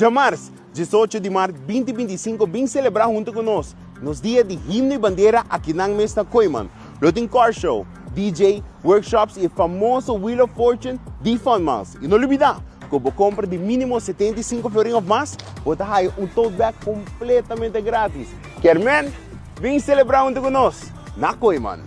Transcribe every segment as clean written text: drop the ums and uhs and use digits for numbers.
Djamars, 18 di mart 2025 bin selebrá huntu ku nos, nos dia di himno i bandera akinan mes na Kooyman. Lo tin car show, DJ, workshops i e famoso Wheel of Fortune di Fun Miles. I no lubidá ku bo kompra di mínimo 75 florin òf mas, bo ta haya un tote bag kompletamente grátis. Kermen, bin selebrá huntu ku nos na Kooyman!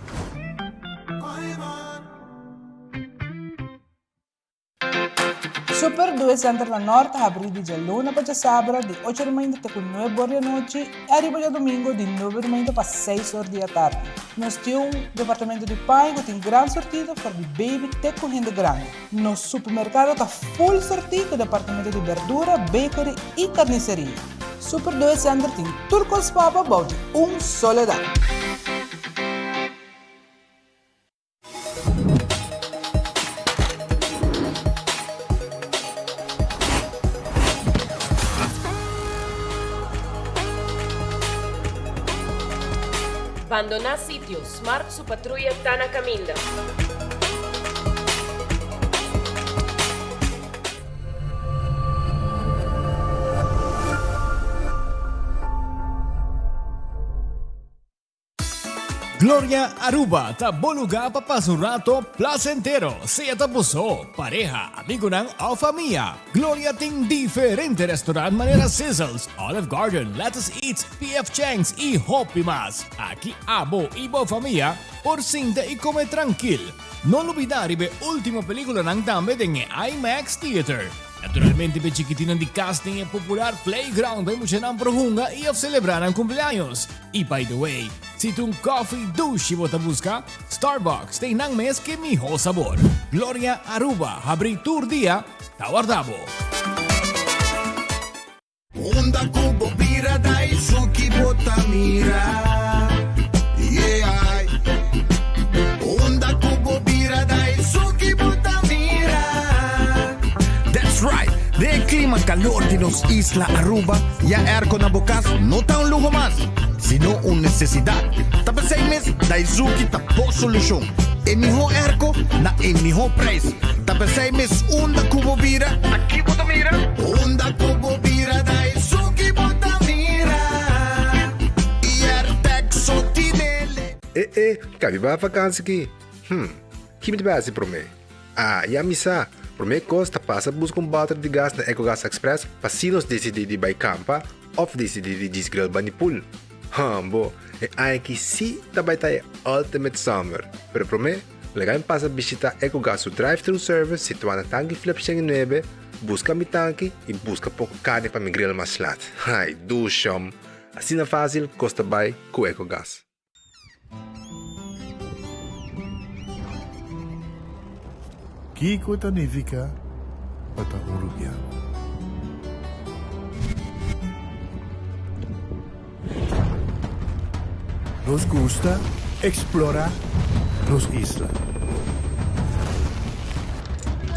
Super Due Center na Nort ta habrí di djaluna pa djasabra di ocho di mainta te ku nuebe or di anochi i ariba djadumingu di nuebe di mainta pa seis or di atardi. Nos tin un departamento di paña ku tin gran sortido for di baby te ku hende grandi. Nos supermerkado ta full sortí ku departamento di berdura, bakery i karniseria. Super Due Center tin tur kos pa bo bou di un solo dak. Bandoná sitio, Smart su patruya ta na kaminda. Gloria Aruba ta bo lugar pa pasa un rato placentero, sea ta bo so, pareha, amigonan of famia. Gloria tin diferente restaurant manera Sizzles, Olive Garden, Lettuce Eats, PF Chang's y hopi mas. Aki abo y bo famia por sinta y come trankil. No lubida riba e ultimo peliculanan tambe den e IMAX Theater. Naturalmente p'e chikitinnan di cas tin e popular playground pa e muchanan por hunga y of celebra nan cumpleaños. Y by the way, si ta un coffee dushi bo ta busca, Starbucks ta einan mes ke miho sabor. Gloria Aruba habri tur dia, ta warda bo. Unda ku bo bira dai suki bo ta mira Yeah Unda ku bo bira dai suki bo ta mira That's right! Den e klima kalor di nos isla Aruba, ya airco na bo kas no ta un luho mas, sino un nesesidat. Ta p'esei mes Daizuki ta bo solushon. E mihó airco na e mihó prijs. Ta p'esei mes unda ku bo bira, Ta ki bo ta mira? Unda ku bo bira Daizuki bo ta mira. I airtec so tinele. E e, kabi bai vakansi ki? Hm, ki mi ta bai hasi promé? Ah, ya mi sa! Promé kos ta pasa buska un bòter di gas na Ecogas Express pa si nos disidí di bai kampa òf disidí di djis grill bani pool. Hambo, e aña aki sí ta bai ta e ultimate summer! Pero promé, laga mi pasa bishitá Ecogas su drive-thru service situá na Tanki Flip 109, buska mi tanki i buska poko karni pa mi grill mas lat. Ai, dushom! Asina fásil kos ta bai ku Ecogas. Kiko ta nifiká pa ta un rubiano? Nos gusta eksplorá nos isla.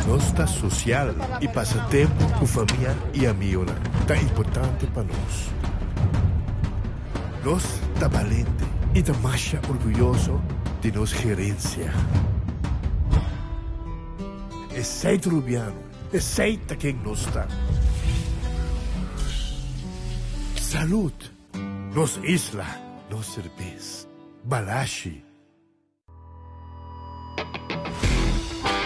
Nos ta sosial i pasa tempu ku famia i amigonan ta importante pa nos. Nos ta balente i ta masha orguyoso di nos gerensia. Esei ta Rubiano, esei ta ken nos ta. Salud! Nos isla, nos serbes. Balashi!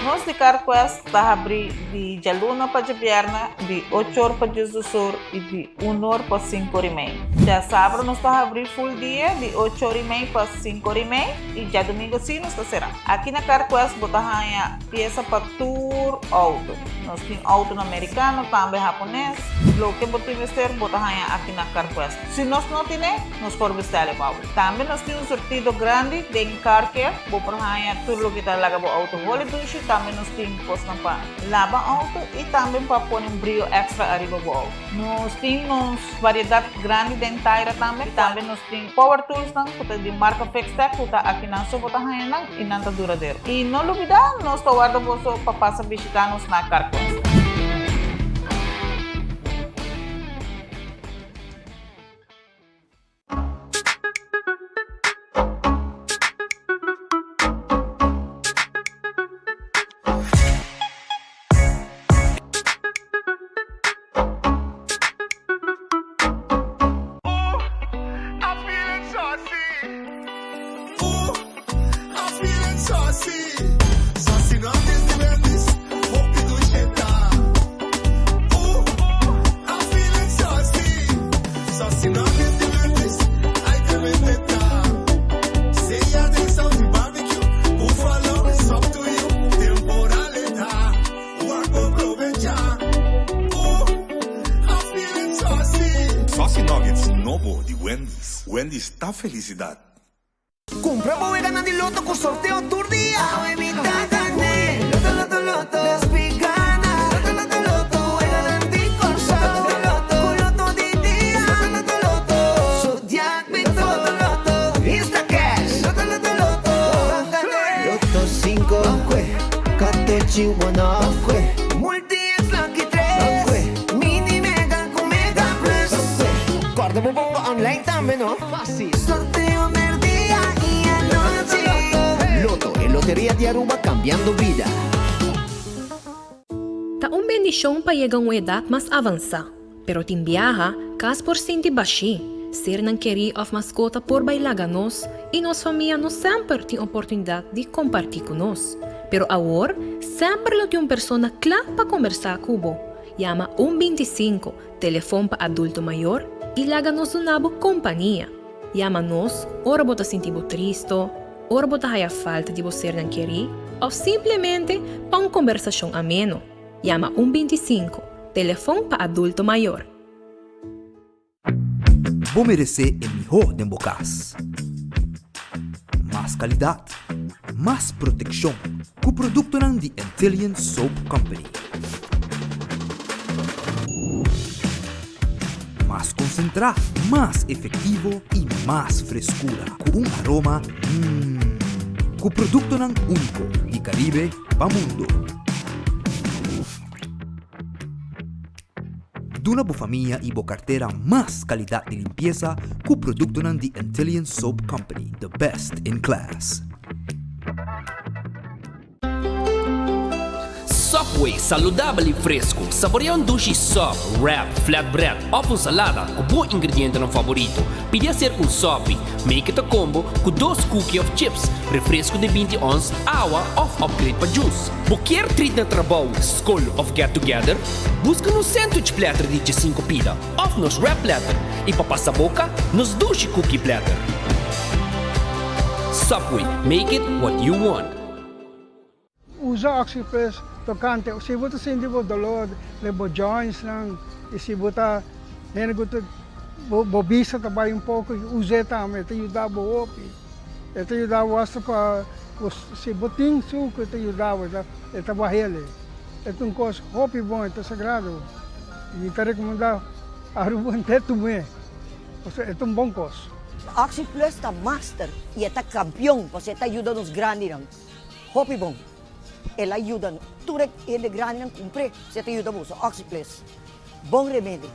Nos di CarQuest ta habrí di djaluna pa djabièrnè di ocho or pa diesdos or i di un or pa sinku or i mei. Djasabra nos ta habrí full dia di ocho or i mei pa sinku or i mei i djadumingu sí nos ta será. Aki na CarQuest bo ta haña piesa pa tur outo. Nos tin outonan merikano, tambe hapones. Loke bo tin mester bo ta haña aki na CarQuest. Si nos no tine, nos por bestèl e pa bo. Tambe nos tin un surtido grandi den car care, bo por haña tur loke ta laga bo auto holi dushi, tambe nos tin kosnan pa laba auto i tambe pa pone un brio extra ariba bo auto. Nos tin nos variedat grandi den taira tambe, tambe nos tin power toolsnan ku ta di marka Fixtech ku ta akinan so bo ta haña nan i nan ta duradero. I no lubida nos ta warda boso pa pasa bishita nos na Carquest. saucy. Saucy nuggets di Wendy's, hopi dushi e ta. Ooh, I'm feeling saucy. Saucy nuggets di Wendy's, ay tremendo e ta. Sea den saucy barbecue, buffalo, it's up to you. Temporal e ta, wak bo probecha. Ooh, I'm feeling saucy. Saucy Nuggets nobo di Wendy's. Wendy's ta felicidad. Cumpra bo weganan di Lotto cu sorteo tur dia. Awe mi ta gane. Lotto, Lotto, Lotto. Nos pi gana. Lotto, Lotto, Lotto. Weganan di Corsou. Lotto, Lotto, Cu Lotto di dia. Lotto, Lotto, Lotto. Zodiac Big Lotto, Lotto, Lotto. Instacash. Lotto, Lotto, Lotto. Ban gane. Lotto 5, Catochi 1, Multi X Lucky 3. Mini Mega cu Mega Plus. Corda bo bomba online tambe, no? Facil. Sorteo merdia y anochi. Lotto, e loteria di Aruba cambiando bida. Ta un bendicion pa yega un edad mas avansa, pero tin biaha, cas por sinti bashi, sernan keri of mascota por bay laga nos y nos famia no semper tin oportunidad di comparti cu nos. Pero awor, semper lo tin un persona cla pa combersa cu bo. Yama un 25, telefon pa adulto mayor, y laga nos duna bo compania. Yama nos ora bo ta sinti bo tristo, ora bo ta haya falta di bo sernan keri, of simplemente pa un combersacion ameno. Yama un 25, telefon pa adulto mayor. Bo meresé e mihó den bo kas. Mas kalidat, mas protekshon ku produktonan di Antillian Soap Company. Mas konsentrá, mas efektivo i mas freskura ku un aroma mmm. Ku produktonan úniko di Karibe pa mundo. Duna bo famia i bo kartera mas kalidat di limpiesa ku produktonan di Antillian Soap Company, the best in class. Subway, saludabel y fresco. Saborea un dushi sub, wrap, flatbread of un salada cu bo ingredientenan favorito. Pidi acerca un sopi. Make it a combo cu dos cookie of chips, refresco di 20 ons, awa of upgrade pa juice. Bo kier treat na trabou, scol of get together? Busca nos sandwich platter di 15 pida of nos wrap platter y pa pasa boca, nos dushi cookie platter. Subway, make it what you want. Usa Oxyplus tocante si bo ta sinti bo dolor den bo jointsnan y si bo ta hende cu ta bo bista ta bay un poco us'e tambe e ta yuda bo hopi e ta yuda bo hasta pa si bo tin sucu e ta yuda bo e ta bahele e ta un cos hopi bon e ta sagrado y mi ta recomenda Aruba henter tum'e pasobra e ta un bon cos. Oxyplus ta master y e ta campeon pasobra e ta yuda nos grandinan. Hopi bon. El a yuda tur e hende grandinan cumpr'e si e ta yuda boso. Oxyplus. Bon remedi.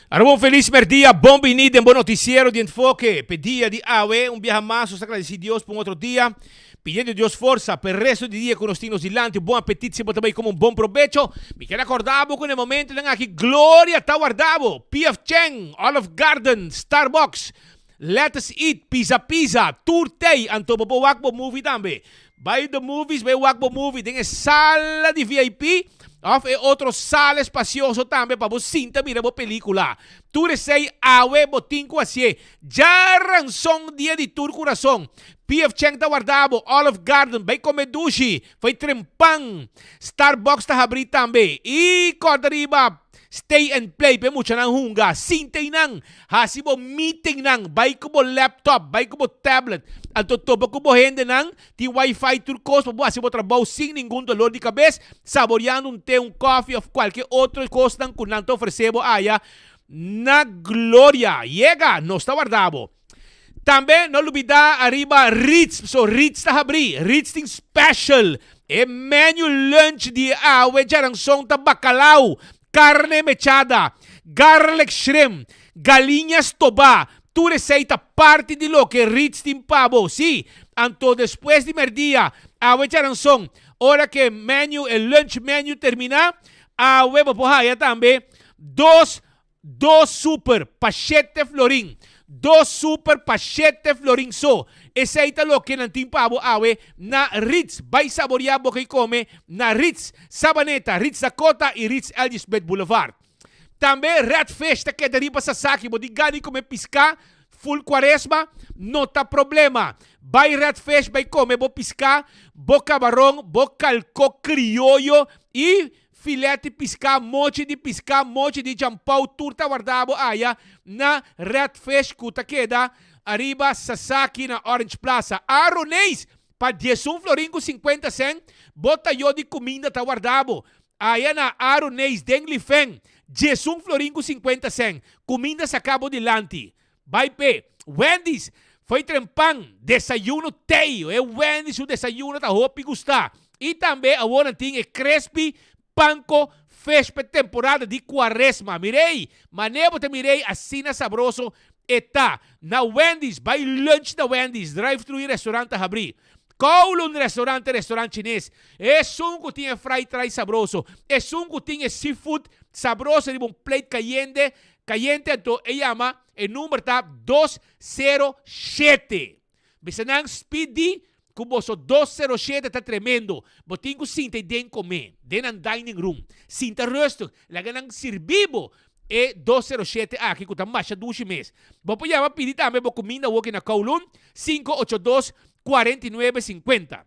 Aruba un felis merdia, bon bini den bo noticiero di Enfoke. P'e dia di awe, un biaha mas nos ta agradeci Dios pa un otro dia, pidiendo Dios forsa p'e resto di dia cu nos tin nos dilanti. Un bon apetit si bo ta bay come un bon probecho. Mi kier acorda bo cu na e momentonan aki Gloria ta warda bo. PF Chang, Olive Garden, Starbucks, Let Us Eat, Pizza Pizza, tur tey, anto bo por wak bo movie tambe. Bay the movies, bay wak bo movie den e sala di VIP of e otro sala espacioso tambe pa bo sinta mira bo pelicula. Tur esey awe bo tin cu hacié. Djaranson dia di tur curason. PF Chang ta warda bo, Olive Garden, bay come dushi, fai trempan. Starbucks ta habri tambe. Y corda riba. Stay and play pa e muchanan hunga, sinta einan, hasi bo meetingnan, bai ku bo laptop, bai ku bo tablet, anto topa ku bo hendenan, tin wifi tur kos pa bo hasi bo trabou sin ningun dolor di kabes, saboriando un te, un koffie of kualke otro kosnan ku nan ta ofresé bo aya na Gloria. Yega, nos ta warda bo. Tambe no lubida ariba Ritz, pasobra Ritz ta habrí. Ritz tin special. E menu lunch di awe djaranson ta bacalao, carne mechada, garlic shrimp, galiña stobá. Tur esei ta parti di loke Ritz tin pa bo. Sí, anto despues di merdia, awe djaranson, ora ke menu, e lunch menu terminá, awe bo por haya tambe dos Dos super pa shete florin. Dos super pa shete florin so. Esei ta loke nan tin pa bo awe na Ritz. Bai saboria bo ke kome na Ritz Sabaneta, Ritz Dakota i Ritz L.G. Smith Boulevard. Tambe Red Fish ta keda riba Sasaki. Bo tin gana di kome piská full kuaresma? No ta problema. Bai Red Fish bai kome bo piská, bo kabaron, bo kalko krioyo i Filet di piská, mochi di piská, mochi di jampou, tur ta warda bo aya na Red Fish ku ta keda ariba Sasaki na Orange Plaza. Aroneis, pa diesun florin ku sinkuenta sèn, bo tayó di kuminda ta warda bo aya na Aroneis den Lifen, diesun florin ku sinkuenta sèn, kuminda saká bo dilanti. Bai p'e Wendy's, fo'i trempan, desayuno tei. E Wendy's su desayuno ta hopi gustá. I tambe awor nan tin e crispy panko fish p'e temporada di kuaresma. Mir'ei, manera bo ta mir'ei asina sabroso e ta. Na Wendy's, bai lunch na Wendy's, drive-thru i restaurant ta habrí. Kowloon Restaurant ta restaurant chines. Esun ku tin e fried rice sabroso, esun ku tin e seafood sabroso riba un plate kayente Cayente anto e yama e number ta dos sero shete. Bisa nan speedy cu boso dos sero shete ta tremendo. Bo tin cu sinta den come, den nan dining room. Sinta rustig, laga nan sirbi bo e dos sero shete aki cu ta masha dushi mes. Bo por yama pidi tambe bo cuminda awoki na Kowloon, 582 49 50.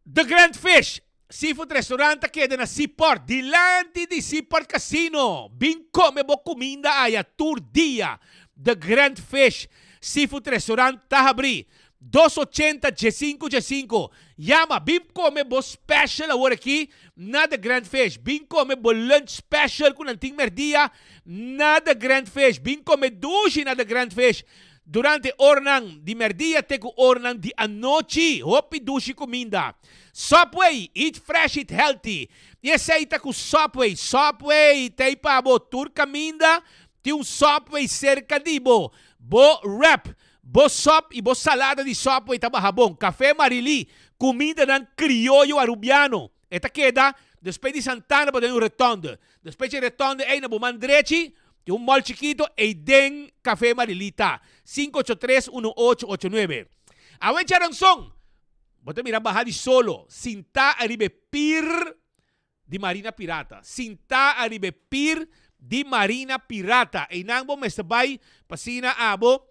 The Grand Fish Seafood Restaurant ta keda na Seaport, dilanti di Seaport Casino. Bin come bo cuminda aya tur dia. The Grand Fish Seafood Restaurant ta habri dos ochenta diesinco diesinco. Yama, bin come bo special awor aki na The Grand Fish. Bin come bo lunch special cu nan tin merdia na The Grand Fish. Bin come dushi na The Grand Fish. Durante ornan di merdia te ku ornan di anochi, hopi dushi kuminda. Subway, eat fresh, eat healthy. I esei ta ku Subway. Subway ta ei pa bo tur kaminda, tin un Subway serka di bo. Bo wrap, bo sòp i bo salada di Subway ta baha bon. Café Marily, kumindanan krioyo arubiano. E ta keda despues di Santana bo den un rotonde. Despues dje rotonde ei na bo man drechi tin un mall chikito ei den Café Marilita. 583-1889. Awe djaranson bo ta mira baha di solo sintá ariba e pir di Marina Pirata. Sintá ariba e pir di Marina Pirata. Einan bo mester bai pa asina abo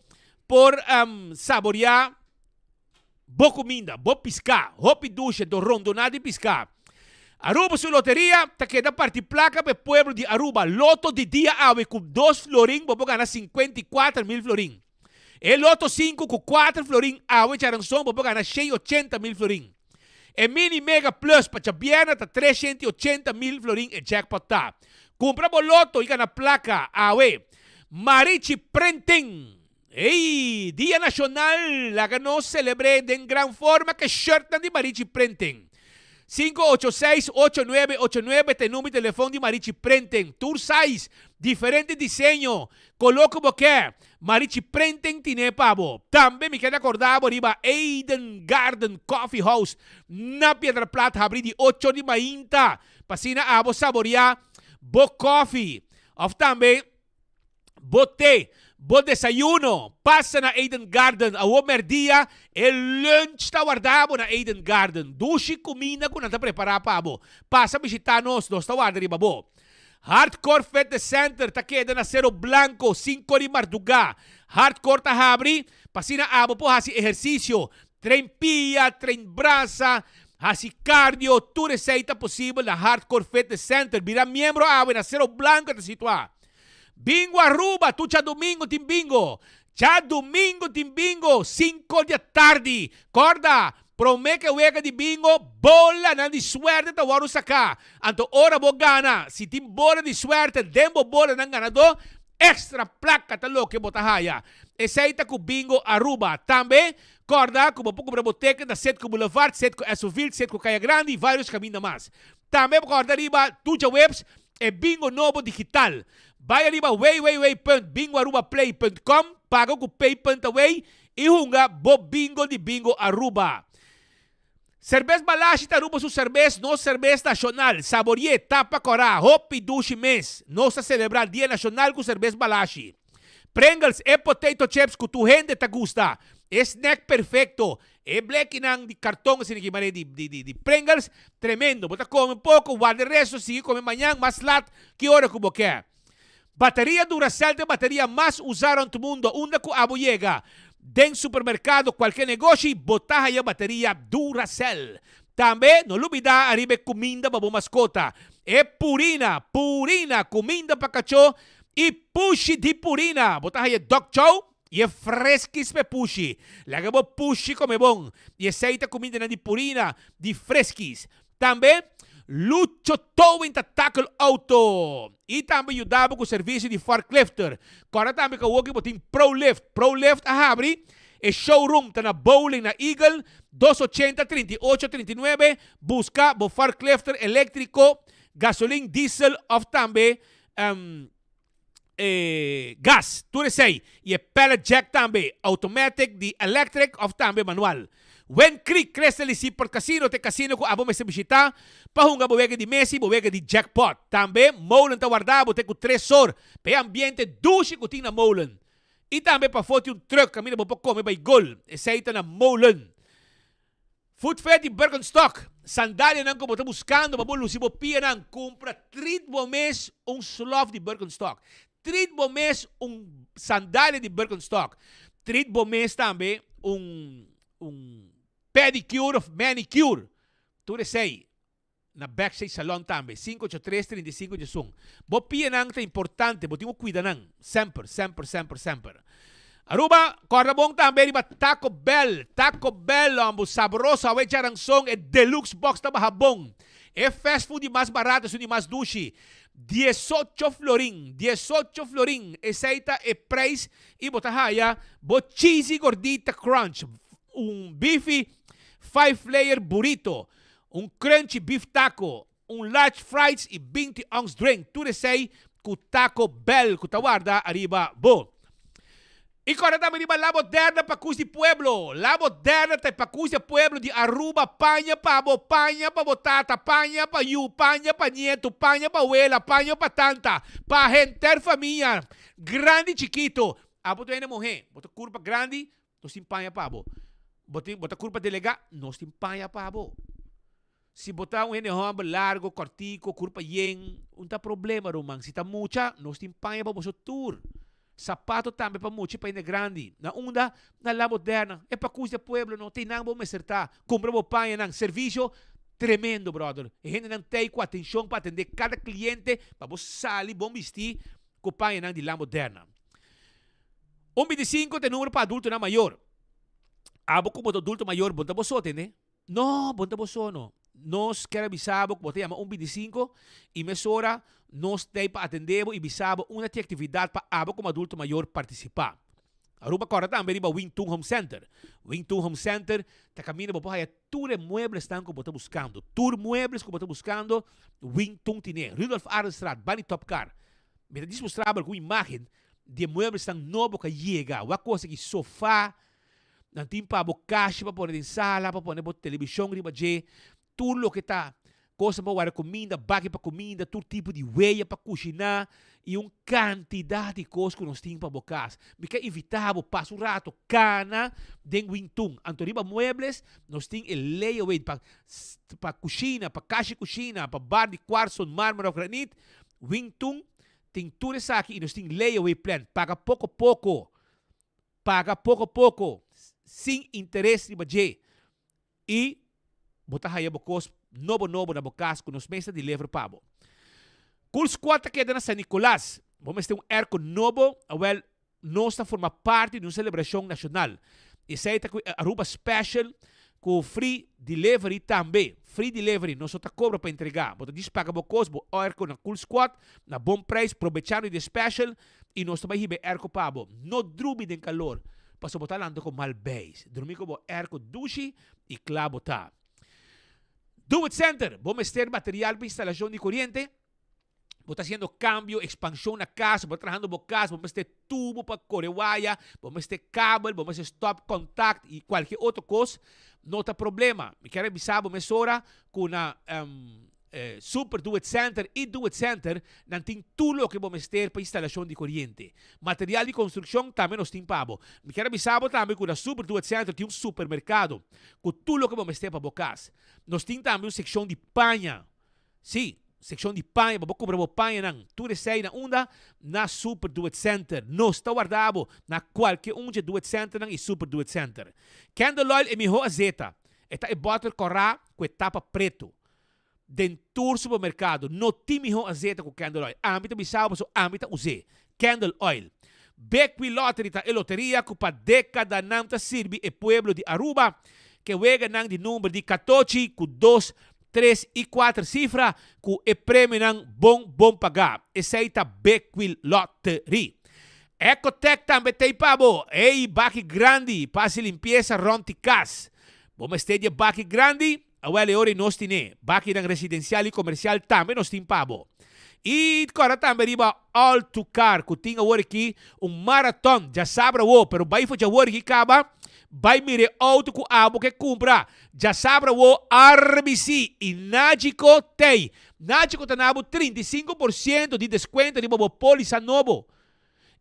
por saboreá Bo kuminda, bo piská, hopi dushe do rondoná di piská. Aruba su loteria ta keda parti plaka pa e pueblo di Aruba. Loto di dia awe ku dos florin bo por gana 54 mil florin. E loto sinku ku kuater florin awe djaranson bo por gana 180 mil florin. E mini mega plus pa djabièrnè ta 380 mil florin e jackpot ta. Kumpra bo loto i gana plaka awe. Marichi Printing. Ey, Dia Nacional, laga nos celebr'é den gran forma cu e shirtnan di Marichi Printing. 586 8989 ta e number di telefon di Marichi Printing. Tur size, diferente diseño, color cu bo ke, Marichi Printing tine pa bo. Tambe mi keda corda bo riba Eden Garden Coffee House na Piedra Plat habri di ocho di mainta pa asina abo saboria bo koffie of tambe bo te, bo desayuno. Pasa na Eden Garden awo merdia e lunch ta warda bo na Eden Garden. Dushi cuminda cu nan ta prepara pa bo. Pasa bishita nos, nos ta warda riba bo. Hardcore Fitness Center ta keda na Cero Blanco, cinco di marduga. Hardcore ta habri pa asina abo por haci ehercicio, train pia, train brasa, haci cardio, tur esey ta posibel na Hardcore Fitness Center. Bira miembro awe na Cero Blanco ta situa. Bingo Aruba, tur djadumingo tin bingo. Djadumingo tin bingo, cinco di atardi. Corda, prome ke wega di bingo, bolanan di suerte ta wòrdu saká. Anto ora bo gana, si tin bola di suerte den bo bolanan ganadó, extra plaka ta loke bo ta haya. Esei ta ku Bingo Aruba. Tambe, kòrda ku bo por kumpra bo teken na Citgo Boulevard, Citgo Esoville, Citgo Kaya Grandi i vários kaminda mas. Tambe bo kòrda riba tur djaweps e bingo nobo digital. Bai ariba www.bingoarubaplay.com, paga ku pay.away I hunga bo bingo di Bingo Aruba. Serbes Balashi ta Aruba su serbes, nos serbes nashonal. Saborié, tapa kòrá, hopi dushi mes. Nos ta selebrá Dia Nashonal ku serbes Balashi. Pringles, e potato chips ku tur hende ta gusta. E snack perfekto. E blekinan di karton asina ki manera di di di Pringles, tremendo. Bo ta kome un poko, warda e resto, sigui kome mañan mas lat ki ora ku bo ke. Bateria Duracell ta e bateria mas usa rond mundo. Unda cu abo yega, den supermercado, cualkier negoshi, bo ta haya bateria Duracell. Tambe, no lubida ariba e cuminda pa bo mascota. E Purina, Purina, cuminda pa cacho y pushi di Purina. Bo ta haya dog chow y e Friskies pa e pushi. Laga bo pushi come bon. Y esey ta cumindanan di Purina, di Friskies. Tambe, Lucho Towing ta tackle auto y tambe yuda bo cu servicio di forklifter. Corda tambe cu awoki bo tin Prolift. Prolift a habri e showroom ta na Bowling na Eagle, dos ochenta, 38, 39. Busca bo forklifter electrico, gasolin, diesel of tambe e gas, tur esei, y e pallet jack tambe, automatic, di electric of tambe manual. Wind Creek Crystal y Seaport Casino ta e casino cu abo mester bishita pa hunga bo wega di mesa y bo wega di jackpot. Tambe Molen ta warda bo te cu tres or pa e ambiente dushi cu tin na Molen. Y tambe pafo tin un truck caminda bo por come bay gol. Esei ta na Molen. Footfed di Birkenstock, sandalianan ku bo ta buskando pa bo lusi bo pianan, kumpra trit bo mes un slof di Birkenstock. Trit bo mes un sandalia di Birkenstock. Trit bo mes tambe un un pedicure of manicure. Tur esei Na Backstage Salon tambe, sinku ocho tres, 35 diesun. Bo pianan ta importante, bo tin ku kuida nan, semper, semper, semper, semper. Aruba, kòrda bon tambe riba Taco Bell, Taco Bell hombo, sabroso, awe djaranson, e deluxe box ta baha bon. E fast food di mas barato esun di mas dushi, diesocho florin, diesocho florin, esei ta e prijs i bo ta haya bo cheesy gordita crunch, un beefy five layer burrito, Un crunchy beef taco, un large fries y 20 ounce drink, tur esey cu Taco Bell cu ta warda ariba bo. Y corda tambe riba La Moderna Pacus di Pueblo. La Moderna ta e pacus di e pueblo di Aruba, paña pa bo, paña pa bo tata, paña pa yu, paña pa nieto, paña pa wela, paña pa tanta, pa henter famia, grandi chikito. Abo ta hende muhe, bo ta curpa grandi, Nos tin paña pa bo. Bo tin, bo ta kurpa delegá? Nos tin paña pa bo. Si bo ta un hende hòmber largo, kòrtiku, kurpa yen, un ta problema, ruman. Si ta mucha, nos tin paña pa boso tur. Sapato tambe pa mucha i pa hende grandi. Na unda? Na La Moderna. E pakus di e pueblo no tin nan bo mester ta. Kumpra bo pañanan. Servisio tremendo, bròder. E hendenan t'ei ku atenshon pa atendé kada kliente pa bo sali bon bistí ku pañanan di La Moderna. Un 25 ta e numero pa adultonan mayor. Abo ku bo ta adulto mayor, bo no ta bo so, tende? No, bo no ta bo so no. Nos kier a bisa bo ku bo ta yama un 25 i mesora nos ta ei pa atende bo i bisa bo unda tin aktividat pa abo komo adulto mayor partisipá. Aruba kòrda tambe riba Wing Tun Home Center. Wing Tun Home Center ta kaminda bo por haya tur e mueblesnan ku bo ta buskando. Tur muebles ku bo ta buskando, Wing Tun tine. Rudolf Arendstraat, bani Top Car. Mi ta djis mustra bo algun imagen di e mueblesnan nobo ku a yega. Wak kos aki, sofa, nan tin pa bo kashi pa pone den sala, pa pone bo telebishon riba dje. Tur loke ta kosnan pa warda kuminda, baki pa kuminda, tur tipo di weya pa kushiná i un kantidat di kos ku nos tin pa bo kas. Mi ke invitá bo pasa un rato kana den Wintun. Anto riba muebles nos tin e layaway pa pa kushina, pa kashi kushina, pa bar di kuartson, marmer òf granit. Wintun tin tur esaki i nos tin layaway plan. Paga poko poko, paga poko poko sin interes riba dje. I bo ta haya bo kos nobo nobo na bo kas ku nos mes ta deliver pa bo. Cool Squad ta keda na San Nicolas. Bo mester un airco nobo? Awel, nos ta forma parti di un celebracion nacional. Esey ta cu e Aruba Special cu free delivery tambe. Free delivery, nos no ta cobra pa entrega. Bo ta djis paga bo kos, bo airco na Cool Squad na bon prijs, probechando di e special y nos ta bay hiba e airco pa bo. No drumi den calor, pasobra bo ta lanta cu mal beis. Drumi cu bo airco dushi y cla bo ta. Do It Center, bo mester material pa instalacion di coriente? Bo ta haciendo cambio, expansion na cas, bo ta trahando bo cas, bo mester tubo pa core waya, bo mester kabel, bo mester stop contact y cualkier otro cos, no ta problema. Mi kier a bisa bo mesora cu na Super Do It Center y Do It Center nan tin tur loke bo mester pa instalacion di coriente. Material di construccion tambe nos tin pa bo. Mi kier a bisa bo tambe cu na Super Do It Center tin un supermercado cu tur loke bo mester pa bo cas. Nos tin tambe un seccion di paña. Sí, seccion di paña pa bo cumpra bo pañanan. Tur esey na unda? Na Super Do It Center. Nos ta warda bo na cualke un dje Do It Centernan y Super Do It Center. Candle Oil e miho azeta. E ta e boter cora cu e tapa preto. Den tur supermercado no tin miho azeta cu candle oil. Ami ta bisa bo pasobra ami ta us'é. Candle oil. Bequi Lottery ta e loteria cu pa decadanan ta sirbi e pueblo di Aruba. Ke weganan di number di catochi cu dos, tres y cuater cifra cu e premionan bon bon paga. Esey ta Bequi Lottery. Ecotec tambe t'ey pa bo. Ey baki grandi pa haci limpieza rond di cas. Bo mester di e baki grandi? Awel e ora i nos tine bakinan residensial i komersial tambe nos tin pa bo. I kòrda tambe riba All to Car ku tin awor aki un maraton djasabra awo pero bai for djawor aki kaba bai mira e outo ku abo ke kumpra djasabra awo RBC i Nagico tei. Nagico ta na bo 35% di deskuento riba bo polisa nobo.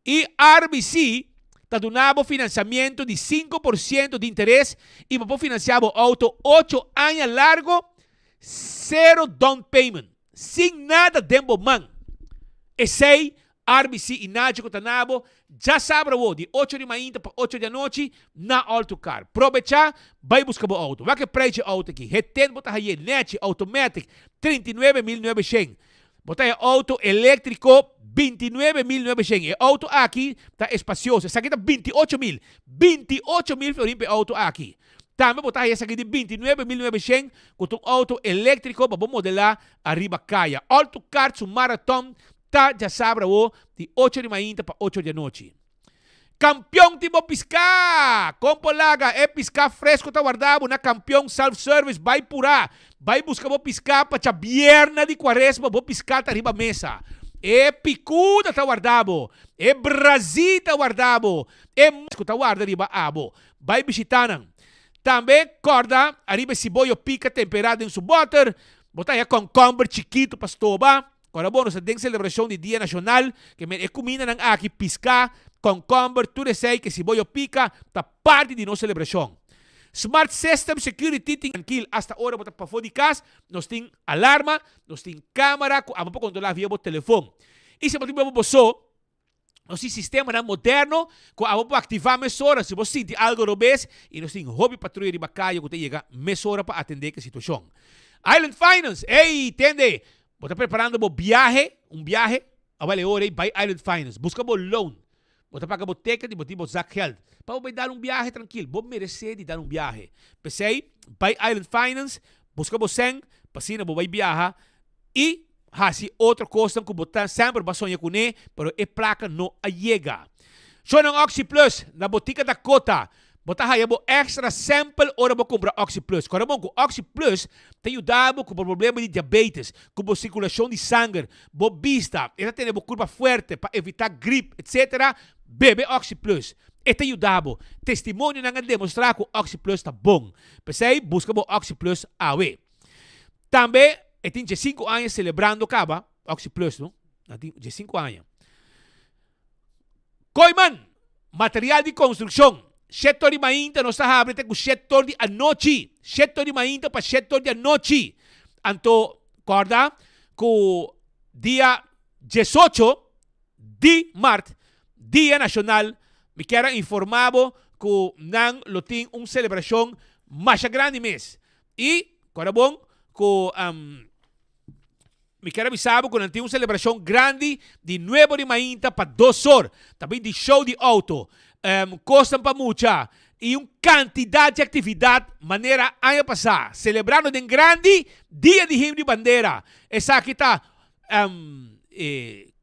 I RBC ta duna bo finansiamentu di 5% di interes i bo por finansiá bo outo ocho aña largo, sero down payment, sin nada den bo man. Esei RBC i Nagico ta na bo djasabra awo di ocho di mainta pa ocho di anochi na All To Car. Probechá, bai buska bo outo. Wak e prijs dje outo aki. Heten bo ta haye nechi, automatic, 39.900. Bo ta e auto eléktriko 29.900. E auto aki ta espacioso. Esaki ta 28.000. 28.000 florin pa e auto aki. Tambe bo ta haya esaki di 29.900 ku ta un auto eléktriko pa bo modelá ariba kaya. Auto Kart su maraton ta djasabra awo di ocho di mainta pa ocho di anochi. Kampion tin bo piská! Kon por laga e piská fresko ta warda bo na Kampion Self Service? Bai purá! Bai buska bo piská pa djabierna di kuaresma bo piská ta riba mesa. E pikuda ta warda bo, e brazí ta warda bo, e ku ta warda riba abo. Bai bishitá nan. Tambe kòrda ariba e siboyo pika temperá den su bòter. Bo ta haña kònkòmber chikitu pa stoba. Ora bo nos ta den celebracion di Dia Nacional, ke men e cumindanan aki, pisca, concomber, tur esey ke si bo yo pica, ta parti di nos celebracion. Smart System Security tin trankil hasta ora bo ta pafo di cas, nos tin alarma, nos tin camera cu abo por controla via bo telefon. Y si bo tin bo bo so, Nos tin sistemanan moderno ku abo por aktivá mesora si bo sinti algo robes i nos tin hopi patruya riba kaya ku ta yega mesora pa atendé ku e situashon. Island Finance, Ey, tende! Bo ta preparando bo biahe, un biahe? Awel e ora ei bai Island Finance, buska bo loan. Bo ta paga bo ticket i bo tin bo zakgeld pa bo bai dal un biahe trankil. Bo meresé di dal un biahe. P'esei, bai Island Finance, buska bo sèn pa asina bo bai biaha i Hasi otro kosnan ku bo ta semper bo a soña kuné, pero e plaka no a yega. Shonan Oxi Plus na botica Dakota. Bo ta haya bo extra sample ora bo cumpra Oxi Plus. Corda bon cu Oxi Plus ta yuda bo cu bo problema di diabetes, cu bo circulacion di sanger, bo bista, e ta tene bo curpa fuerte pa evita grip, etc. Bebe Oxi Plus. E ta yuda bo. Testimonionan a demostra cu Oxi Plus ta bon. P'esey busca bo Oxi Plus awe. Tambe e tin diescinco aña celebrando caba, Oxi Plus no, nan tin diescinco aña. Kooiman, Material di konstrukshon. Shetor di mainta nos ta habri te ku shetor di anochi. Shetor di mainta pa shetor di anochi. Anto kòrda ku dia diesocho di mart, Dia Nashonal, mi kier a informá bo ku nan lo tin un selebrashon masha grandi mes. I kòrda bon ku. Mi kier a bisa bo ku nan tin un selebrashon grandi di nuebo di mainta pa dos or. Ta bin di show di outo, kosnan pa mucha i un kantidat di aktividat manera aña pasá. Selebrando den grandi Dia di Himno di Bandera. Esaki ta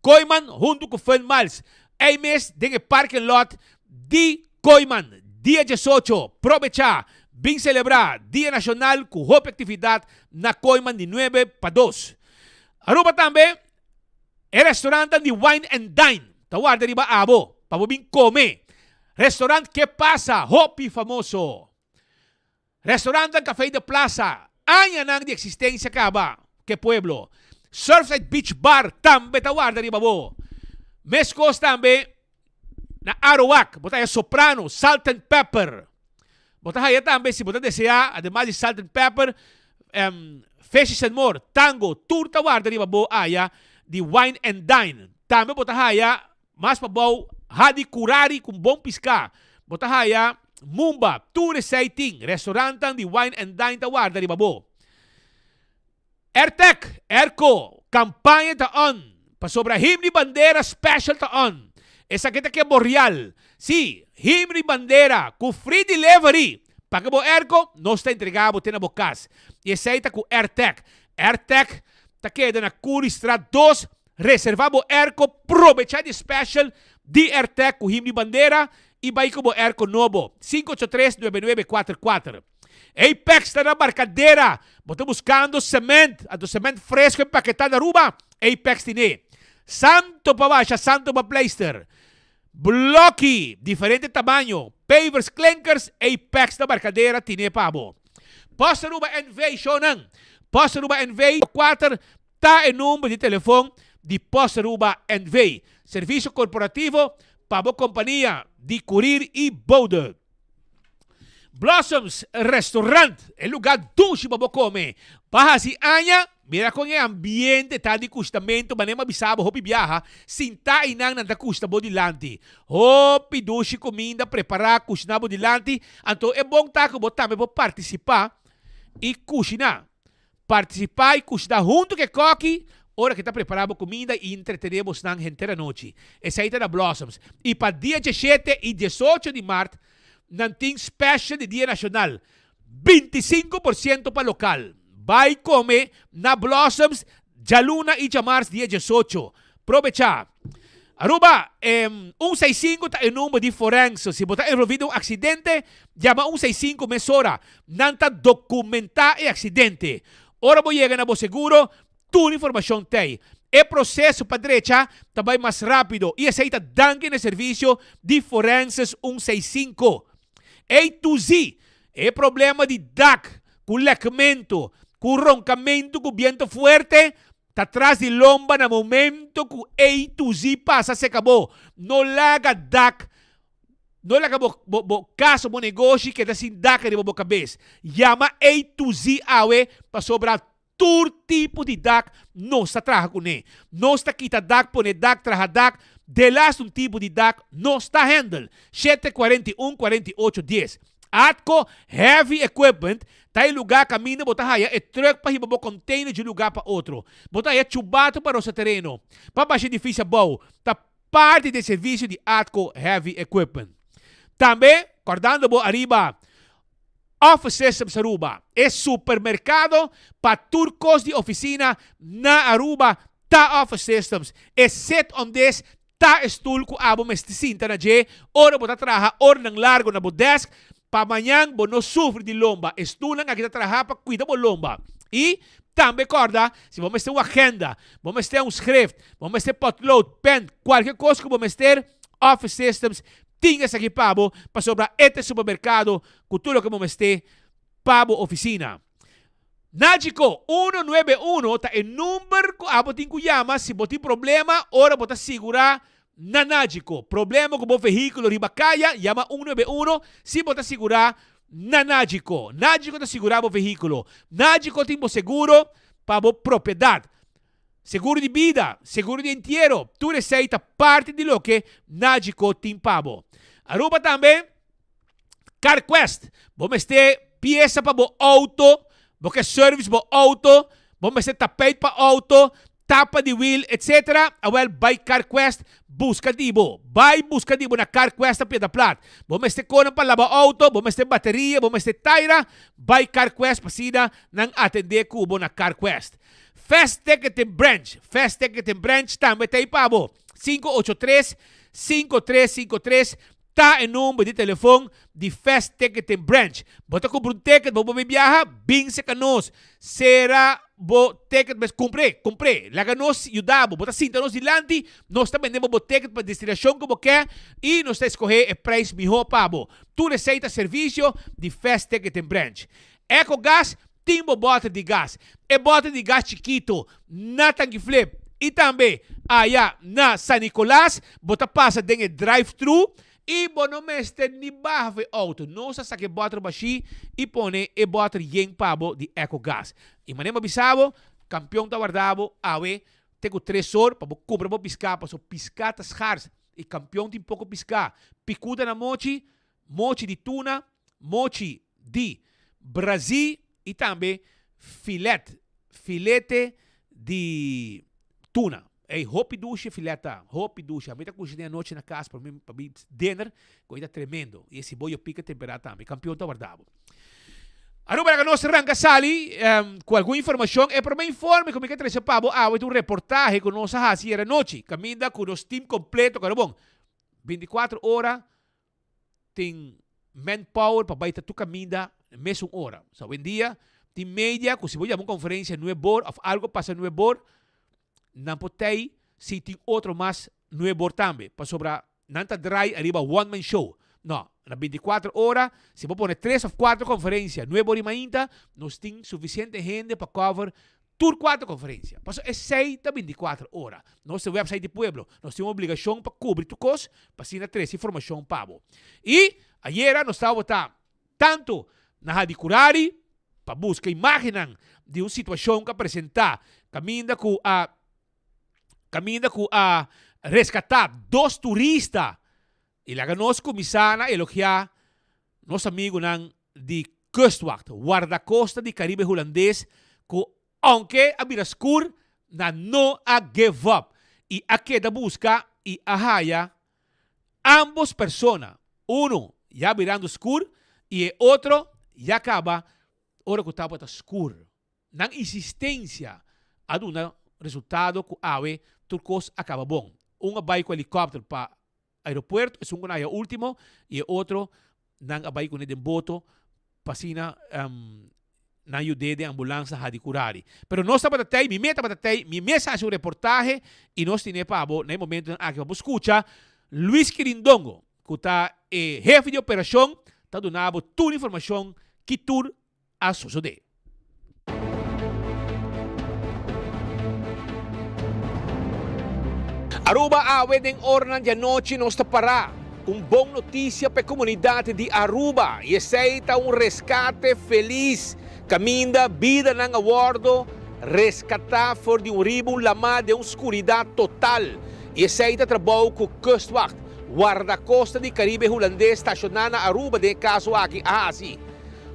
Kooiman huntu ku Fun Miles. Ei mes den e parking lot di Kooiman. Dia diesocho, probechá bin selebrá Dia Nashonal ku hopi aktividat na Kooiman di nuebe pa dos. Aruba tambe e restaurantnan di Wine and Dine ta warda riba abo pa bo bin kome. Restaurant Ke Pasa hopi famoso. Restaurantnan Café de Plaza, añanan di existencia caba ke pueblo. Surfside Beach Bar tambe ta warda riba bo. Mescos tambe na Aruac, bo ta haya Soprano, Salt and Pepper. Bo ta haya tambe, si bo ta desea, ademas di Salt and Pepper, Fishes and More, Tango, tur ta warda riba bo aya di Wine and Dine. Tambe bo ta haya Mas pabou, Hadi Curari ku bon piská. Bo ta haya Mumba, tur esei tin. Restaurantan di Wine and Dine ta warda riba bo. Airtec, Airco, kampaña ta on. Pasobra Himno y Bandera special ta on. Esaki ta ke bo rial. Sí, Himno y Bandera ku free delivery. Paga bo airco, nos ta entrega bo te na bo kas. Y esei ta ku Airtec. Airtec ta keda na Curiestraat dos, Reserva bo airco, probecha di special di Airtec cu him di bandera y bay cu bo airco nobo. Cinco ocho tres nuebe nuebe cuater cuater. Apex ta na Barcadera. Bo ta buscando cement, anto cement fresco empaketa na Aruba? Apex tine. Santo pa basha, santo pa pleister. Bloki, diferente tamaño, pavers, klinkers, Apex na Barcadera tine pa bo. Post Aruba NV, shownan. Post Aruba NV, cuater Ta e number di telefon di Post Aruba NV. Servicio corporativo pa bo compania di curir y bode. Blossoms Restaurant, e lugar dushi pa bo come. Pa haci aña, mira con e ambiente ta di custamento, manera mi a bisa bo hopi biaha, sinta eynan nan ta custa bo dilanti. Hopi dushi cuminda prepara, cushna bo dilanti, anto e bon ta cu bo tambe por participa y cushina. Partisipá i kushiná huntu ku e kòki ora ku e ta prepará bo kuminda i entretené bosnan henter anochi. Esei ta na Blossoms. I pa dia diesshete i diesocho di mart nan tin special di Dia Nashonal, 25 por siento pa lokal. Bai kome na Blossoms djaluna i djamars dia 18. Probechá! Aruba, un seis sinku ta e number di forense. Si bo ta envolví den un aksidente, yama un seis sinku mesora. Nan ta dokumentá e aksidente. Ora bo yega na bo seguro, tur informashon t'ei. E proseso pa drecha ta bai mas rápido i esei ta danki na e servisio di Forenses un seis sinku. A to Z, E problema di dak ku lèkmentu, ku ronkamentu ku bientu fuerte, Ta tras di lomba na momento cu ey tuzi pasa seca bo. No laga dak, no laga bo bo bo cas o bo negoshi keda sin dak riba bo cabes. Yama ey tuzi awe pasobra tur tipo di dak nos ta traha cune. Nos ta kita dak, pone dak, traha dak, delas un tipo di dak nos ta handle. 7 41 48 10. Atco Heavy Equipment ta e lugá kaminda bo ta haya e trùk pa hiba bo kònteiner di un lugá pa otro. Bo ta haya chubato pa rosa tereno, pa basha edifisio abou. Ta parti di e servisio di Atco Heavy Equipment. Tambe, kòrdando bo ariba Office Systems Aruba, e supermerkado pa tur kos di ofisina na Aruba ta Office Systems. E set on des. Ta e stul ku abo mester sinta na dje ora bo ta traha oranan largo na bo desk pa mañan bo no sufri di lomba. E stulnan aki ta traha pa kuida bo lomba. I tambe kòrda si bo mester un agenda, bo mester un schrift, bo mester potlood, pen, kualke kos ku bo mester, Office Systems tin esaki pa bo pasobra e ta e supermerkado ku tur loke bo mester pa bo ofisina. Nagico, 191 ta e number ku abo tin ku yama si bo tin problema ora bo ta sigurá na Nagico. Problema ku bo vehíkulo riba kaya, yama 191 si bo ta sigurá na Nagico. Nagico ta sigurá bo vehíkulo. Nagico tin bo seguro pa bo propiedat. Seguro di bida, seguro di entiero, tur esei ta parti di loke Nagico tin pa bo. Aruba tambe. CarQuest, bo mester piesa pa bo auto, bo ke service bo auto, bo mester tapijt pa auto, tapa di wiel etc. Awel bai CarQuest buska di bo. Bai buska di bo na CarQuest na Piedra Plat. Bo mester konan pa laba auto, bo mester bateria, bo mester taira, bai CarQuest pa asina nan atende ku bo na CarQuest. Fast Ticketing Branch, Fast Ticketing Branch tambe ta ei pa bo. 583 5353 Ta e number di telefon di Fast Ticketing Branch. Bo ta kumpra un ticket bo por bin biaha? Bin seka nos. Sera bo ticket mes. Kumpr'é, kumpr'é. Laga nos yuda bo. Bo ta sinta nos dilanti, nos ta bende bo bo ticket pa destinashon ku bo ke i nos ta eskohé e preis mihó pa bo. Tur esei ta servisio di Fast Ticketing Branch. Ecogas tin bo bòter di gas. E bòter di gas chikito na Tankiflip i tambe aya na San Nicolas bo ta pasa den e drive-thru i bo no mester ni baha for e outo. Nos a saka e bòter bashí i pone e bòter yen pa bo di Ecogas. I manera bo a bisa bo, kampion ta warda bo awe te ku tres or pa bo kumpra bo piská pasobra piská ta skars i kampion tin poko piská. Pikuda na mochi mochi di tuna, mochi di brazí i tambe filet, filete di tuna. Ey, hopi dushi e filet ta, hopi dushi. Ami ta kushi den anochi na kas pa mi, pa mi dinner, ku ei ta tremendo. I e siboyo pika temperá tambe. Kampion ta warda bo. Aruba laga nos ranka sali ku algun informashon. E promé informe ku mi ke trese pa bo awe ta un reportahe ku nos a hasi ayer anochi, kaminda ku nos team kompleto, karo bon, 24 ora tin manpower pa bai ta tur kaminda mesun ora. So awendia tin media ku si bo yama un konferensia nuebor òf algo pasa nuebor, nan por tei si tin otro mas nuebor tambe, pasobra nan ta drai ariba one man show. No, na bintikuater ora si bo pone tres òf kuater konferensia nuebor i mainta, nos tin sufisiente hende pa cover Tur kuater konferensia. Pasobra esei ta bintikuater ora. Nos ta e website di pueblo. Nos tin un obligashon pa kubri tur kos pa asina trese informashon pa bo. I ayera nos tabata tantu na Hadicurari pa buska imágennan di un situashon ku a presentá kaminda ku a kaminda ku a reskatá dos turista I laga nos kuminsá na elogiá nos amigunan di Kustwacht, Wardakosta di Karibe Hulandes, ku ounke a bira skur, nan no a give up i a keda buska i a haya ámbos persona, unu ya birando skur i e otro ya kaba ora ku tabata skur. Nan insistencia a duna resultado cu awe tur cos a caba bon. Un a bay cu helicopter pa aeropuerto, esun cu nan haya ultimo, y e otro nan a bay cune den boto pa asina nan yud'é den ambulance na Hadicurari. Pero nos tabata tey, mi mes tabata tey, mi mes a haci un reportahe y nos tine pa bo na e momentonan aki pa bo scucha Luis Quirindongo cu ta e hefe di operacion ta duna bo tur informacion ki tur a sosodé. Aruba awe den oranan di anochi nos ta pará ku un bon notisia pa e komunidat di Aruba i esei ta un reskate felis kaminda bidanan a wòrdu reskatá for di un riba un lamá den un skuridat total i esei ta trabou ku Kustwacht, Wardakosta di Karibe Hulandes stashoná na Aruba den e kaso aki a hasi.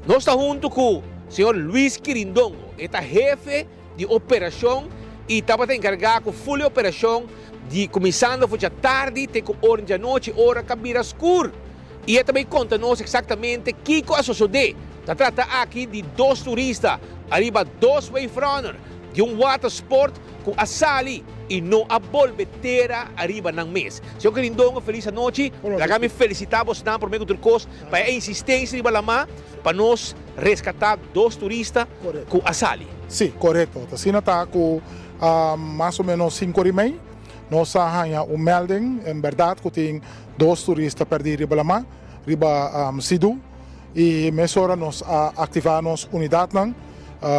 Nos ta huntu ku señor Luis Quirindongo, e ta hefe di operashon i tabata enkargá ku ful e operashon di kuminsando for djatardi te ku ora djanochi, ora ka bira skur. I e ta bai konta nos eksaktamente kiko a sosodé. Ta trata aki di dos turista ariba dos wave runner. Di un watersport ku a sali i no a bolbe tera ariba nan mes. Señor Querindongo felis anochi. Laga mi felisitá bosnan promé ku tur kos pa e insistensia riba lamá pa nos reskatá dos turista ku a sali. Sí, korekto. Ta asina ta ku mas o ménos sinku ora i mei nos a haña un melding en bèrdat ku tin dos turista pèrdí riba lamá, riba Sidú. I mesora nos a aktivá nos unidatnan.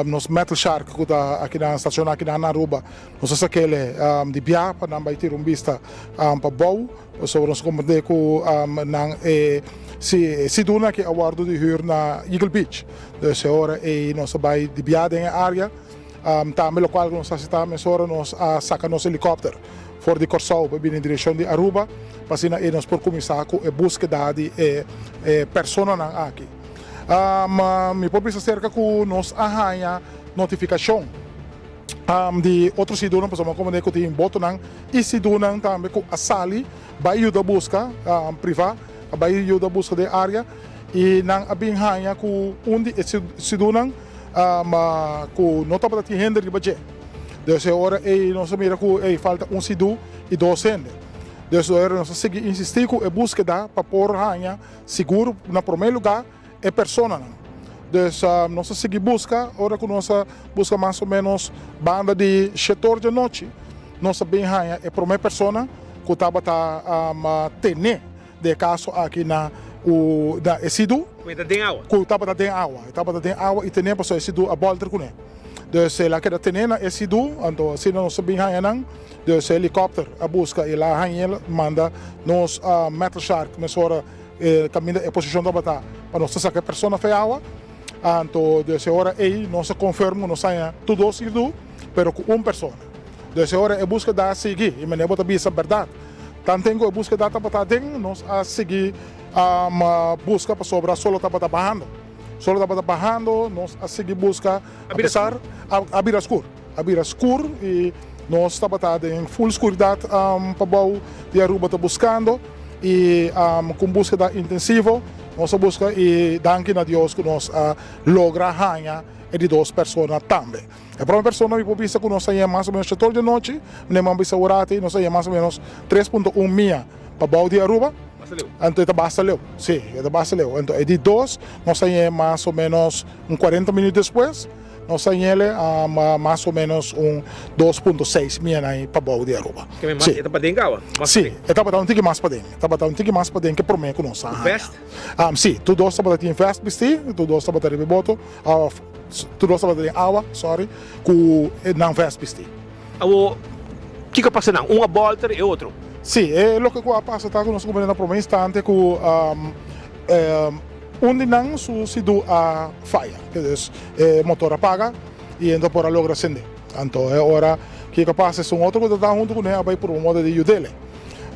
Nos Metal Shark ku ta akinan stashoná akinan na Aruba, nos a sak'el di bia pa nan bai tira un bista pa bou, pasobra nos a komprendé ku nan e si e siduna aki a wòrdu di hür na Eagle Beach. Dus e ora ei nos a bai di bia den e área. Tambe lokual ku nos a hasi ta mesora nos a saka nos helikòpter for di Kòrsou pa bini direkshon di Aruba pa asina ei nos por kuminsá ku e búskeda di e personanan aki. Mi por bisa acerca cu nos a haya notificacion di otro sidunan pasobra mi a comprende cu tin botonan y sidunan tambe cu a sali bay yuda busca priva a bay yuda busca den area y nan a bin haya cu un di e sidunan cu no tabata tin hende riba dje. Dus e ora ey nos a mira cu ey falta un sidu y dos hende. Dus ora nos a sigui insisti cu e buskeda pa por haya Sigur na promé lugá e personanan. Dus nos a sigui buska, ora ku nos a buska mas o ménos banda di shetor djanochi, nos a bin haña e promé persona ku tabata tené den e kaso aki na na e sidu. Ku e ta den awa? Ku tabata den awa. E tabata den awa i tené pasobra e sidu a bòlter kuné. Dus el a keda tené na e sidu, anto asina nos a bin haña nan. Dus helikòpter a buska i el a hañ'el manda nos Metal Shark mesora e kaminda e posishon tabata pa nos ta saka e persona for e awa. Anto dus e ora ei nos a konfirm ku nos haña tur dos irdu pero ku un persona. Dus e ora e buskeda a sigui i manera bo ta bisa bèrdat tanten ku e buskeda tabata aden nos a sigui buska pasobra solo tabata bahando. Solo tabata bahando nos a sigui buska apesar a bira skur. A bira skur y nos tabata den full scuridad pabou di Aruba ta buscando y cu un busqueda intensivo nos a busca y danki na Dios cu nos a logra haña e di dos persona tambe. E prome persona mi por bisa cu nos a haña mas o menos chator di anochi, mi a bisa awor nos a haña mas o menos tres punto un mia pabou di Aruba. Anto e ta basta leu, si e ta basta leu. Anto e di dos nos a haña mas o menos un cuarenta minuut despues. Nos a yele a mas o menos un dos punto seis mianan pabou di Aruba. Ke mas e ta paden kawa? Si, e tabata un tiki mas paden. E tabata un tiki mas paden ke prome ku nos a haña. Vest? Si, tur dos tabata tin vest bistí, tur dos tabata riba e boto, of tur dos tabata den awa, sorry, ku nan vest bistí. Awor, kiko a pasa nan? Un a bolter e otro? Si, e loke ku a pasa ta ku nos a kuminsá na prome instante ku Un di nan su sidu a faya, ke dus e motor a paga i e no por a logra sende. Anto e ora kiko a pasa esun otro ku ta ta huntu kuné a bai purba moda di yud'é.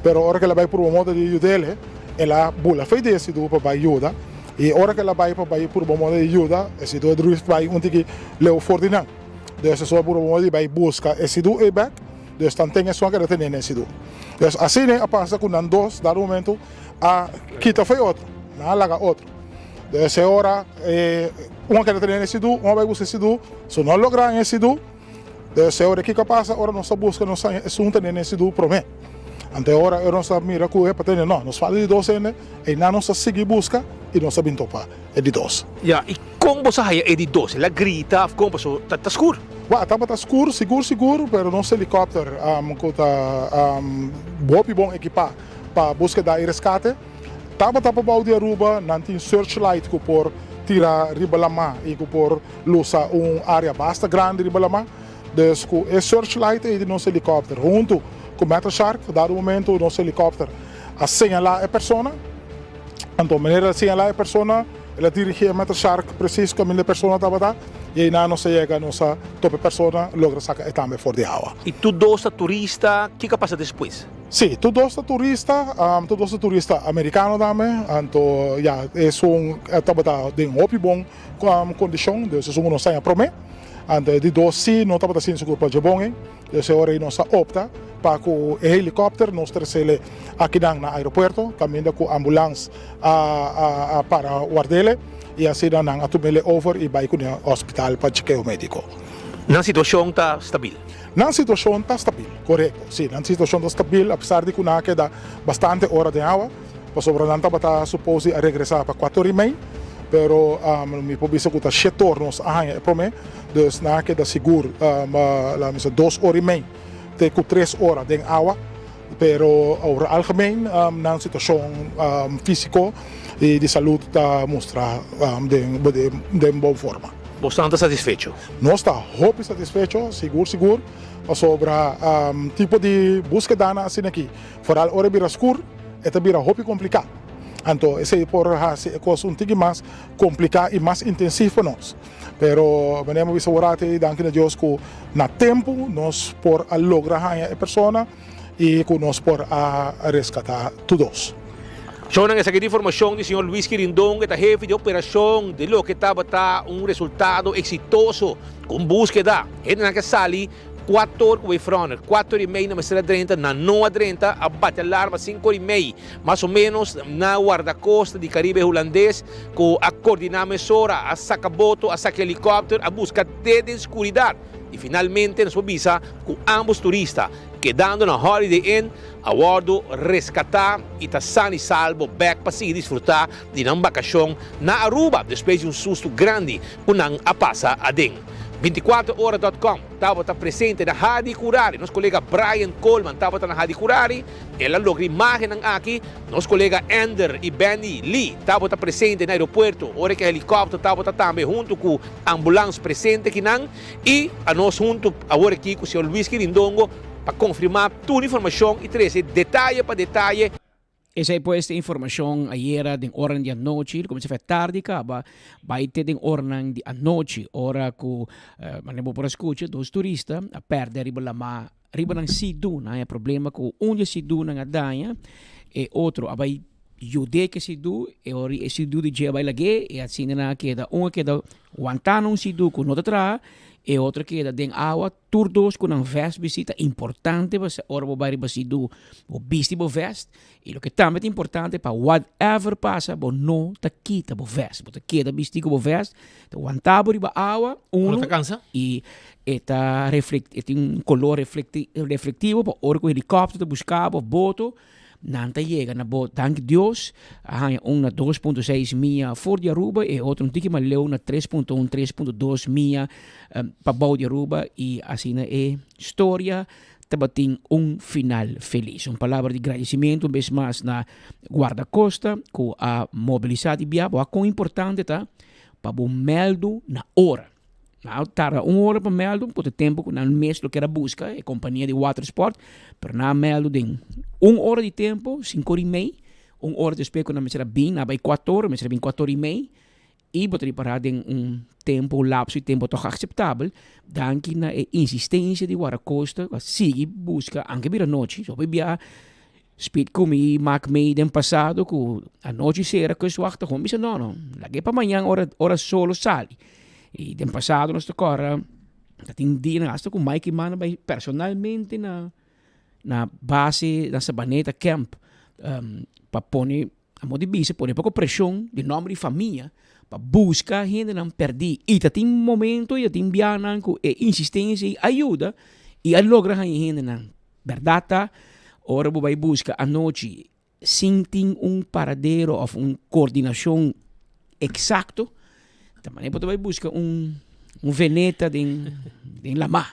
Pero ora ku el a bai purba moda di yud'é, el a bula fei di e sidu pa bai yuda i ora ku el a bai pa bai purba moda di yuda, e sidu a drùf bai un tiki leu for di nan. Dus esun a purba moda di bai buska e sidu ei bèk, dus tanten esun a keda tene na e sidu. Dus asina a pasa ku nan dos dado momento a kita fo'i otro, nan a laga otro. Dus e ora e un a keda tene e sidu, un a bai buska e sidu, su no a logra haña e sidu, dus e ora kiko a pasa? Ora nos a buska nos haña esun tene e sidu promé. Anto e ora nos a mira ku e pa tene no, nos falta di dos hende, einan nos a sigui buska i nos a bin topa e di dos. Ya, i kon bo sa haña e di dos? El a grita of kon? Pasobra ta skur. Wak, tabata skur, sigur sigur, pero nos helikòpter ku ta hopi bon ekipá Pa buskeda i reskate tabata pa bou di Aruba, nan tin searchlight ku por tira riba lamá i ku por lusa un área basta grandi riba lamá. Dus ku e searchlight ei di nos helikòpter huntu ku Metal Shark, dado momento nos helikòpter a señalá e persona. Anto manera el a señalá e persona, el a dirigí e Metal Shark presis kaminda e persona tabata i einan nos a yega, nos a topa e persona, logra saka e tambe for di awa. I tur dos ta turista, kiko a pasa despues? Sí, tur dos ta turista, tur dos ta turista americano tambe, anto ya esun tabata den hopi bon condicion, dus esun cu nos taña prome, anto e di dos si no tabata sinti su curpa dje bon ei, dus e ora ei nos a opta pa cu e helicopter nos trecele akinan na aeropuerto caminda cu ambulans a para wardele y asina nan a tumele over y bay cune hospital pa chekeo medico. Nan situashon ta stabil? Nan situashon ta stabil, korekto. Si, nan situashon ta stabil apesar di ku nan a keda bastante ora den awa, pasobra nan tabata supos di a regresá pa kuater i mei, pero mi por bisa ku ta shetor nos a haña e promé, dus nan a keda sigur laga mi bisa dos ora i mei te ku tres ora den awa. Pero over algemeen nan situacion fisico y di salud ta mustra den bon forma. Bosnan ta satisfecho? Nos ta hopi satisfecho, sigur sigur, pasobra tipo di buskedanan asina aki, foral ora e bira skur, e ta bira hopi complica. Anto esey por haci e cos un tiki mas complica y mas intensief pa nos. Pero manera mi a bisa awor danki na Dios cu na tempo nos por a logra haña e persona y cu nos por a rescata tur dos. Shownan esaki di informacion di señor Luis Quirindon e ta hefe di operacion di loke tabata un resultado exitoso cu un buskeda. Hendenan ke sali Cuator cu Wayfrunner, cuator y mei na mester a drenta, nan no a drenta, a bati alarma cinco y mei, mas o menos, na Guardacosta di Caribe Hulandes, cu a coordina mesora, a saca boto, a saca helicopter, a busca te den scuridad y finalmente nos por bisa cu ambos turista, kedando na Holiday Inn, a wordo rescata y ta san y salbo bek pa sigui disfruta di nan vacacion na Aruba despues di un susto grandi cu nan a pasa aden. Binticuatro ora dot com tabata presente na Hadi Curari. Nos colega Brian Coleman tabata na Hadi Curari. El a logra imagennan aki. Nos colega Ender y Benny Lee tabata presente na aeropuerto ora cu e helicopter tabata tambe hunto cu ambulance presente akinan. Y anos hunto awor aki cu señor Luis Quirindongo pa confirma tur informacion y trece detaye pa detaye. Esei pues ta informacion ayera den oranan di anochi, lo cuminsa fe tardi caba, bay te den oranan di anochi, ora cu manera bo por a scucha dos turista a perde riba lama, riba nan Sea-Doo, nan haya problema cu un di e Sea-Doonan a daña, e otro a bay yud'é cu e Sea-Doo, e ora e Sea-Doo di dje a bay lag'é, e asina nan a keda, un a keda wanta na un Sea-Doo cu no ta traha, e otro a keda den awa. Tur dos ku nan vest bisti ta importante pasobra ora bo bai riba sidu bo bisti bo vest y loke tambe ta importante pa whatever pasa bo no ta kita bo vest bo ta keda bisti ku bo vest ta wanta bo riba awa Bo no ta kansa? Y e ta reflect e tin un color reflecti reflectivo pa ora ku helicopter ta buska bo of boto Nan ta yega na bo danki Dios a haña un na dos punto seis mia for di Aruba e otro un tiki mas leu na tres punto un tres punto dos mia pabou di Aruba y asina e storia tabatin un final felis. Un palabra di gradicimento un bes mas na Guardacosta cu a mobilisa di bia bo a con importante ta pa bo meldu na ora. Nan a tarda un ora pa mèldu, ku ta tempu ku nan mes lo kier a buska e kompania di watersport, pero nan a mèldu den un ora di tempu, sinku ora i mei, un ora despues ku nan mester a bin, nan a bai kuater ora, mester a bin kuater ora i mei, i bo ta ripará den un tempu, un lapso di tempu tòg akseptabel, danki na e insistensia di Warakosta ku a sigui buska, anke bira nochi, so hopi bia Speed ku mi mak mei den pasado ku anochi sera kustwacht ta bisa no no lag'é pa mañan ora ora solo sali i den pasado nos ta kòrda ta tin dianan asta ku Mike i Mana bai personalmente na na base na Sabaneta camp pa pone amo di bisa pone poko preshon di nòmber di famia pa buska hendenan pèrdí i ta tin momento i ta tin bianan ku e insistensia ei a yuda i a logra haña hendenan. Bèrdat ta, ora bo bai buska anochi sin tin un paradero òf un kordinashon eksakto, ta manera bo ta bai buska un un veneta den den lamá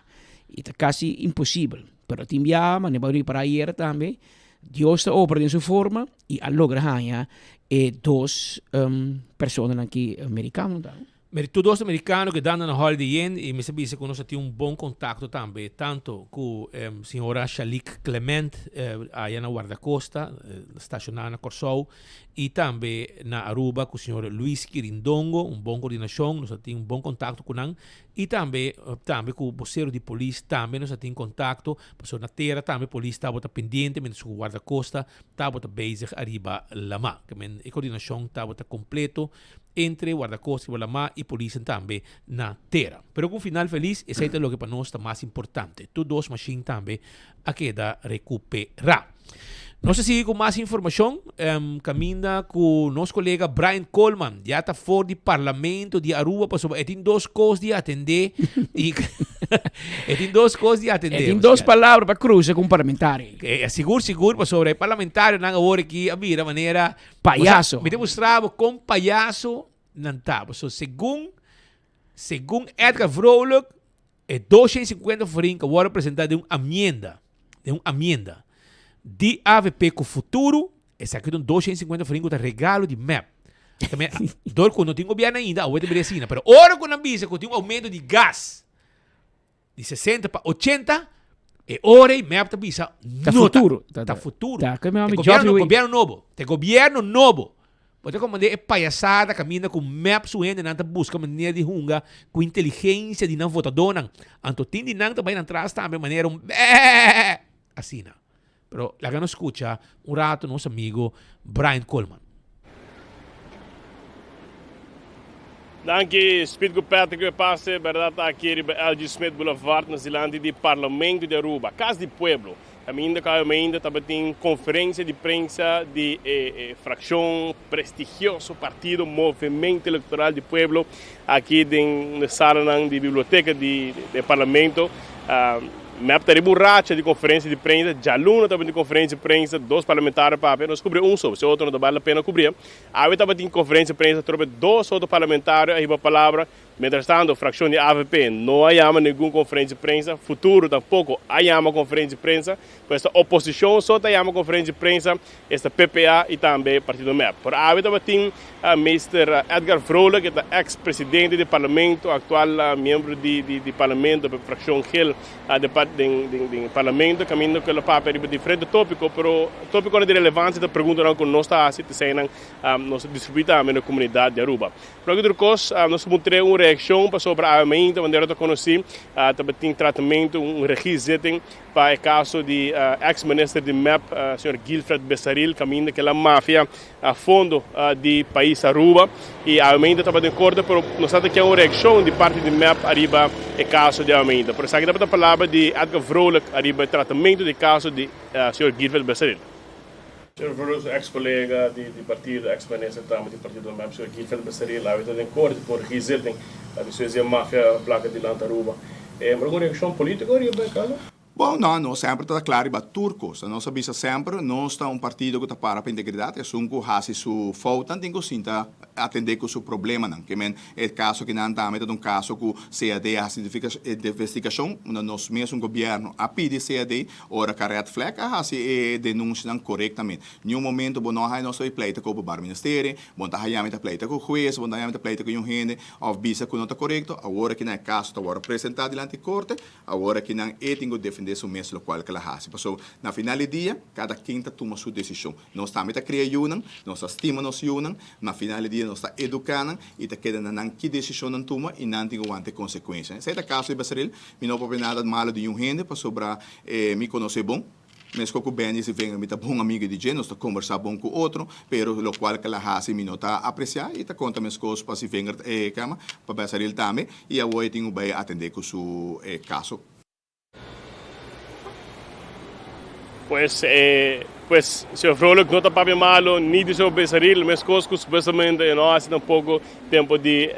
i ta kasi imposibel. Pero tin biaha, manera bo a ripará ayera tambe, Dios ta obra den su forma i a logra haña e dos personanan ki merikano ta. Meri tur dos americano ke danda na Holiday Inn y mester bisa cu nos a tin un bon contacto tambe tanto cu señora Shalique Clement aya na Guardacosta staciona na Corsou y tambe na Aruba cu señor Luis Quirindongo un bon coordinacion nos a tin un bon contacto cu nan y tambe tambe cu vocero di polis tambe nos a tin contacto pasobra na tera tambe polis tabata pendiente mientras cu Guardacosta tabata bezig ariba lama e coordinacion tabata completo entre Guardacosta riba lamá i polisnan tambe na tera. Pero ku un final felis, esei ta loke pa nos ta mas importante. Tur dos mashin tambe a keda rekuperá. Nos ta sigui ku mas informashon kaminda ku nos kolega Brian Koolman ya ta for di Parlamento di Aruba pasobra e tin dos kos di atendé i e tin dos kos di atendé. E tin dos palabra pa cruza cu un parlamentario. Sigur sigur pasobra e parlamentarionan awor aki a bira manera Payaso. Mi ta mustra bo kon payaso nan ta. Pasobra segun segun Edgar Vrolijk E 250 florin ku a wòrdu presentá den un amienda, den un amienda di avp ku futuro, esaki ta un 250 florin ku ta regalo di mep. Tambe, dor ku no tin gobièrnu ainda, awe ta bira asina. Pero ora ku nan bisa ku tin un oumento di gas di 60 pa 80, e ora ei mep ta bisa Ta no ta, futuro. ta futuro. Ta, ke mi Te mami gobièrnu, Geoffrey gobièrnu nobo, te gobièrnu nobo. Bo ta komprendé e payasada kaminda ku mep su hendenan ta buska manera di hunga ku inteligensia di nan votadónan. Anto tin di nan ta bai nan tras tambe manera un bèèèè asina. Pero laga nos skucha un rato nos amigo Brian Koolman. Danki Speed ku Patrick ku e pase bèrdat aki riba LG Smith Boulevard na dilanti di Parlamento di Aruba, Kas di Pueblo. Caminda cu awe tabatin conferencia di prensa di e fraccion prestigioso partido Movimento Electoral di Pueblo aki den e salanan di biblioteca di e parlamento. Mep ta riba un racha di conferencia di prensa. Djaluna tabatin conferencia di prensa, dos parlamentario papia, nos cubri un so, si otro no ta bal la pena cubri. Awe tabatin conferencia di prensa trobe dos otro parlamentario a hiba palabra. Mientrastanto, fraccion di avp no a yama ningun conferencia di prensa, Futuro tampoco a yama conferencia di prensa, pues ta oposicion so ta yama conferencia di prensa, esta PPA y tambe partido mep. Por awe tabatin Meester Edgar Vrolijk, e ta ex presidente di parlamento, actual miembro di di parlamento pa fraccion geel den parlamento, caminda cu el a papia riba diferente topico, pero topiconan di relevancia ta preguntanan cu nos ta haci, t'eseinan nos ta distribui tambe na comunidad di Aruba. Loke tur kos, nos ta puntr'é un reakshon pasobra awe mainta manera ta konosí tabatin tratamentu, un regiezitting pa e kaso di eks minister di mep señor Guilfred Besaril kaminda kila mafia fondo di pais Aruba i awe mainta tabatin korte pero nos ta ke un reakshon di parti di mep ariba e kaso di awe mainta. Por esaki tabata palabra di Edgar Vrolijk ariba e tratamentu di kaso di señor Guilfred Besaril. Señor Vrolijk su ex colega di di partido, ex minister tambe di partido mep, señor Guilfred Besaril, awe ta den corte por regiezitting despues di e mafia placa dilanti Aruba. E algun reaccion politico riba e caso? Bon, no, nos semper ta kla riba tur kos. Nos a bisa semper, nos ta un partido ku ta para pa integridat. Esun ku hasi su foutnan tin ku sinta atendé ku su problemanan. Ke men e kaso kinan tambe ta un kaso ku CAD a hasi investigashon, unda nos mes un gobièrnu a pidi CAD Ora ka Red Flag a hasi e denuncianan corectamente. Niun momento bo no a haya nos ta bay pleita cu Openbaar Ministerie, bo no ta haya mi ta pleita cu huez, bo no ta haya mi ta pleita cu niun hende of bisa cu no ta corecto. Awor aki nan e caso ta wordo presenta dilanti corte, awor aki nan e tin cu defende su mes locual cu el a hasi. Pasobra na final di dia cada ken ta tuma su decision. Nos tambe ta cria yunan, nos ta stima nos yunan, na final di dia nos ta educa nan y ta keda na nan ki decision nan tuma y nan tin cu wanta e consecuencia. Esey ta caso di Besaril. Mi no papia nada malo di niun hende pasobra mi konosé bon. Meskos ku Benny Zivinger mi ta bon amigo di dje, nos ta kombersá bon ku otro, pero lokual ku el a hasi mi no ta apresiá i ta konta meskos pa Zivinger e kama, pa Besaril tambe i awor e tin ku bai atendé ku su kaso. Pues e pues señor Vrolijk no ta papia malo ni di señor Besaril, meskos ku supuestamente e no hasi tampoco tempo di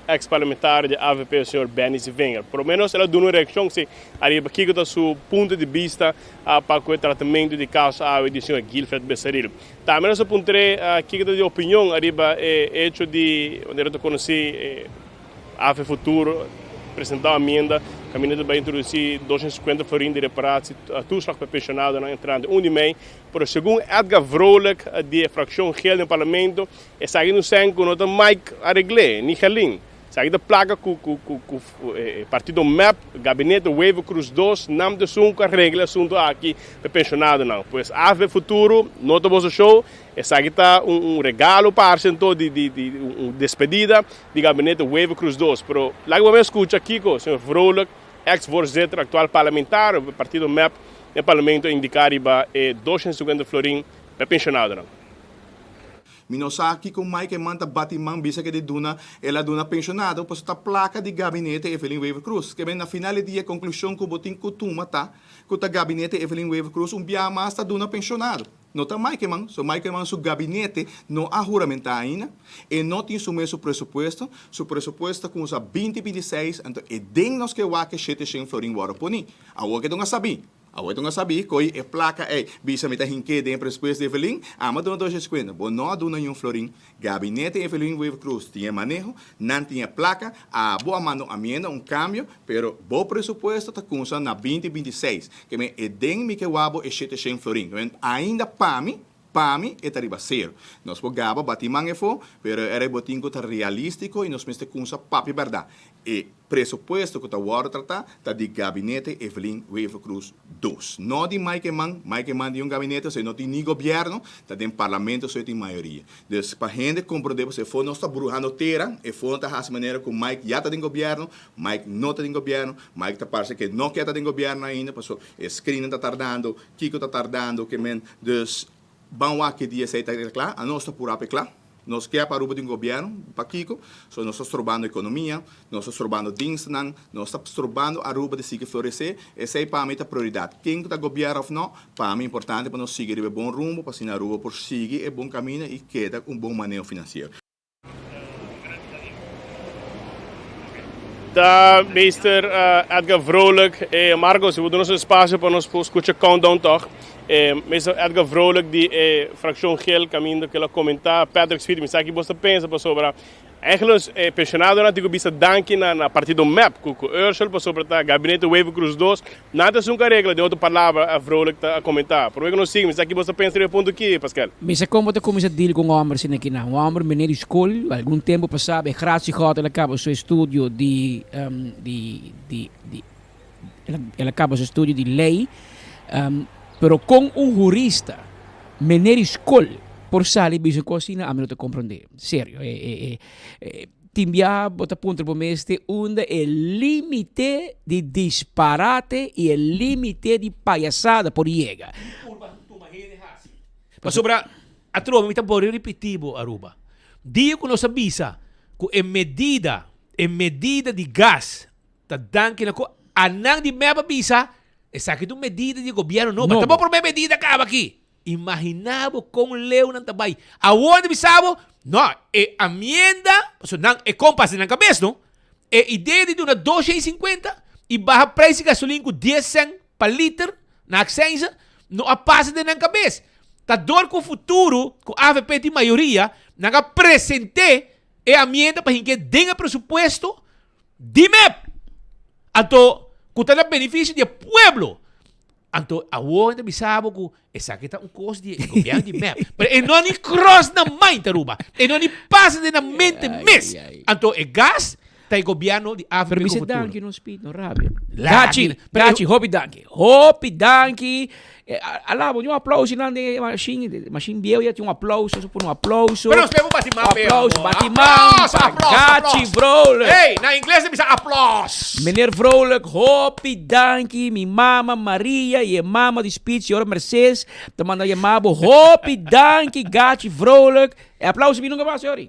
ex parlamentario di avp señor Benny Zivinger. Por lo menos el a duna un reaccion si ariba kiko ta su punto di bista pa ku e tratamento di caso awe di señor Guilfred Besaril. Tambe nos a puntr'é kiko ta di opinion ariba e hecho di manera ta conoci Ave Futuro presentá un amienda kaminda ta bai introdusí 250 florin di reparatie toeslag pa penshonadonan entrante un di mei. Pero segun Edgar Vrolijk di e frakshon geel den parlamento esaki no sèn ku no ta Mike aregl'é ni Gerlin. Esaki ta plaka ku ku ku ku partido mep, gabinete Wever Croes dos, nam ta esun ku a regla e asuntu aki pa e penshonadonan. Pues Ave Futuro no ta boso show, esaki ta un un regalo parse anto di di di un despedida di gabinete Wever Croes dos. Pero laga bo mes scucha kico señor Vrolijk, ex voorzitter, actual parlamentario pa partido mep den parlamento a indica riba e 250 florin pa e pensionadonan. Mi no sa kico Mike Eman ta bati man bisa ke di duna el a duna pensionado pasobra ta placa di gabinete Evelyn Wever Croes. Ke men na final di dia e conclusion cu bo tin cu tuma ta cu ta gabinete Evelyn Wever Croes un biaha mas ta duna pensionado. No ta Mike Eman, so Mike Eman su gabinete no a huramentá ainda, e no tin su mes su presupuesto, su presupuesto ta kumsa binti 26, anto e den nos ke wak e 700 florin wòrdu poní. Awor ke ta un a sabí, awor ta un a sabí ko'i e plaka ei bisa mi ta hink'é den e presupuesto di Evelyn, ami a duna 250, bo no a duna niun florin, Gabinete Evelyn Wever Croes tin e maneho, nan tin e placa, abo a manda un amienda, un cambio, pero bo presupuesto ta cunsa na 20 26, ke men e den mi ke wabo e 700 florin, ke men ainda pa mi, pa mi e ta riba cero. Nos por gaba bati man efo, pero era e bo tin cu ta realistico y nos mester cunsa papia berdad. E presupuesto cu ta wordo trata ta di Gabinete Evelyn Wever Croes dos. No di Mike Eman, Mike Eman di un gabinete so e no tin ni gobierno, ta den parlamento so e tin mayoria. Dus pa hende comprende pasobra e fondo nos ta bruhando tera, e fondo ta haci manera cu Mike ya ta den gobierno, Mike no ta den gobierno, Mike ta parce cu e no kier ta den gobierno ainda pasobra e screening ta tardando, kico ta tardando, ke men, dus Ban wak ki dia esei ta kla, anos ta pura p'e kla. Nos ke pa Aruba tin gobierno, pakiko? So nos ta strobando ekonomia, nos ta strobando dienstnan, nos ta strobando Aruba di sigui floresé. Esei pa mi ta prioridat. Ken ku ta gobierno òf no, pa mi importante pa nos sigui riba e bon rumbo pa asina Aruba por sigui e bon kaminda i keda ku un bon maneho finansiero. Ta meester Edgar Vrolijk. Eh, Marco, si bo duna nos espacio pa nos por scucha countdown toch. Eh, meester Edgar Vrolijk di e fraccion geel caminda cu el a comenta. Patrick Speed, mi sa ki bo ta pensa pasobra eigenlijk eh, pensionadonan tin cu bisa danki na, na partido MEP cu, cu Ursel pasobra ta gabinete Wever Croes 2. Nan ta esun cu a regla, den otro palabra, Vrolijk ta a comenta. Prome cu nos sigui, mi sa ki bo ta pensa riba e punto aki, Pascal. Mi sa con bo ta cuminsa deal cu un homber asina aki nan. Un homber meneer di school, algun tempo pasa e gratie gehad el a caba su estudio di, di, di, di, el a caba su estudio di ley. Pero con un hurista, meneer di school, por sali bisa un cos asina, ami no ta comprende. Serio, e, e, e, Tin biaha bo ta puntra bo mes te unda e limite di disparate i e limite di payasada por yega. Pasobra, atrobe mi ta por ripití bo, Aruba. Dia ku nos a bisa ku e medida, e medida di gas ta danki na ku anan di mep a bisa, esaki ta un medida di gobièrnu nobo. Ta bo promé medida kaba aki. Imaginá bo kon leu nan ta bai. Awor ta bisa bo, no, e amienda, pasobra nan, e kon pasa den nan kabes, no? E idea di duna 250 i baha prijs di gasolin ku dies sèn pa liter na aksensa, no a pasa den nan kabes. Ta dor ku futuro, ku avp tin mayoria, nan a present'é e amienda pa hink'é den e presupuesto di mep. Anto, ku ta na benefisio di e pueblo. Anto awor ta bisa bo ku esaki ta un kos di e gobierno di mep. Pero e no ni cross na mind Aruba. E no ni pasa den na mente mes. Anto e gas ta e gobierno di avp Pero ku mi se futuro. danki no speed no rabia. Lachi, Gachi, gachi, hopi danki. Hopi danki. Eh, alabo, un aplauso nan de machine, machine bieu ya tin un aplauso, so pone un aplauso. Pero nos bebo bati man, bebo. Aplauso, bati man. Aplauso, aplauso, Gachi aplauso. Vrolijk. Hey, na ingles bisa aplauso. Meneer Vrolijk, hopi danki. Mi mama Maria y e mama di Speed, señora Mercedes, ta manda yama bo. Hopi danki, Gachi Vrolijk. E aplauso mi nunca mas, sorry.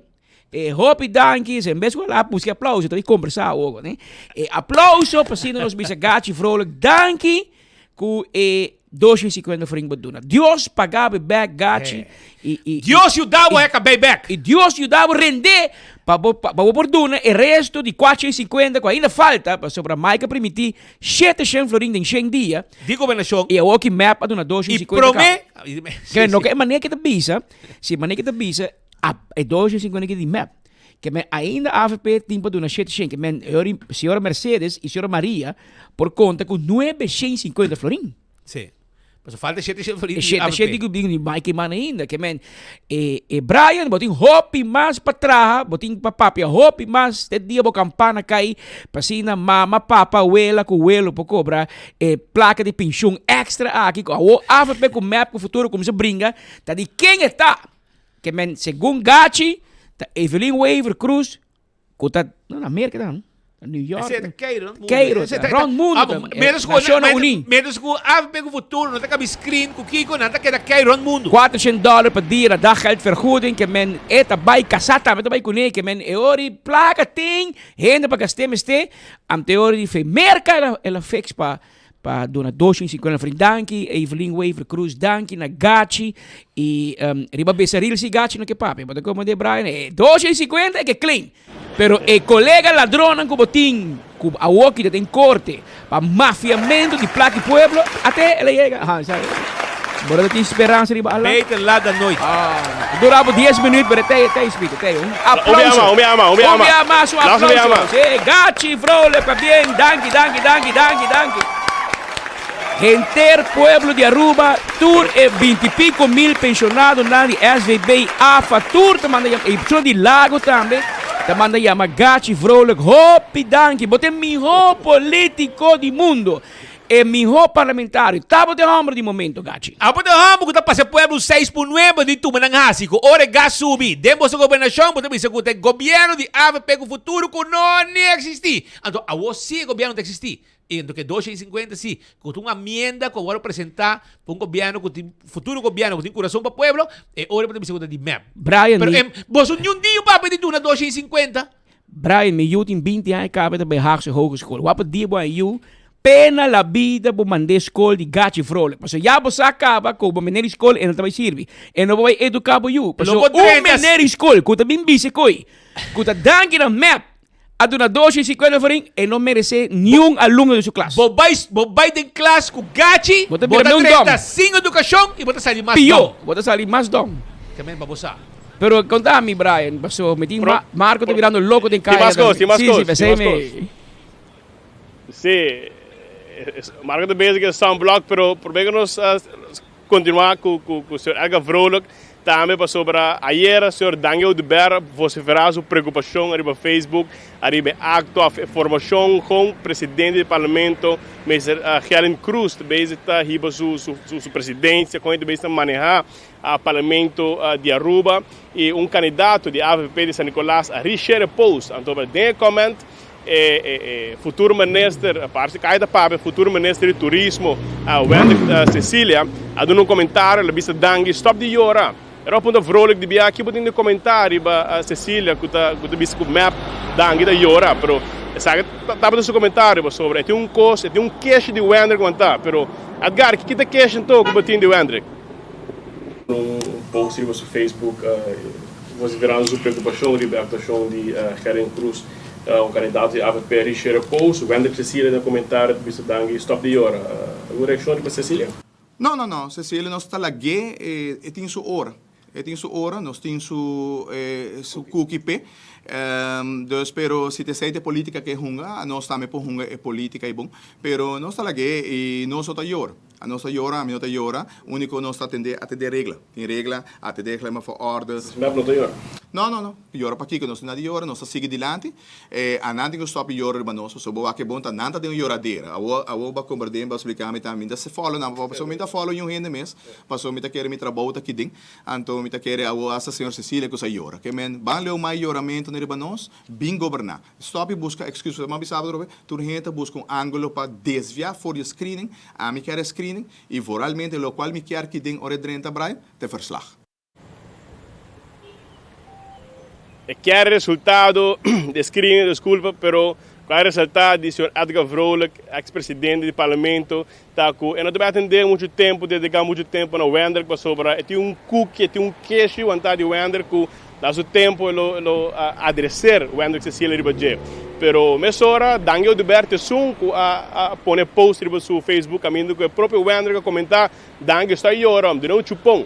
E hopi danki, en bes ku la buska aplauso, ta kombersá awor, ne? E aplauso pa asina nos bisa Gachi Vrolijk danki ku e 250 florin bo duna. Dios paga bo bek Gachi. I, i, Dios yuda bo heka bay bek. I Dios yuda bo rende pa bo pa bo por duna e resto di 450 ku ainda falta pasobra Mike a primiti 700 florin den shen dia. Di gobernashon. I awor ki mep a duna 250 I prome. Kende no ke e manera ke ta bisa, si e manera ke ta bisa A e 250 ki di mep. Ke men ainda avp tin pa duna 700. Ke men e señora Mercedes y señora Maria por konta ku 950 florin. Sí. Paso falta 700 florin E di avp. 700 di di Mike man ainda. Ke men e e Brian bo tin hopi mas pa traha, bo tin pa papia hopi mas te dia bo kampana kai pa asina mama, papa, wela ku welo por kobra e plaka di penshun extra aki ku awo avp ku mep ku futuro kuminsa bringa ta di ken e ta. Ke men segun Gachi ta Evelyn Wever Croes ku ta no na Merka ta no na New York. Ese ta Cairo rond mundo. Cairo Ese ta rond mundo Ah, ta menos ku Nacionnan Uní. Menos ku avp ku futuro no ta kabi screen ku kiko nan ta keda Cairo rond mundo. 400 dollar pa dia na daggeldvergoeding ke men e ta bai kasá tambe ta bai kuné ke men e ora di plaka tin hende pa gast'é mester anto e ora di fe Merka el a el a fix pa. Pa duna 250 florin. Danki Evelyn Wever Croes, danki na Gachi y um, riba Besaril si Gachi no ke papia. Bo ta comprende Brian? E 250 e ke claim. Pero e colega ladronnan cu bo tin cu awoki ta den corte pa mafiamento di plaki pueblo, ate el a yega. Aha, sa. Bo no tin speransa riba Allah? Beter laat dan nooit. Ah, dura bo 10 minuut, pero tey, tey speaker, tey. Un aplauso. Un bia mas, un bia mas. Un bia mas, un Laatste bia aplauso. mas. Sí, Gachi Vrolijk, pabien. Danki, danki, danki, danki, danki. Henter pueblo di Aruba, tur e binti pico mil pensionadonan di SVB, AFA, tur ta manda yama, e persona di Lago tambe ta manda yama Gachi Vrolijk, hopi danki, bo ta e miho politico di mundo, e miho parlamentario, ta bo ta e homber di momento, Gachi. Abo ta e homber cu ta pasa e pueblo seis por nuebe di tuma nan haci cu ora e gas subi den boso gobernacion bo ta bisa cu ta e gobierno di avp cu futuro cu no ni existi. Anto awo si e gobierno ta existi. I anto ke 250 si, ku ta un amienda ku a wòrdu presentá pa un gobièrnu ku tin, futuro gobièrnu ku tin kurason pa pueblo, e ora bo ta bisa ku ta di mep. Brian, Pero mi, em, boso niun dia un papia di duna 250. Brian, mi yu tin binti aña kaba e ta bai Haagse Hogeschool. Wak pa dia bo a yu, pena la bida bo mand'é skol di Gachi Vrolijk. Pasobra ya bo sa kaba ku bo meneer di skol e no ta bai sirbi. E no bo bai eduká bo yu. Lo Pasobra bo un drenta meneer di skol ku ta bin bisa koe ku ta danki na mep A duna dos i sikuenta florin, e no meresé niun alumno den su klas. Bo bai, bo bai den klas ku gachi, Bo ta bo bira ta meun dòm. drenta sin edukashon i bo ta sali mas Pió, dòm. bo ta sali mas dòm. Ke men pa bo sa. Pero konta mi, Brian, paso mi tin Pro, Ma, Marco ta pro, birando loko den tin kaya mas kos, tambe. tin mas Sí, sí, kos, tin p'esei mas mi. kos. Sí, Marco ta bezig ku e sunblock, pero promé ku nos Continua cu cu señor Edgar Vrolijk tambe pasobra ayera señor Daniel Oduber vocifera su preocupacion ariba Facebook ariba e acto of e formacion con presidente di parlamento Mister Gerlin Croes ta bezig ta hiba su su presidencia con e ta bezig ta maneha parlamento di Aruba y un candidato di avp di San Nicolas a reshare e post anto den e comment E futuro minister, parse ku ta papia, futuro minister di turismo, Wendrick Cecilia, a duna un komentario, el a bisa Dangui, stòp di yora. Era un punto vrolijk di bia, ki bo tin di komentá riba Cecilia ku ta ku ta bisa ku mep Dangui ta yora, pero esaki tabata su komentario pasobra e tin un kos, e tin un keshi di Wendrick wantá, pero Edgar, ki ta keshi anto ku bo tin di Wendrick? Un post riba su Facebook vosiferando su preokupashon riba e aktuashon di Gerlin Cruz. Un kandidato di avp Richere Poos, Wendrick Cecilia den komentario ta bisa Dangui stop di yora. Algun reakshon riba Cecilia? No, no, no, Cecilia nos ta lag'é, e tin su ora. E tin su ora, nos tin su su cookie p'e. Dus pero si ta esei ta e politica ke hunga, nos tambe por hunga e politica ei bon. Pero nos ta lag'é i nos no ta yora. Nos ta yora, ami no ta yora. Unico nos ta atende, atende regla. Tin regla, atende regla for orde. Mep no ta yora? No, no, no. Yora pakiko? Nos tin na di yora, nos ta sigui dilanti. E anan tin ku stop di yora riba nos, pasobra bo wak e bon ta nan ta den un yoradera. Awor, awor bo a komprende, bo a splika mi ta, mi ta follow nan, pasobra mi ta follow niun hende mes, pasobra mi ta kere mi trabou ta kiden. Anto mi ta kere awor hasta señor Cecilia ku sa yora. Ke men, ban leu mai yoramentu riba nos, bin goberná. Stop di buska excuse. Bo bisa atrobe, tur hende ta buska un angulo pa desvia for di e screening. Ami kier e screening y vooralmente locual mi kier ki den ora e drenta Brian, ta e verslag. E kier resultado di e screening, disculpa, pero cu a resalta di señor Edgar Vrolijk, ex presidente di parlamento, ta cu e no ta bay atende mucho tempo, dedica mucho tempo na Wendrick pasobra e tin un cuki, e tin un keshi wanta di Wendrick cu na su tempo e lo e lo adreser Wendrick Cecilia riba dje. Pero mesora Dangui Oduber ta esun cu a a pone post riba su Facebook caminda cu e propio Wendrick a comenta Dangui sta yora, duna un chupon.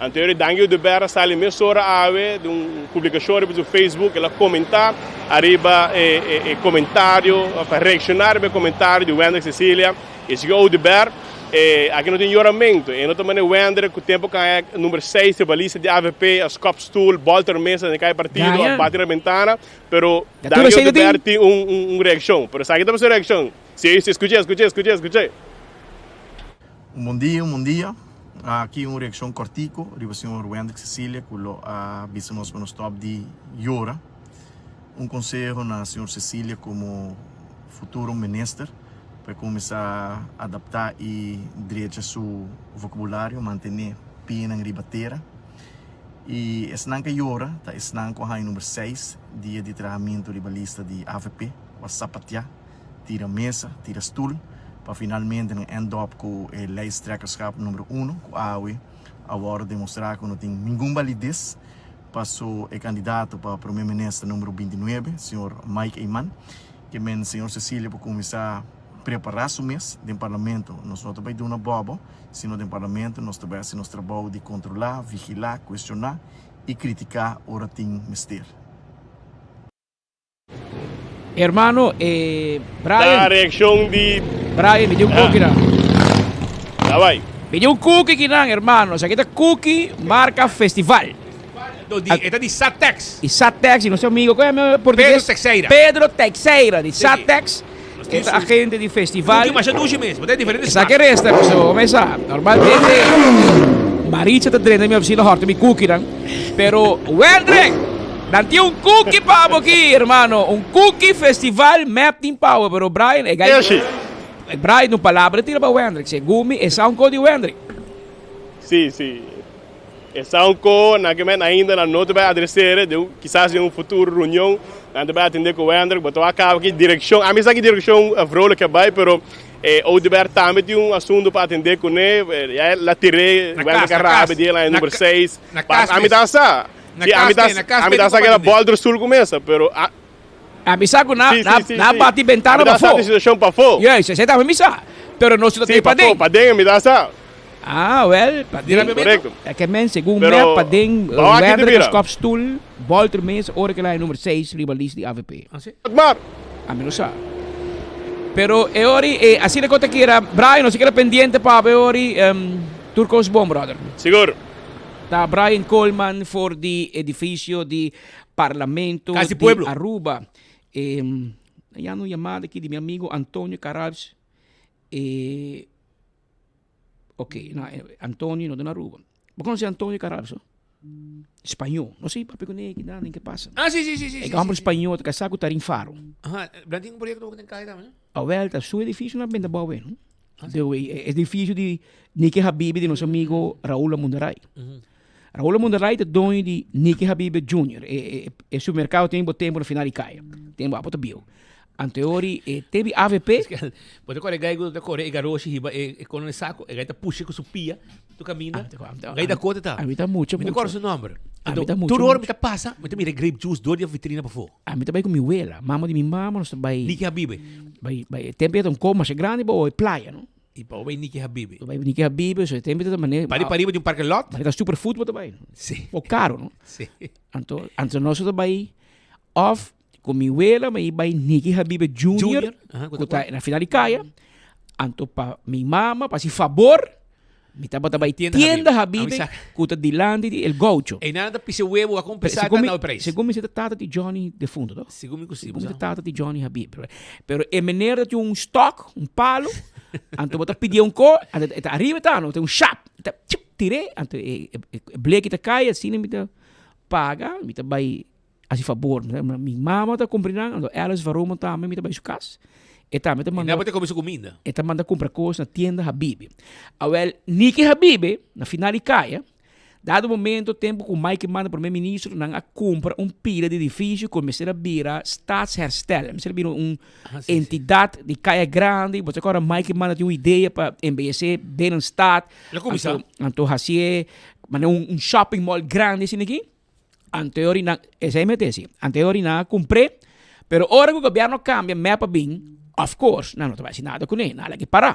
Anto yori Dangui Oduber a sali mesora awe den un publicacion riba su Facebook el a comenta ariba e e e comentario of a reacciona riba e comentario di Wendrick Cecilia y sigui Oduber e aki no tin yoramento e no ta mane Wendrick cu tempo caya number seis riba lista di avp a scop stoel bolter mesa den caya partido a bati na bentana pero Dangui Oduber tin un un reaccion pero esaki ta su reaccion si si escuche escuche escuche escuche. Un bon dia, un bon dia. Aki un reaccion cortico riba señor Wendrick Cecilia cu lo a bisa nos pa nos stop di yora. Un conseho na señor Cecilia como futuro minister pa e cuminsa adapta y drecha su vocabulario, mantene pianan riba tera. Y esnan cu a yora ta esnan cu a haña number seis dia di trahamento riba lista di avp cu a sapatea. tira mesa, tira stul. pa finalmente nan end up ku e lijsttrekkerschap numero uno ku awe a wòrdu demostrá ku no tin ningun balides paso e kandidato pa prome minister numero bintinuebe, señor Mike Eman, ke men señor Cecilia por kuminsá prepará su mes den parlamento. Nos no ta bai duna bòbò, sino den parlamento nos ta bai hasi nos trabou di kontrolá, vigilá, kuestioná i kritiká ora tin mester. Hermano, eh, Brian. Ta reaccion di. Brian, mi di un cookie na. Ta bai. Mi di un cookie kinan, hermano. Esaki ta cookie marca Festival. Do di, e ta di Satex. Di Satex, di nos amigo, ¿cómo se llama portugués? Pedro Teixeira. Pedro Teixeira, di Satex. E ta agente di festival. Cookie masha dushi mes, bo ta diferente smaak. Esaki resta, paso, mesa, normalmente Maritza ta drenta mi oficina horta mi cookienan. Pero Wendrick, nan tin un cookie pa bo aki, hermano. Un cookie festival mep tin power, pero Brian, e gai Eshi. Brian, un palabra tira pa Wendrick. Segun mi, e sa un ko di Wendrick. Si, si. E sa un ko nan ke men ainda nan no ta bai adresere, den un, kisas den un futuro reunion nan ta bai atende ku Wendrick, bo ta wak kaba ki direkshon, ami sa ki direkshon Vrolijk a bai, pero e Oduber tambe tin un asuntu pa atende kuné, ya el a tir'é, Wendrick a rabia di el aña number seis, ami ta sa, si ami ta ami ta sa keda bolter stoel ku mesa, pero a. Ami sa ku na na bati bentana pafó. Ami ta sa di situashon pafó. Juist, esei tambe mi sa. Pero nos ta tin paden. Si, pafó, paden ami ta sa. Ah, wel, paden. Korekto. E ke men segun mep paden Wendrick skop stoel, bolter mes ora ke la e number seis riba list di avp. Mar. Ami no sa. Pero e ori e asina ku ta kira, Brian, nos a keda pendiente pa bo e ori, tur kos bon, brother. Sigur. Ta Brian Koolman for di edifisio di Parlamento Cas di di pueblo. Aruba. E ya no yamada aki di mi amigo Antonio Carabs. E ok, no, Antonio no ta na Aruba. Bo conoce Antonio Carabs, no? Spañó. No sé papia con e, nada, ke pasa. Ah, sí, sí, sí, sí, E sí, hombre sí. spañó ta casá cu Tarin Faro. Aha, dan tin un proyecto bo tin kai tambe, no? Awel, ta su edificio na benta bou, no? De, e edificio di Nike Habibi di nos amigo Raúl Amundaray. Raúl Amundaray ta doño di Nike Habibi Junior. E, e, e supermercado tin bo tempo na final di kaya. Tempo apo ta bieu. Anteori e tebi AVP. Bo ta kore gai ku ta kore e garoshi hiba e e kono e sako, e gai ta pusha ku su pia tu kaminda. Gai da kota ta. Ami ta mucho Mi ta mucho. kore su nomber. Ami Anto ta mucho tur ora mucho. mi ta pasa, mi ta mira e grape juice dor di e vitrina pafó. Ami ta bai ku mi wela, mama di mi mama nos ta bai. Niki Habibe. Bai bai e tempo ya ta un kos masha grandi pa oi playa no. I pa bai Niki Habibe. Bai Niki Habibe, so e tempo ta mane. Pari pariba di un parke lot. Mane ta super food bo ta bai. Si. O karo no. Si. Anto anto nos ta bai of Ku mi wela mi bai Nicky Habibe Junior, ku ta na final di kaya. Anto pa mi mama, pa hasi fabor, mi tabata bai Tienda Habibe, ku ta dilanti di El Gaucho. Einan ta pisa webo a kompensá ta na e preis. Segun mi si ta tata di Johnny defunto, to? Segun mi ku si. Segun mi ta tata di Johnny Habibe. Pero e meneer ta tin un stok, un palo, anto bo ta pidié un ko, anto e ta ariba ta, no, ta un shap, e ta tchup, tir'é, anto e bleki ta kai, asina mi ta paga, mi ta bai Hasi fabor, mi mama ta kumpri nan, anto Alice Varoma tambe mi ta bai su kas. E tambe ta manda. E ta kome su kuminda. E ta manda kumpra kos na tienda Habibi. Awel, Niki Habibi, na final di kaya, dado momento tempu ku Mike manda prome ministro, nan a kumpra un pila di edifisio ku mester a bira Staatsherstel. Mester a bira un entidat di kaya grandi. Bo ta kòrda Mike manda tin un idea pa embeyesé binnenstad. El a kuminsá. Anto hasié manera un shopping mall grandi asina aki. Anteori nan, esei mi a deci, anteori nan a cumpr'é, pero ora cu gobierno cambia mep a bin, of course, nan no ta bay haci nada cun'é, nan a lag'é para.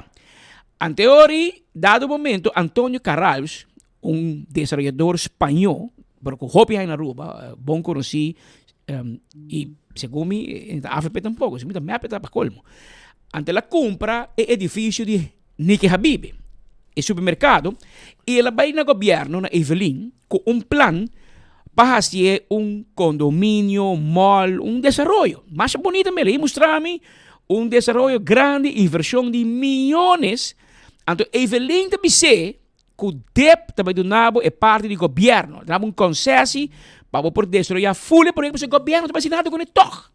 Anteori, dado momento, Antonio Carrals, un desaroyador spañó, pero cu hopi aña na Aruba, bon conoci, y segun mi, e ta avp tampoco, segun mi ta mep e ta pa colmo. Anto el a cumpra e edificio di Niki Habibi, e supermercado, y el a bay na gobierno, na Evelyn, cu un plan pa hacié un condominio, mall, un desaroyo. Masha bonita mira, e mustra mi un desaroyo grandi, inversion di miyones. Anto Evelyn ta bis'é cu dep ta bay duna bo e parti di gobierno, duna bo un concessie pa bo por desaroya full e proyecto, pasobra gobierno ta bay haci nada cune tog.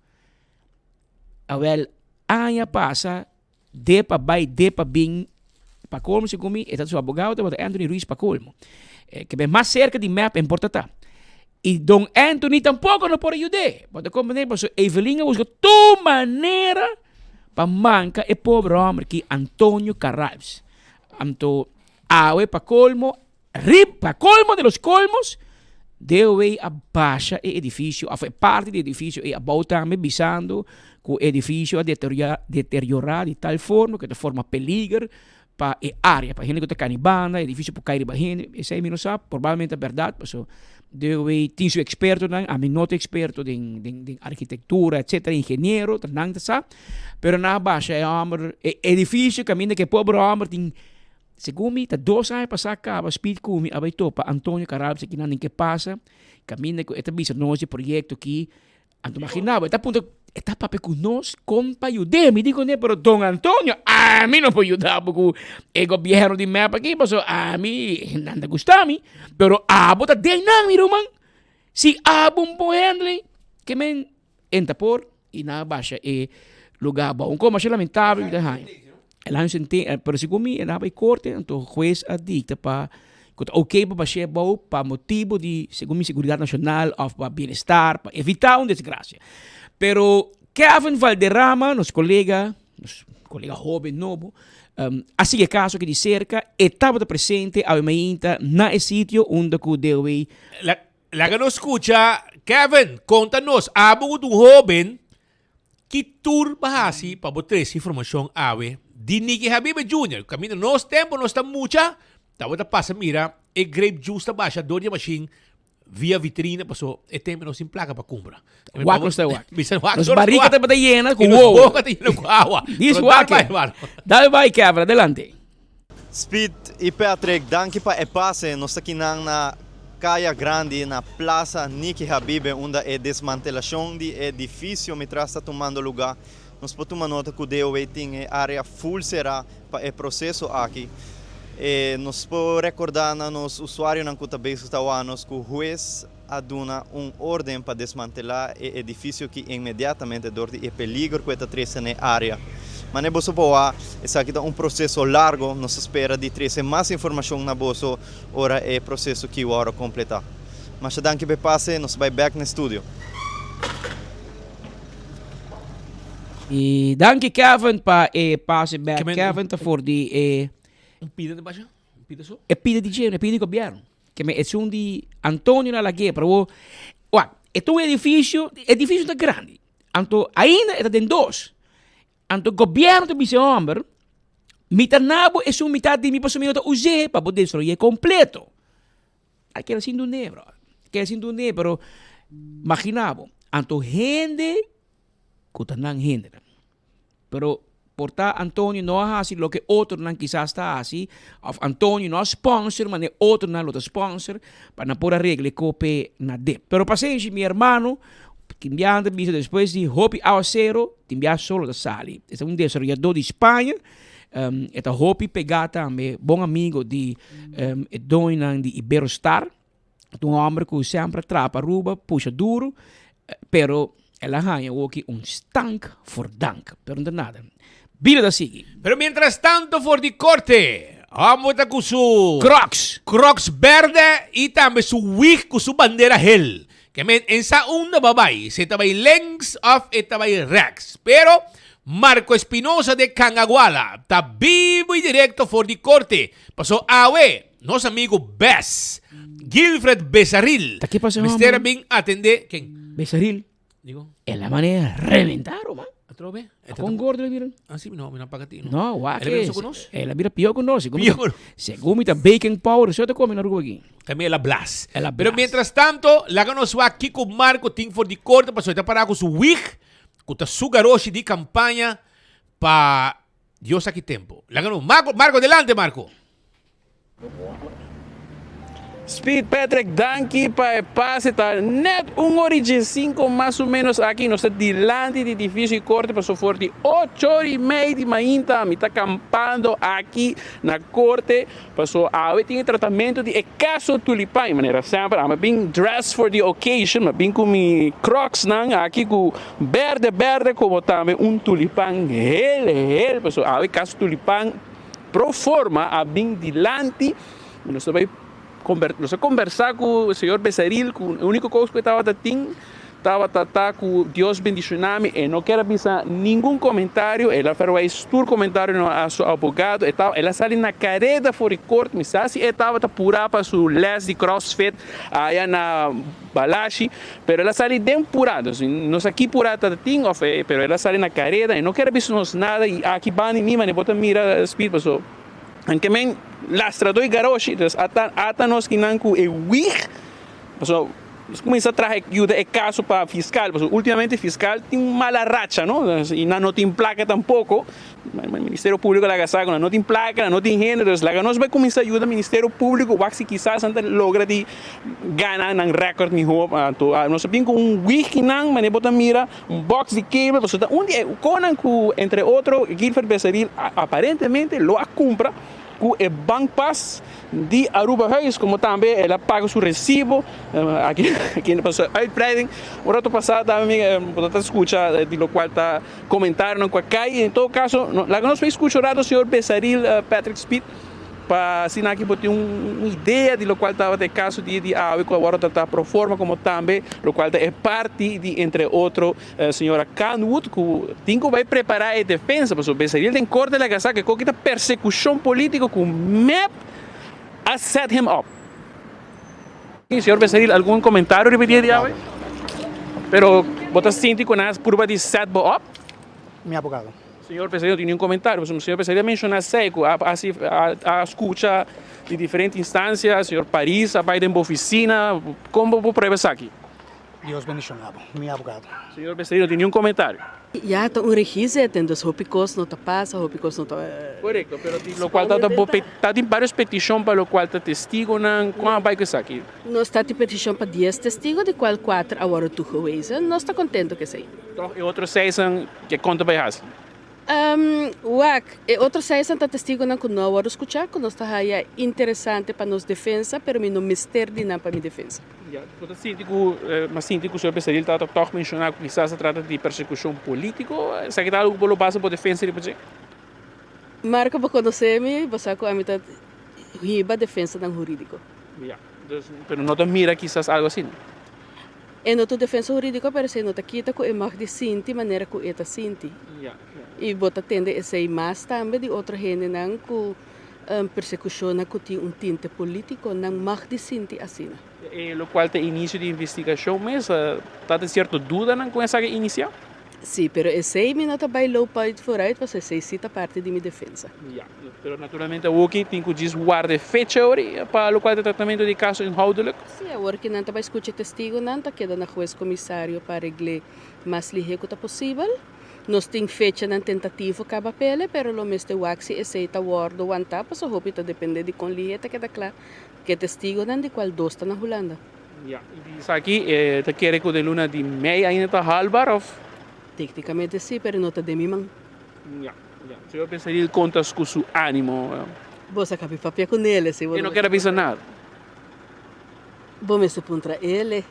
Awel, aña pasa De pa bai, de pa bin, pa colmo segun mi, e ta su abogado tabata Anthony Ruiz pa colmo. Eh, ke ben mas cerca di mep en por ta ta. Y don Anthony tampoco no por a yud'é. Bo ta comprende? Pasobra Evelyn a busca tur manera. Pa manka e pober homber ki Antonio Carralps. Anto awe pa colmo rib pa colmo de los colmos DOW a basha e edificio of e parti di edificio ei abou tambe bisando cu e edificio a deteriora di tal forma cu ta forma peliger pa e area, pa hende ku ta kani banda, edifisio por kai riba hende, esei mi no sa, probablemente ta bèrdat, paso DOW tin su ekspertonan, ami no ta eksperto den den den arkitektura etsetera, ingeniero, ta nan ta sa, pero nan a basha e hòmber, e edifisio kaminda ku e pober hòmber tin, segun mi ta dos aña pasá kaba Speed ku mi a bai topa Antonio Carrabs akinan den ke pasa, kaminda ku e ta bisa nos di proyekto ki Anto imagina bo, e ta puntra, e ta papia ku nos kon pa yud'é. Mi di kuné, pero don Antonio, ami no por yuda bo ku e gobièrnu di mep aki, pasobra ami, nan ta gusta mi, pero abo ta den nan, mi ruman. Si abo un por handle, ke men e ta por, i nan a basha e lugá abou. Un kos masha lamentabel mi ta haña. El a haña un senten, pero segun mi el a bai korte, anto hues a dikta pa ku ta oke pa bash'é abou pa motibu di segun mi seguridat nashonal òf pa bienestar, pa evitá un desgrasia. Pero Kevin Valderrama, nos kolega, nos kolega hóben nobo, a sigui e kaso aki di serka, e tabata presente awe mainta na e sitio unda ku DOW. Laga nos skucha, Kevin, konta nos, abo ku ta un hóben, Ki tur bo hasi pa bo trese informashon awe di Nicky Habibe Junior? Kaminda nos tempu nos ta mucha, tabata pasa mira e grape juice ta basha dor di e mashin via vitrina paso e tempu nos tin plaka pa kumpra. Wak nos ta wak. Bisa wak Nos nos barika wak. tabata yena ku I nos wowo. boka ta yena ku awa. Dis Pero wak dal bai, e. hermano. Dal bai Kevin, adelante. Speed y Patrick danki pa e pase, nos ta kinan na Caya Grandi na Plaza Nicky Habibe unda e desmantelacion di e edificio mi tras ta tumando luga. Nos por tuma nota cu DOW tin e area full cera pa e proceso aki. E nos por recorda na nos usuarionan cu ta bezig ta wak nos cu huez a duna un orden pa desmantelá e edifisio ki inmediatamente dor di e peliger ku e ta trese na e área. Manera boso por wak, esaki ta un proseso largo, nos ta spera di trese mas informashon na boso ora e proseso ki wòrdu kompletá. Masha danki pa e pase, nos ta bai bèk na e studio. I danki Kevin pa e pase bèk. Kevin ta for di e. Un pida ta basha? Un pida so? E pida di dje, e pida di gobièrnu. Ke me esun di Antonio na lag'é, pero bo, wak, e ta un edifisio, edifisio ta grandi, anto ainda e ta den dos, anto gobièrnu ta bisa e hòmber, mi ta na bo esun mitat di mi pasobra mi no ta us'é pa bo destruié kompleto. A keda sin dun'é, bròder, a keda sin dun'é, pero magina bo, anto hende ku ta nan hendenan. Pero por ta Antonio no a hasi loke otronan kisas ta hasi, of Antonio no a sponsor manera otronan lo ta sponsor pa nan por a regla e kope na dip. Pero pasenshi mi hermano, tin bia nan ta bisa despues di hopi awasero tin bia solo ta sali. E ta un desaroyador di Spaña, e ta hopi pega tambe, bon amigo di e doñonan di Iberostar. Ta un homber cu semper a traha pa Aruba, pusha duro, pero el a haña awoki un stank voor dank. Pero no ta nada. Bida ta sigui. Pero mientras tanto for di corte, homber ta cu su. Crocs. Crocs berde y tambe su wig cu su bandera hel. Ke men en sa unda bo a bay, si e ta bay links of e ta bay rechts. Pero Marco Espinosa de Cangaguala ta bibo y directo for di corte. Paso awe Nos amigo Bes, Gilfred Besaril. Ta ke pasa Mester a hombre? bin atende ken? Besaril. Digo. El a manera reventá, ruman. Atrobe? A con gordo le bira. Ah, sí, no, mi no paga tino. No, wak El a bira so ku nos? El a bira pior ku nos. Segun Pior ku nos. Segun mi ta baking powder, so ta come na Aruba aki. También el a blas. El a Pero blas. mientras tanto, laga nos wak kiko Marco tin for di korte pasobra e ta pará ku su wig, ku ta su garoshi di kampaña pa Dios sa ki tempo. Laga nos, Marco, Marco, adelante Marco. Speed Patrick danki pa e pase ta net un ora y diescinco mas o menos aki nos ta dilanti di edificio di corte paso for di ocho ora y mei di mainta mi ta campando aki na corte paso awe tin e tratamento di e caso Tulipan y manera semper ami a bin dress for the occasion mi a bin cu mi crocs nan aki cu berde berde como tambe un tulipan hel hel paso awe caso Tulipan Pro forma a bin dilanti y nos ta bay nos a combersa cu señor Becerril cu e unico cos cu e tabata tin Tabata ta ku Dios bendishoná mi, e no ker a bisa ningun komentario, el a verwijs tur komentarionan a su abogado, e el a sali na kareda for di kort, mi sa si e tabata purá pa su les di crossfit aya na Balashi, pero el a sali den purá, dus no sa ki purá ta tin of e, pero el a sali na kareda, e no ker a bisa nos nada i aki banda di mi manera bo ta mira Speed paso anke men lastradó i garoshi, dus ata ata nos kinan ku e wig. Pasobra nos kuminsá traha yuda e kaso pa fiskal, pasobra ultimamente fiskal tin un mala racha no, i nan no tin plaka tampoko, Ministerio Públiko laga sa ku nan no tin plaka, nan no tin hende, entonces laga nos bai kuminsá yuda Ministerio Públiko wak si kisas nan ta logra di gana nan rèkòrt mihó. Anto nos a bin ku un wikinan manera bo ta mira un bòks di kebel, pasobra ta un di e konan ku entre otro Guilford Besaril aparentemente lo a kumpra ku e bankpas di Arubahuis, como tambe el a paga su recibo aki aki paso uitbreiding un rato pasa tambe mi bo ta scucha di lo cual ta comentarionan cu a cay en todo caso laga nos bay scucha un rato señor Besaril Patrick Speed pa asina aki bo tin un idea di lo cual tabata e caso di di awe cu awor ta pro forma como tambe lo cual ta e parti di entre otro Señora Canwood cu tin cu bay prepara e defensa pasobra Besaril den corte laga sa cu e koki ta persecucion politico cu mep a set him up. Señor Besaril algun comentario riba e dia di awe? Pero bo ta sinti cu nan a purba di set bo up? Mi abogado. Señor Besaril no tin ningun comentario pasobra señor Besaril a menciona esey cu a haci a scucha di diferente instancia, señor Paris a bay den bo oficina, con bo por prueba esaki? Dios bendiciona bo, mi abogado. Señor Becerril no tin niun comentario. Ya ta un regiezitting, dus hopi cos no ta pasa, hopi cos no ta. Correcto, pero di locual ta ta bo ta tin varios peticion pa locual ta testigonan, con a bay cu esaki? Nos ta tin peticion pa dies testigo, di cual cuater a worde toegewezen. Nos ta contento cu esey. Toch e otro seisnan ke con ta bay haci? Wak, e otro seisnan ta testigonan cu no a worde scucha, cu nos ta haya interesante pa nos defensa, pero mi no mester di nan pa mi defensa. Ya, bo ta sinti ku, m'a sinti ku señor Becerril tabata tòg menshoná ku kisas ta trata di persekushon polítiko. Esaki ta algu ku bo lo basa bo defensa riba dje? Marco, bo konosé mi, bo sa ku ami ta hiba defensanan hurídiko. Ya, dus, pero no ta mira kisas algu asina? E no ta un defensa hurídiko, pero esei no ta kita ku e mag di sinti manera ku e ta sinti. Ya, ya. I bo ta tende esei mas tambe di otro hendenan ku Persekushonnan ku tin un tinte polítiko nan mag di sinti asina. E lokual ta inisio di investigashon mes, ta tin sierto dudanan ku esaki a inisiá? Sí, pero esei mi no ta bai loop uit vooruit pasobra esei sí ta parti di mi defensa. Ya, pero naturalmente awoki tin ku djis warda e fecha ori pa lokual ta tratamentu di e kaso inhoudelijk. Sí, awor ki nan ta bai skucha e testigunan ta keda na hues komisario pa regl'é mas lihé ku ta posibel. Nos tin fechanan tentativo caba pele, pero lo mester wak si esey ta wordo wanta, paso hopi ta depende di con lihe ta keda cla cu e testigonan di cual dos ta na Hulanda. Ya, y di esaki e ta kere cu den luna di mei ainda ta haalbaar of? Tecnicamente si, pero no ta den mi man. Ya, ya. Señor Becerril conta cu su animo. Bo sa cabi papia cu nele, si bo E no kier a bisa nada. Bo mester puntra ele.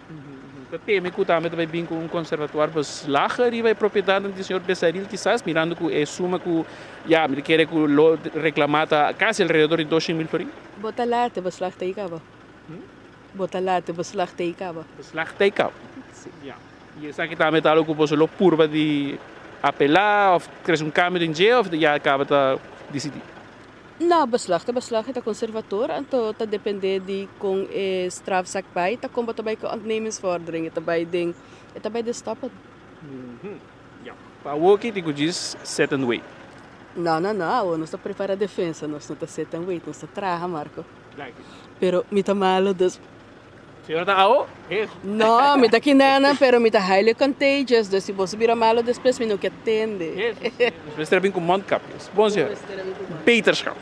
Ta teme cu tambe ta bay bin cu un conservatoire beslag riba e propiedadnan di señor Besaril kisas, mirando cu e suma cu ya mi ta kere cu lo reclama ta casi alrededor di doshent mil florin. Bo ta late beslag ta caba. Bo ta late beslag ta caba. Beslag ta caba. Ya. Y esaki tambe ta algo cu boso lo purba di apela of trece un cambio den dje of ya caba ta dicidi? No, beslag ta beslag, e ta conservator, anto ta depende di con e strafzaak bay, ta con bo ta bay cu ontnemingsvordering, e ta bay den, e ta bay den stappen. Ja, pa awoki tin cu djis sit and wait. No, no, no, awo nos ta prepara defensa, nos no ta sit and wait, nos ta traha, Marco. Danki. Pero mi ta malo, dus. Señora ta awo? No, mi ta kinana, pero mi ta highly contagious, dus si boso bira malo despues mi no ke tende. Nos mester a bin ku mondkapjes. Bon señora. Beterschap.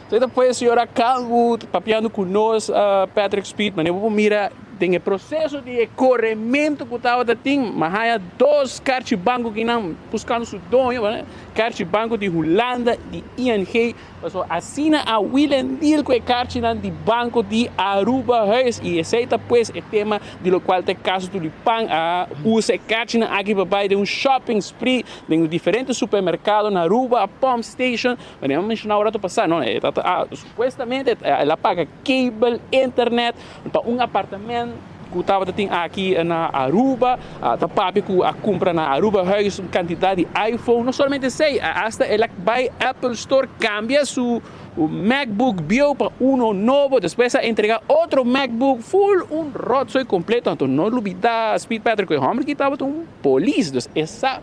Esei ta pues señora Calwood papiando ku nos, Patrick Speed, manera bo por mira den e proseso di e korementu ku tabata tin, mi a haña dos karchi banko kinan buskando su doño, karchi banko di Hulanda di ING. Pasobra asina a wil en deal cu e karchinan di Banco di Arubahuis y esey ta pues e tema di locual ta e caso Tulipan a usa e karchinan aki pa bay den un shopping spree den diferente supermercado na Aruba, pump station, manera mi a menciona un rato pasa no, e ta supuestamente el a paga cable, internet pa un apartamento. ku tabata tin aki na Aruba, ta papia ku a kumpra na Arubahuis un kantidat di iPhone. No solamente esei, asta el a bai Apple Store kambia su MacBook bieu pa uno nobo, despues a entrega otro MacBook, full un rotzooi kompleto. Anto no lubida Speed Patrick ku e hòmber aki tabata un polis, dus e sa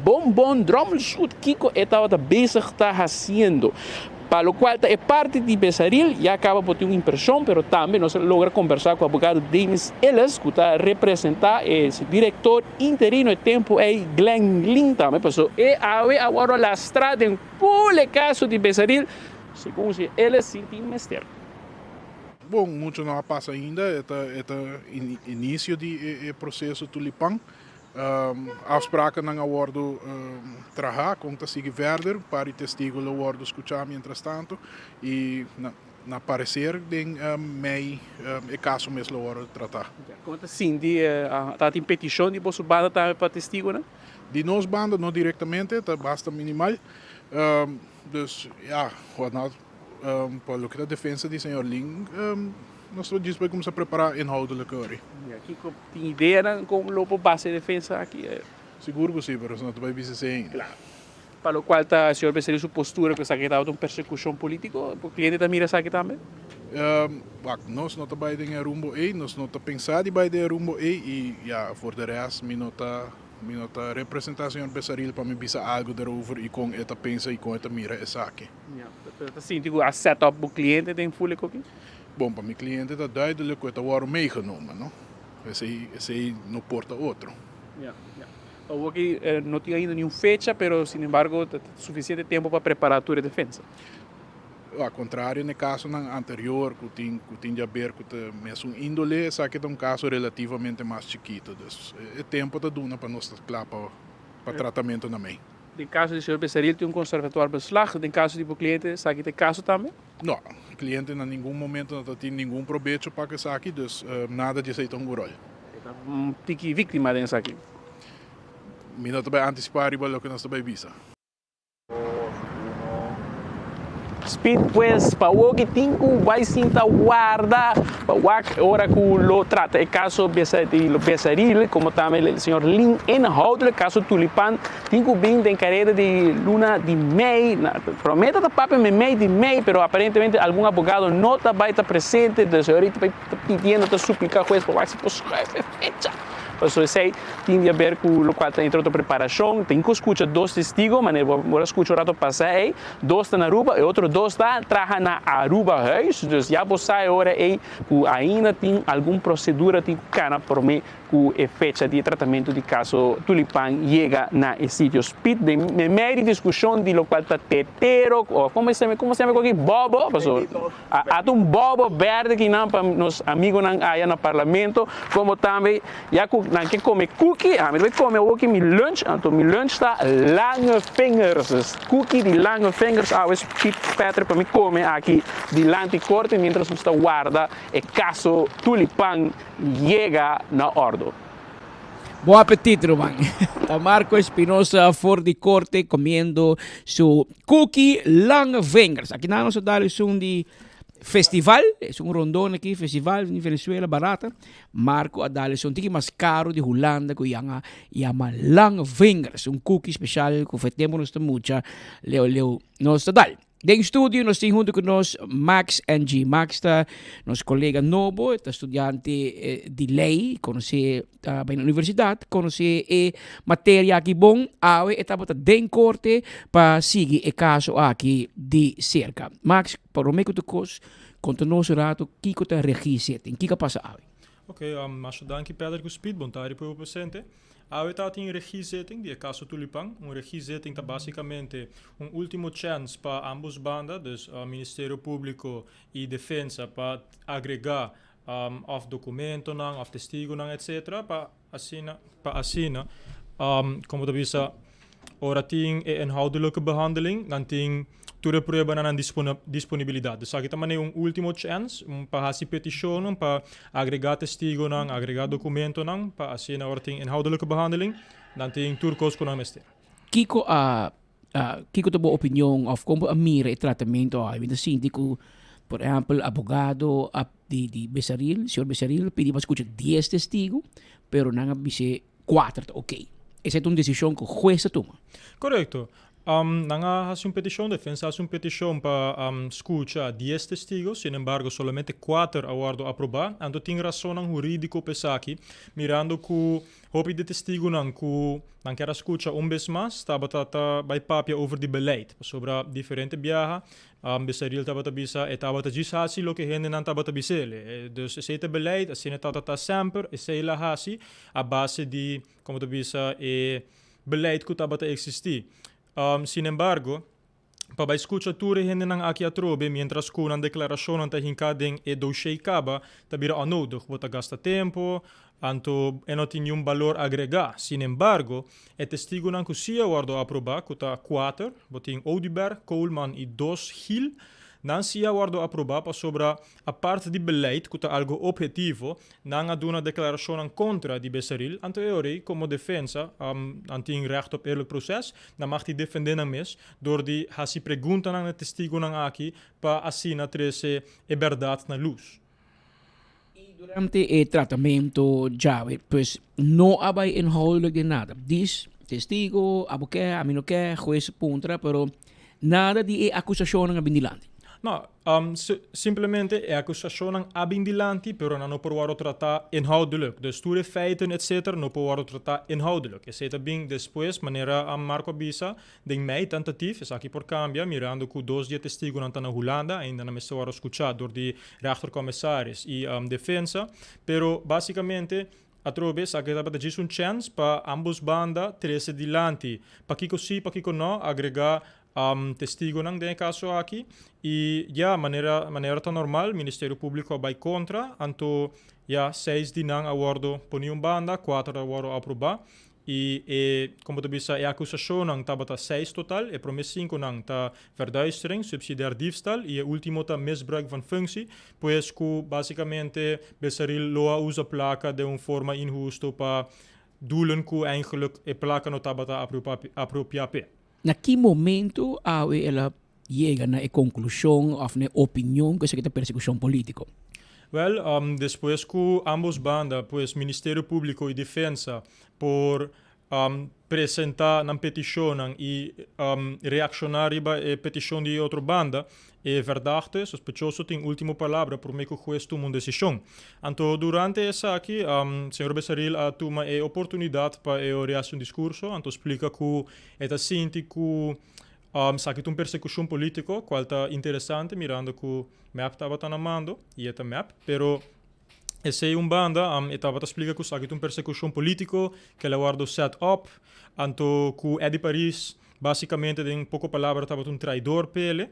bon bon dròmelschoot kiko e tabata bezig ta hasiendo. Pa lokual ta e parti di Besaril ya kaba por tin un impreshon, pero tambe nos a logra kombersá ku abogado Demis Ellis ku ta representá e direktor interino e tempu ei Glenn Lin tambe, pasobra e awe a wòrdu lastrá den Pul e kaso di Besaril, segun si el sinti mester. Bon, mucho no a pasa ainda, e ta e ta inicio di e proceso Tulipan. Afsprakennan a wordo traha con ta sigui verder, un par di testigo lo wordo scucha mientras tanto y na na parecer den mei e caso mes lo wordo trata. Con ta sinti, ta tin peticion di boso banda tambe pa testigonan? Di nos banda no directamente, ta basta minimal. Dus ja, wat na pa loke ta defensa di señor Lin, nos lo djis por cuminsa prepara inhoudelijk ori. Ja, kico tin ideanan con lo por basa e defensa aki? Sigur cu si, pero nos no ta bay bisa esey ainda. Claro. Pa locual ta señor Becerril su postura cu esaki tabata un persecucion politico, bo cliente ta mira esaki tambe? Wak, nos no ta bay den e rumbo ey, nos no ta pensa di bay den e rumbo ey y ja, voor de rest mi no ta mi no ta representa señor Besaril pa mi bisa algo derover y con e ta pensa y con e ta mira esaki. Ja, pero ta sinti cu a set up bo cliente den ful e koki? Bon, pa mi cliente ta duidelijk cu e ta worde meegenomen, no? Esey, esey no por ta otro. Ja, ja. Awoki no tin ainda niun fecha, pero sin embargo ta suficiente tempo pa prepara tur e defensa. Al contrario na e casonan anterior cu tin cu tin di haber cu ta mesun indole, esaki ta un caso relativamente mas chikito. Dus e tempo ta duna pa nos ta cla pa pa tratamento na mei. Den caso di señor Becerril tin un conservatoire beslag, den caso di bo cliente esaki ta e caso tambe? No, cliente na ningun momento no ta tin ningun probecho pa cu esaki, dus nada di esey ta hunga rol. E ta un tiki victima den esaki. Mi no ta bay anticipa riba loke nos ta bay bisa. Speed pues pa woki tin ku bai sinta warda pa wak ora ku lo trata e kaso di Besaril komo tambe el señor Lin inhoudelijk kaso Tulipan tin ku bin den kareda di luna di mei promé ta papia me mei di mei pero aparentemente algun abogado no ta bai ta presente dus ahorita bai ta pidiendo ta suplika hues pa wak si por schuif e fecha. Pasobra esei tin di haber ku lokual ta entre otro preparashon. Tin ku skucha dos testigo, manera bo a skucha un rato pasá ei, dos ta na Aruba, e otro dos ta traha na Arubahuis. Dus ya bo sa e ora ei ku ainda tin algun prosedura tin ku kana promé ku e fecha di e tratamentu di kaso Tulipan yega na e sitio. Speed den meimei di diskushon di lokual ta tetero, òf komo se komo se yama e koki? Bobo, pasobra. A ata un bobo berde kinan pa nos amigonan aya na parlamento, como tambe ya cu nan ke come cookie, ami ta bay come awoki mi lunch, anto mi lunch ta lange vingers, dus cookie di lange vingers awe Piet Patrick pa mi come aki dilanti corte mientras nos ta warda e caso Tulipan yega na ordo. Bon apetit ruman. Ta Marco Espinosa for di corte comiendo su cookie lange vingers. Aki nan nos a dal esun di festival, es un rondon aki, festival di Venezuela barata. Marco a dal esun tiki mas caro di Hulanda cu yama yama lange vingers, un cookie special cu fe tempo nos ta mucha leu leu nos ta dal. Den studio nos tin hunto cu nos Max NG. Max ta nos colega nobo, e ta studiante di ley, conoce ta bay na universidad, conoce e materia aki bon. Awe e tabata den corte pa sigui e caso aki di cerca. Max, prome cu tur cos, conta nos un rato kico ta regiezitting, kico a pasa awe? Ok, masha danki Patrick cu Speed, bon tardi pueblo presente. Awe ta tin regiezitting di e caso Tulipan. Un regiezitting ta basicamente un ultimo chance pa ambos banda, dus Ministerio Publico y Defensa pa agrega of documentonan of testigonan etc. Pa asina pa asina como ta bisa ora tin e inhoudelijke behandeling nan tin tur e pruebanan na nan disponibilidad. Dus aki ta manera un ultimo chance pa haci peticionnan pa agrega testigonan, agrega documentonan pa asina ora tin inhoudelijke behandeling nan tin tur cos cu nan mester. Kiko a kiko ta bo opinion of kon bo a mira e tratamento awe? Mi ta sinti ku por ehèmpel abogado a. di di Besaril, señor Besaril pidi pa skucha dies testigo, pero nan a bis'é kuater ta oké. Esei ta un desishon ku hues ta tuma. Korekto. Nan a hasi un petishon, defensa a hasi un petishon pa skucha dies testigo, sin embargo solamente kuater a wòrdu aprobá. Anto tin rasonnan hurídiko pa esaki, mirando ku hopi di testigunan ku nan kier a skucha un bes mas tabata ta bai papia over di beleid, pasobra diferente biaha Besaril tabata bisa e tabata djis hasi loke hendenan tabata bis'el. Dus esei ta beleid, asina e tabata ta semper, esei el a hasi a base di, komo ta bisa, e beleid ku tabata eksistí. Sinembargo, pa bai skucha tur e hendenan aki atrobe miéntras ku nan deklarashonnan ta hinká den e doshé kaba, ta bira onnodig. Bo ta gasta tempu, anto e no tin niun balor agregá. Sinembargo, e testigunan ku sí a wòrdu aprobá, ku ta kuater, bo tin Oduber, Koolman i dos Gil, nan sí a wòrdu aprobá pasobra apart di beleid ku ta algu ophetivo, Nan a duna deklarashonnan kontra di Besaril, anto e ora ei komo defensa nan tin rècht op eerlijk proces, nan mag di defendé nan mes dor di hasi preguntanan na testigunan aki pa asina trese e bèrdat na lus. I durante e tratamentu djawe pues no a bai inhoudelijk den nada. Dis testigo, abo ke, ami no ke, hues puntra, pero nada di e akusashonnan a bin dilanti. No, Simplemente e acusacionnan a bin dilanti, pero nan no por wordo trata inhoudelijk. Dus tur e feiten etcetera no por wordo trata inhoudelijk. Esey ta bin despues, manera Marco a bisa, den mei tentatief. Esaki por cambia, mirando cu dos di e testigonan ta na Hulanda, ainda nan mester wordo scucha door di rechtercommissaris y defensa. Pero basicamente, atrobe esaki tabata djis un chens pa ambos banda trece dilanti pakico si, pakico no, agrega Testigonan den e caso aki y ya manera manera ta normal Ministerio Publico a bay contra anto ya seis di nan a wordo poni un banda cuater a wordo aproba y e como ta bisa e acusacionnan tabata seis total e prome cinconan ta verduistering, subsidiair diefstal y e ultimo ta misbruik van functie pues cu basicamente Besaril lo a usa placa den un forma inhusto pa doelen cu eigenlijk e placa no tabata apropia p'e. Na ki momento awe el a yega na e konklushon òf na e opinion ku esaki ta persekushon polítiko? Wèl, despues ku ámbos banda, pues Ministerio Públiko i Defensa, por presentá nan petishonnan i reakshoná riba e petishon di e otro banda, e verdachte, sospechoso, tin último palabra promé ku hues tuma un desishon. Anto durante esaki, señor Besaril a tuma e oportunidat pa e ori hasi un diskurso, anto splika ku E ta sinti ku esaki ta un persekushon polítiko, kual ta interesante mirando ku mep tabata na mando i e ta mep, pero esei un banda e tabata splika ku esaki ta un persekushon polítiko ku el a wòrdu set up, anto ku Eddy Paris basikamente den poko palabra tabata un traidor p'ele,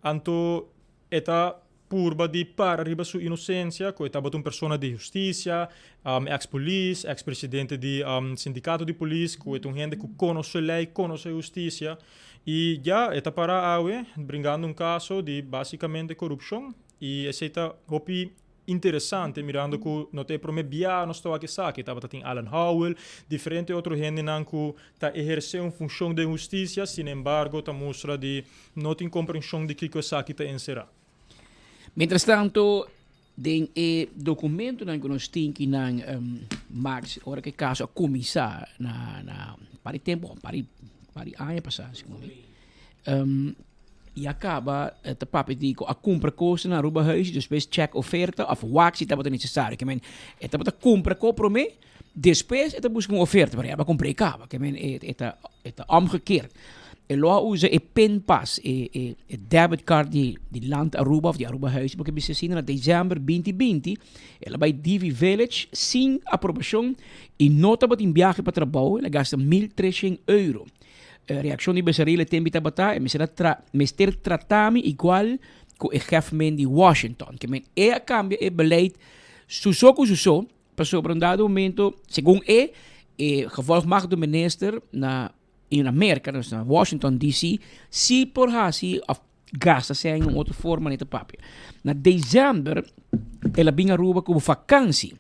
anto E ta purba di para riba su inosensia ku e tabata un persona di hustisia, eks polis, eks presidente di sindikato di polis, ku e ta un hende ku konosé lei, konosé hustisia. I ya e ta para awe bringando un kaso di basikamente korupshon i esei ta hopi interesante mirando ku no ta e promé bia nos ta wak esaki, tabata tin Alan Howell, diferente otro hendenan ku ta ehersé un funshon den hustisia, sinembargo ta mustra di no tin komprenshon di kiko esaki ta enserá. Mientrastanto, den e dokumentonan ku nos tin kinan, Max, ora ku e kaso a kuminsá na na par di tempu, par di par di aña pasá, segun mi, i a kaba ta papia di ku a kumpra kos na Aruba Huis i despues chèk oferta òf wak si tabata nesesario. Ke men e tabata kumpra kos promé, despues e ta buska un oferta, pero ya bo a kumpr'é kaba. Ke men e ta e ta omgekeerd. E lo a usa e pinpas, e e e debit card di di Land Aruba òf di Aruba Huis, bo ke bisa asina na desèmber binti binti el a bai Divi Village sin aprobashon i no tabatin biahe pa trabou, el a gasta mil treshen euro. Reakshon di Besaril e tempi tabata, e mester a tra mester trata mi igual ku e hefmen di Washington. Ke men e a kambia e beleid su so ku su so, pasobra un dado momento, segun e, e gevolgmachtigde minister na in Amerika, dus na Washington DC, si por hasi of gasta sèn un otro forma ni ta papia. Na december el a bin Aruba ku vakansi.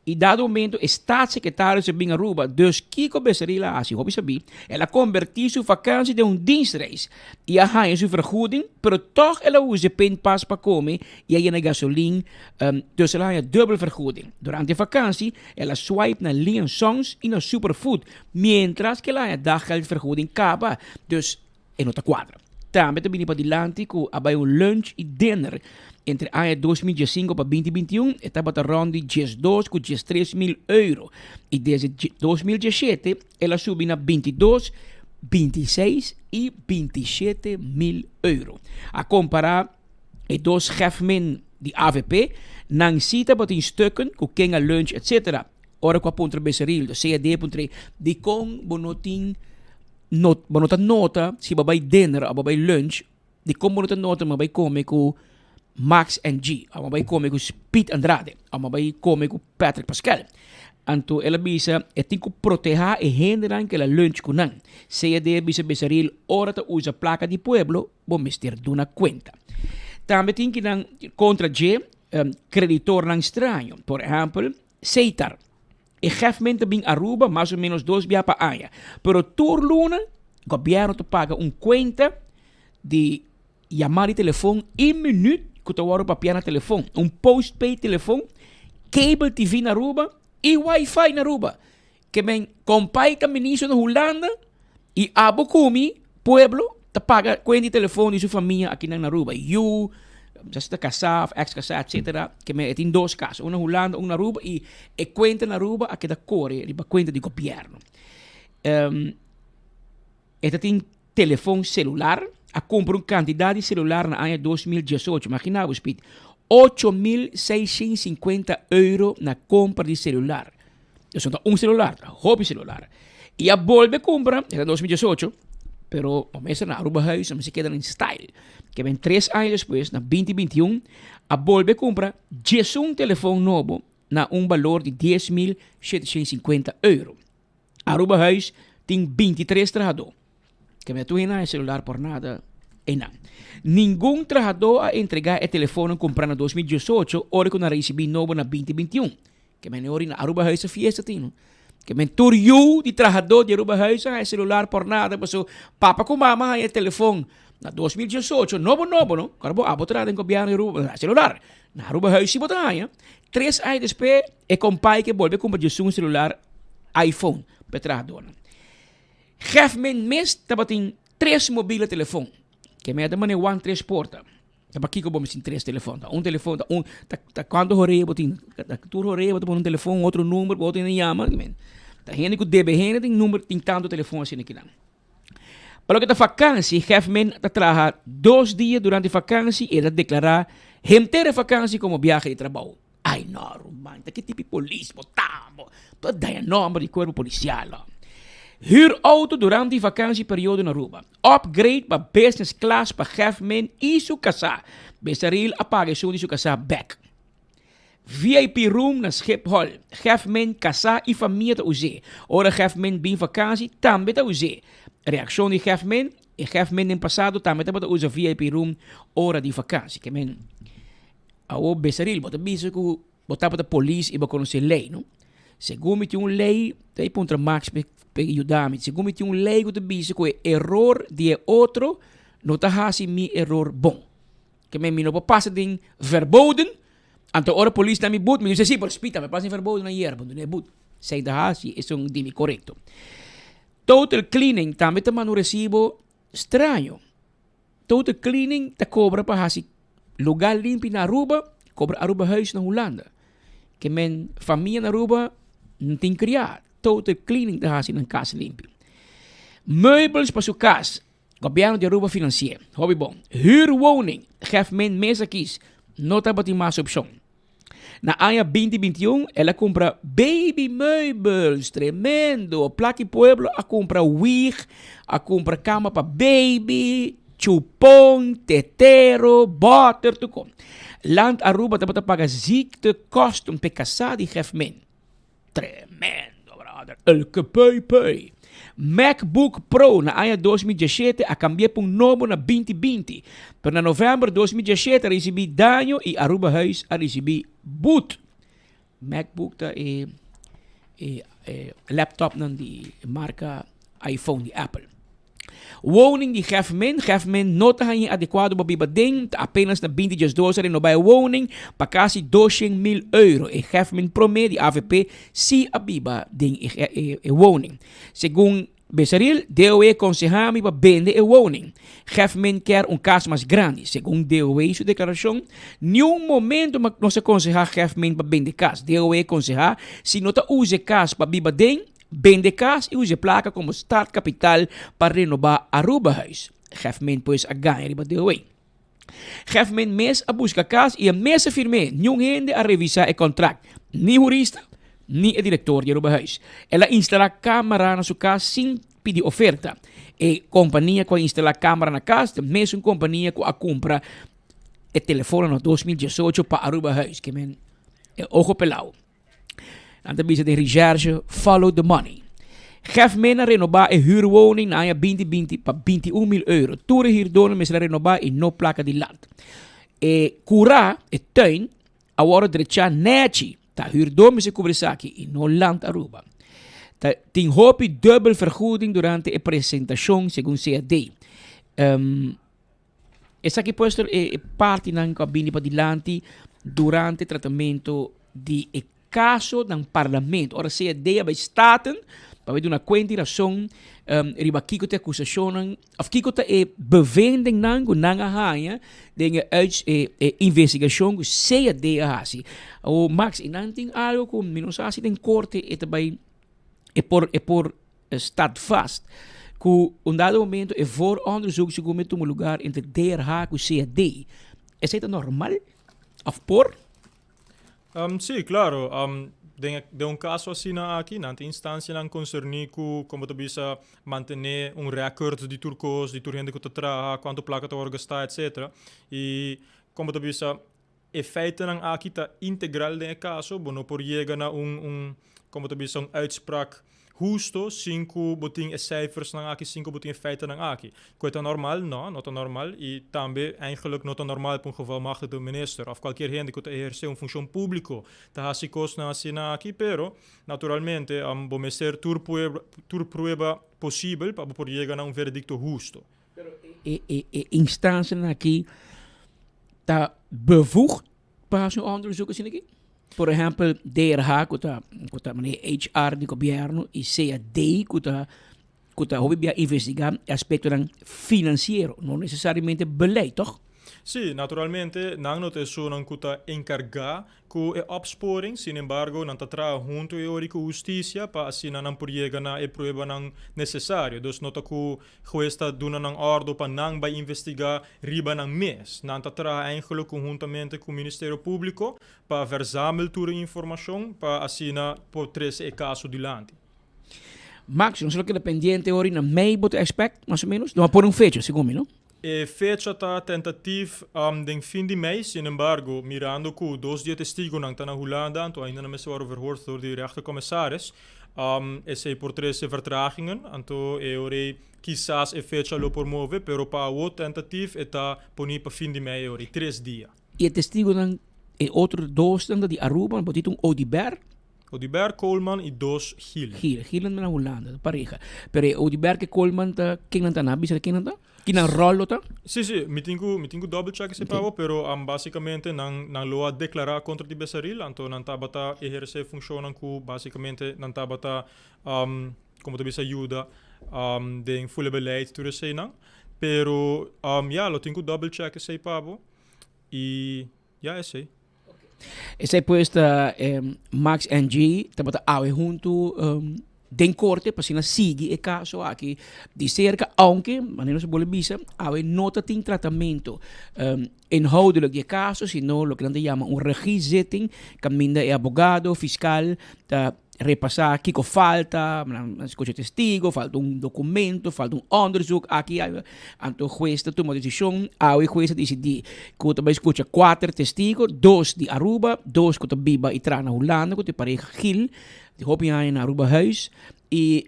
I dado momento e staatssecretaris a bin Aruba, dus kiko Becerril a hasi? Hopi sabí, el a kombertí su vakansi den un dienstreis i a haña su vergoeding, pero tòg el a usa e pinpas pa kome i a yena gasolin, dus el a haña dubbel vergoeding. Durante e vakansi el a swipe na Lee and Sons i na Superfood, mientras ku el a haña daggeldvergoeding kaba, dus e no ta kuadra. Tambe ta bini padilanti ku a bai un lunch i dinner entre aña 2015 pa 2021 e tabata rònt di 12 ku 13 mil euro i desde 2017 el a subi na 22, 26 i 27 mil euro. A kompará e dos chefmen di avp, nan si tabatin stukken ku ken a lunch etc. Ora ku a puntra Becerril, CAD a puntr'é, dikon bo no tin No, bo no ta nota si bo bai dinner of bo bai lunch, dikon bo no ta nota mi bai kome ku Max en G, of mi bai kome ku Piet Andrade, of mi bai kome ku Patrick Pascal. Anto el a bisa e tin ku protehá e hendenan ku el a lunch ku nan. Sea de bisa Besaril ora ta usa plaka di pueblo, bo mester duna kuenta. Tambe tin kinan kontra dje kreditornan straño, por ehèmpel Seitar. E geftment ta bin Aruba mas o menos dos bia pa aña. Pero tur luna gobierno ta paga un cuenta di yama di telefon y minuut cu ta wordo papia na telefon. Un postpaid telefon, cable TV na Aruba y wifi na Aruba. Ke men compay ta ministro na Hulanda y abo cu mi, pueblo, ta paga cuenta di telefon di su famia akinan na Aruba. Yu, sa si ta casá of ex casá etcetera, ke men e tin dos cas, un na Hulanda, un na Aruba y e cuenta na Aruba a keda core riba cuenta di gobierno. E ta tin telefon celular, a cumpra un cantidad di celular na aña 2018, imagina bo Speed, 8650 euro na compra di celular. Dus no ta un celular, ta hopi celular. Y a bolbe cumpra, e ta 2018, pero bo mester na Aruba Huis, nan mester keda in style. Ke ben tres aña despues, na 2021, a bolbe cumpra 11 telefon nobo na un balor di 10.750 euro. Aruba Huis tin 23 trahadó. Ke men tur hende a celular por nada einan. Ningun trahadó a entregá e telefonnan kumprá na 2018 ora ku nan risibí nobo na 2021. Ke men ora na Aruba Huis a fiesta tin. Ke men tur yu di trahadó di Aruba Huis a haña celular por nada paso papa ku mama haña e telefon na 2018 nobo nobo no. Kòrda bo abo traha den gobièrnu di Aruba bo no haña celular. Na Aruba Huis si bo ta haña. Tres aña despues e kompai ke bolbe kumpra djesun celular iPhone pa e trahadónan. Gefmen mes tabatin tres mobile telefon. Ke mei ta mane wan tres porta. Ta pakiko bo mester tin tres telefon? Ta un telefon ta un ta ta kuantu horea bo tin? Ta tur horea bo ta pone un telefon otro number bo otro hende yama? Ta hende ku debe hende tin number tin tantu telefon asina kinan. Pa loke ta vakansi, Gefmen ta traha dos dia durante vakansi i e ta deklará henter e vakansi komo biahe di trabou. Ay no ruman, ta ki tipi polis bo ta bo? Bo ta daña nomber di cuerpo policial lo. Huur auto durante di vakantie periodo na Aruba. Upgrade pa business class pa Gefmin y su casá. Besaril a paga esun di su casá bek. VIP room na Schiphol. Gefmin, casá y famia ta us'é. Ora Gefmin bin vakantie tambe ta us'é. Reaccion di Gefmin, E Gefmin den pasado tambe tabata usa VIP room ora di vakantie. Ke men. Awor Besaril, bo ta bisa ku bo tabata polis i bo konosé lei, no? Segun mi tin un lei, ta e puntra Max p'e p'e yuda mi, segun mi tin un lei ku ta bisa ku e eror di e otro no ta hasi mi eror bon. Ke men mi no por pasa den verboden, anto ora polis na mi but, mi bisa si, pero spita, mi pasa den verboden ayer, bo duna e but. Esei ta hasi esun di mi korekto. Total Cleaning tambe ta manda un resibo straño. Total Cleaning ta cobra pa haci lugar limpi na Aruba, cobra Aruba Huis na Hulanda. Ke men famia na Aruba no tin cria, Total Cleaning ta haci nan cas limpi. Meubels pa su cas, gobierno di Aruba financi'e. Hopi bon. Huurwoning, gef men mes a kies, no tabatin mas opcion. Na aña 2021 el a kumpra baby meubels, tremendo! Plaki Pueblo a kumpra wieg, a kumpra kama pa baby, chupon, tetero, boter, tur kon. Land Aruba tabata paga ziektekosten p'e kasá di Gefmin. Tremendo brother, elke pui pui. MacBook Pro na aña 2017 a cambi'é pa un nobo na 2020, pero na november 2017 a ricibi daño y Aruba Huis a ricibi boet. MacBook ta e e e laptopnan di marka iPhone di Apple. Woning di Gefmin, Gefmin no ta haña adekuado pa biba den, ta apenas na binti diesdos a renobá e woning pa kasi 200,000 euro. E Gefmin promé di avp si a biba den e e e woning. Segun Besaril, DOW konsehá mi pa bende e woning. Gefmin kier un kas mas grandi. Segun DOW su deklarashon, niun momento nos a konsehá Gefmin pa bende kas. DOW konsehá si no ta usa e kas pa biba den, bende kas i usa e plaka komo startkapital pa renobá Arubahuis. Gefmin pues a gaña riba DOW. Gefmin mes a buska kas i e mes a firm'é. Niun hende a revisá e kontrakt, ni hurista, ni e direktor di Arubahuis. El a instalá kamera na su kas sin pidi oferta. E kompania ku a instalá kamera na kas ta mesun kompania ku a kumpra e telefono na 2018 pa Arubahuis. Ke men e ojo pelao. Nan ta bisa den recherche, follow the money. Gefmin a renobá e huurwoning na aña 2020 pa 21 mil euro. Tur e huurdonan mester a renobá i no plaka di land. E kurá, e tuin, a wòrdu drechá nèchi. Ta huurdó mester kubri esaki i no Land Aruba. Ta tin hopi dubbel vergoeding durante e presentashon, segun CAD. Um, Esaki por ser e partinan ku a bini padilanti durante tratamento di e kaso den parlamento. Ora sea dea bai Staten pa bai duna kuenta i rason riba kiko ta e akusashonnan òf kiko ta e bevindingnan ku nan a haña den e uits e investigashon ku sea dea a hasi. Awor Max i nan tin algu ku mi no sa si den korte e ta bai e por e por Staat vast ku un dado momento e vooronderzoek segun mi tuma lugar entre DRH ku CAD. Esei ta normal of por? Um, sí, claro. Um, den, den un caso asina aki, nan tin instancianan concerní ku, como ta bisa, mantené un record di tur kos, di tur hende ku ta traha, kuantu plaka ta wòrdu gastá, etcetera. I, como ta bisa, E feitennan aki ta integral den e kaso, bo no por yega na un un como ta bisa un uitspraak husto sin ku bo tin e cijfersnan aki, sin ku bo tin e feitennan aki. Ku e ta normal? No, no ta normal i tambe eigenlijk no ta normal pa un gevolmachtigde minister of cualkier hende ku ta eherce un funcion publico ta haci kosnan asina aki, pero naturalmente bo mester tur tur prueba posibel pa bo por yega na un veredicto husto. Pero e e e instancianan aki ta bevoegd pa haci un onderzoek asina aki? Por ehempel DRH cu ta cu ta manera HR di gobierno y CAD cu ta cu ta hopi bia investiga e aspectonan financiero, no necesariamente beleid, toch? Sí, naturalmente nan no ta esunnan cu ta encarga Ku e opsporing, sinembargo, nan ta traha huntu e ori ku hustisia pa asina nan por yega na e pruebanan nesesario. Dus no ta ku hues ta duna nan òrdu pa nan bai investigá riba nan mes. Nan ta traha eigenlijk konhuntamente ku Ministerio Públiko pa verzamel tur e informashon pa asina por trese e kaso dilanti. Max, nos lo keda pendiente ori na mei bo ta expect, mas o menos? No a pone un fecha, segun mi, no? E fecha ta tentativ den fin di mei, sinembargo, mirando ku dos di e testigonan ta na Hulanda, anto ainda nan mester wòrdu verhoord dor di rechtercommissaris, esei por trese vertragingen, anto e ora ei kisas e fecha lo por move, pero pa awo tentativ e ta poni pa fin di mei e ora ei, tres dia. I e testigonan, e otro dosnan ta di Aruba, bo tin un Odiber. Odiber, Koolman i dos Gil. Gil, Gil nan na Hulanda, ta pareha. Pero e Odiber ke Koolman ta, ken nan ta? Nan a bisa ken nan ta? Ki nan rol lo ta? Sí, sí, mi tin ku, mi tin ku double check esei pa bo, pero basikamente nan, nan lo a deklará kontra di Besaril, anto nan tabata ehersé funshonnan ku basikamente nan tabata, komo ta bisa yuda den fule beleid tur eseinan. Pero ya, lo tin ku double check esei pa bo i ya esei. Esei pues ta Max NG tabata awe huntu den korte pa asina sigui e kaso aki di serka, aunke manera nos a bolbe bisa awe no ta tin tratamento inhoudelijk di e kaso sino loke nan ta yama un regiezitting kaminda e abogado, fiskal ta repasá kiko falta, nan skucha testigo, falta un dokumento, falta un onderzoek aki aya. Anto hues ta tuma desishon, awe hues a disidí ku ta bai skucha kuater testigo, dos di Aruba, dos ku ta biba i traha na Hulanda ku ta e pareha Gil, di hopi aña na Aruba Huis i.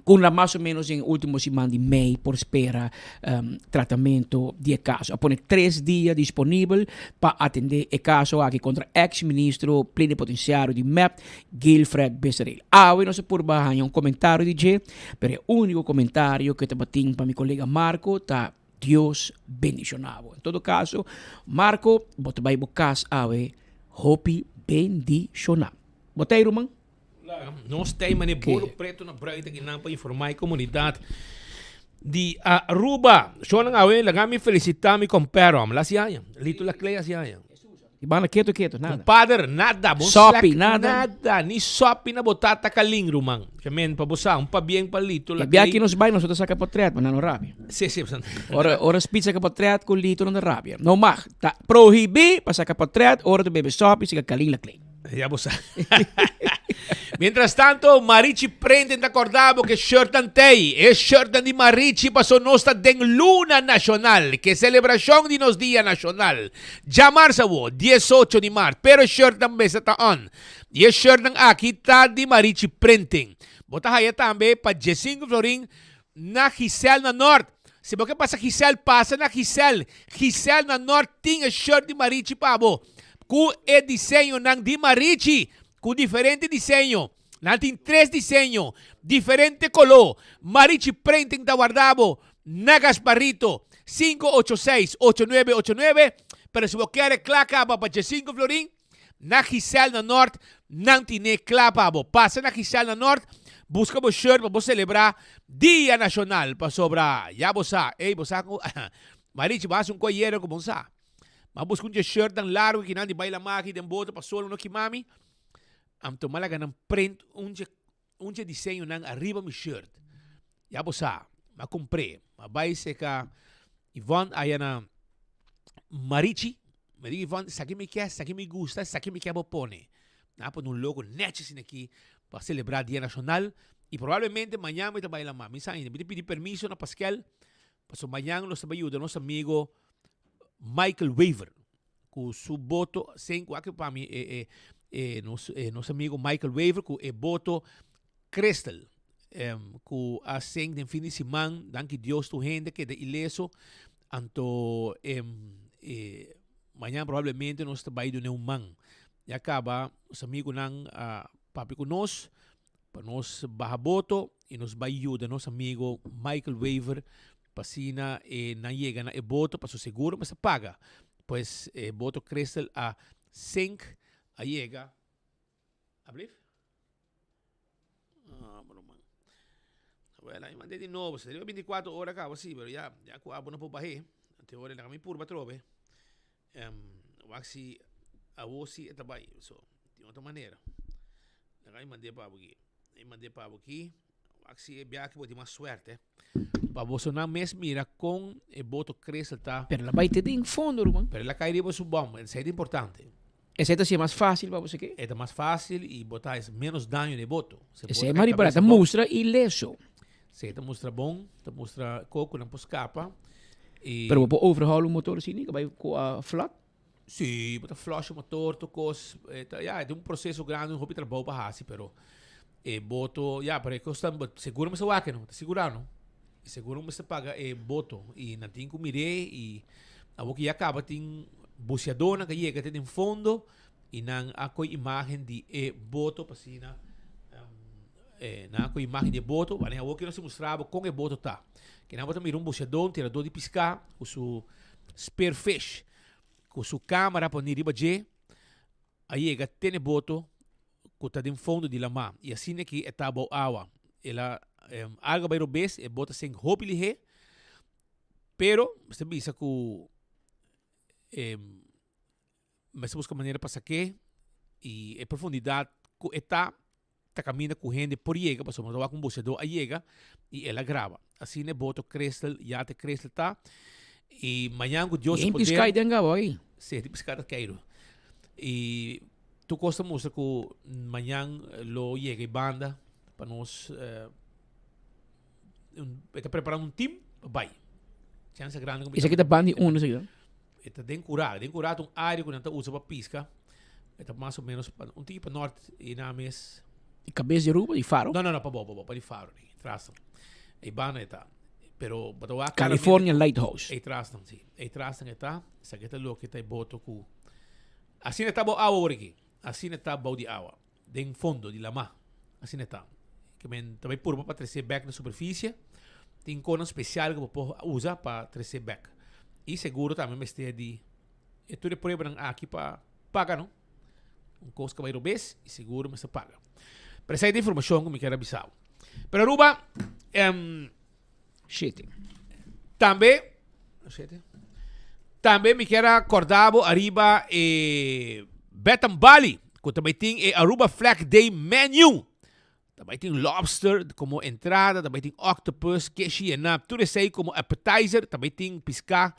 Cu na mas o menos den ultimo siman di mei por spera tratamento di e caso. A pone tres dia disponibel pa atende e caso aki contra ex ministro plenipotenciario di mep, Guilfred Besaril. Awe nos a purba haña un comentario di dje, pero e unico comentario cu e tabatin pa mi colega Marco ta Dios bendiciona bo. En todo caso, Marco, bo ta bay bo cas awe hopi bendiciona. Bo ta ey ruman? Nos ta mane bolo preto na bruid aki nan pa informa e comunidad di Aruba. Shownan awe laga mi felicita mi compero. La hasi aña. Lito Laclay hasi aña. Y banda keto keto, nada. Compadre, nada. Bon Sopi, slack, nada. Nada. Ni sopi na bo tata kalin, ruman. Ke men pa bo sa, un pabien pa Lito E Laclay. bia ki nos bai, nos ta saca portret, ma nan no rabia. Si, si. Ora, ora Speed saca portret cu Lito nan ta rabia. No mag. Ta prohibi pa saca portret ora ta bebe sopi, saca Kalin Laclay. Ya bo sa. Mientras tanto, Marichi Prenten ta corda bo ke shirtnan tey. E shirtnan di Marichi paso nos ta den luna nacional, ke celebracion di nos dia nacional. Djamars awo, 18 di mart, pero e shirtnan mester ta on. Y e shirtnan aki ta di Marichi Printing. Bo ta haya tambe pa 15 florin na Giselle na Noord. Si bo ke pasa Giselle, pasa na Giselle. Giselle na Noord tin e shirt di Marichi pa bo. Ku e diseñonan di Marichi, ku diferente diseño. Nan tin tres diseño, diferente koló. Marichi Printing ta warda bo na Gasparrito, 586 8989. Pero si bo kier e kla kaba pa 15 florin, Na Giselle na Noord nan tine kla pa bo. Pasa na Giselle na Noord, buska bo shirt pa bo celebra Dia Nacional. Pasobra ya bo sa, ey bo sa cu Marichi bo haci un coyero cu bon sa. Ma busca un dje shirtnan largo kinan di baila maki den boto pa solo no kimami. Anto ma laga nan print un dje un dje diseñonan ariba mi shirt. Ya bo sa, m'a compr'é. M'a bai seca Yvonne aya na Marichi. Mi di Yvonne, esaki mi ke, esaki mi gusta, esaki mi ke bo pone. Nan a pone un logo nechi asina aki pa celebra Dia Nacional. Y probablemente mañan mi ta bai lama. Mi sa ainda. Mi ta pidi permiso na Paskel, pasobra mañan nos ta bai yuda nos amigo Michael Wever. Ku su boto sen ku aki pa mi e e e nos e nos amigo Michael Wever ku e boto Crystal em, ku a sink den fin di siman danki Dios tur hende keda ileso anto em, e mañana probablemente nos ta bai dune un man ya kaba nos amigunan a papia ku nos pa nos baha boto y nos bai yuda nos amigo Michael Wever pa asina e nan yega na e boto pasobra seguro mester paga pues e boto Crystal a sink a yega ablief ah bueno man bueno ahí mandé di nobo se riba 24 ora cabo si pero ya ya cu abo no por bahe ante ora laga mi purba atrobe um, wak si awo si e ta bai so di otro manera laga mi mandé pa abo aki mi mandé pa abo aki wak si e biaha aki bo tin mas suerte pa bosonan mes mira kon e boto Crystal ta Pero la bai te den fondo ruman. Pero la kai riba su bom esei ta importante. Esei ta hasié mas fácil pa bo seke. E ta mas fácil y bo ta haci menos daño na e boto. Se Esei boto mas kai riba cabeza ta bom. mustra ileso. Si, ta mustra bon, ta mustra ko ku nan por skapa. Y Pero bo por overhaul un motor asina ku bai ku a flat? Si, bo ta flush e motor, tur kos. E ta, ya, e ta un proseso grandi, un hopi trabou pa hasi, pero e boto, ya, pero e kos ta, seguro mester wak no, ta sigurá no. E seguro mester paga e boto y nan tin ku mir'é y awor ku ya kaba tin buceadornan ku a yega te den fondo y nan a koy imagen di e boto pa asina nan a koy imagen di e boto, wak awor ku nos ta mustra bo kon e boto ta. Kinan bo ta mira un buceador, un tirador di piská ku su spearfish ku su kamera poni riba dje a yega te n'e boto ku ta den fondo di lamá i asina ki e ta bou awa. El a algu a bai robes, e boto a sink hopi lihé, pero mester bisa ku mester buska manera pa sak'é i e profundidat ku e ta ta kaminda ku hende por yega pasobra no ta wak un buseadó a yega i el a graba. Asina e boto Crystal, yate Crystal ta i mañan ku Dios su Tin poder. piská den gabo ei. Sí, tin piská ta keiru. I tur kos ta mustra ku mañan lo yega e banda pa nos e ta preparando un team pa bai. Chance grandi ku Esaki ta banda di unda esaki ta? E ta den Kurá. Den Kurá ta un área ku nan ta usa pa piska. E ta mas o menos pa un tiki pa nort i nan mes. Di kabes di Aruba, di Faro? No, no, no, pabou, pabou, pa di Faro di, tras nan. Ei banda e ta. Pero bo ta wak California Lighthouse. Ei tras nan, si. Ei tras nan e ta. Esaki ta loke ta e boto ku. Asina e ta bou awa awor aki. Asina e ta bou di awa. Den fondo di lamá. Asina e ta. Ke men ta bai purba pa trese bek na superfisie. Tin konan spesial ku bo por usa pa trese bek. I seguro tambe mester di e tur e pruebanan aki pa paga no. Un kos ku bai robes i seguro mester paga. Pero esei ta informashon ku mi kier a bisa bo. Pero Aruba, em, Shete. Tambe, shete. Tambe mi kier a korda bo ariba e Bed and Bali, ku ta bai tin e Aruba Flag Day menu. Ta bai tin lobster komo entrada, ta bai tin octopus, keshi yená, tur esei komo appetizer, ta bai tin piská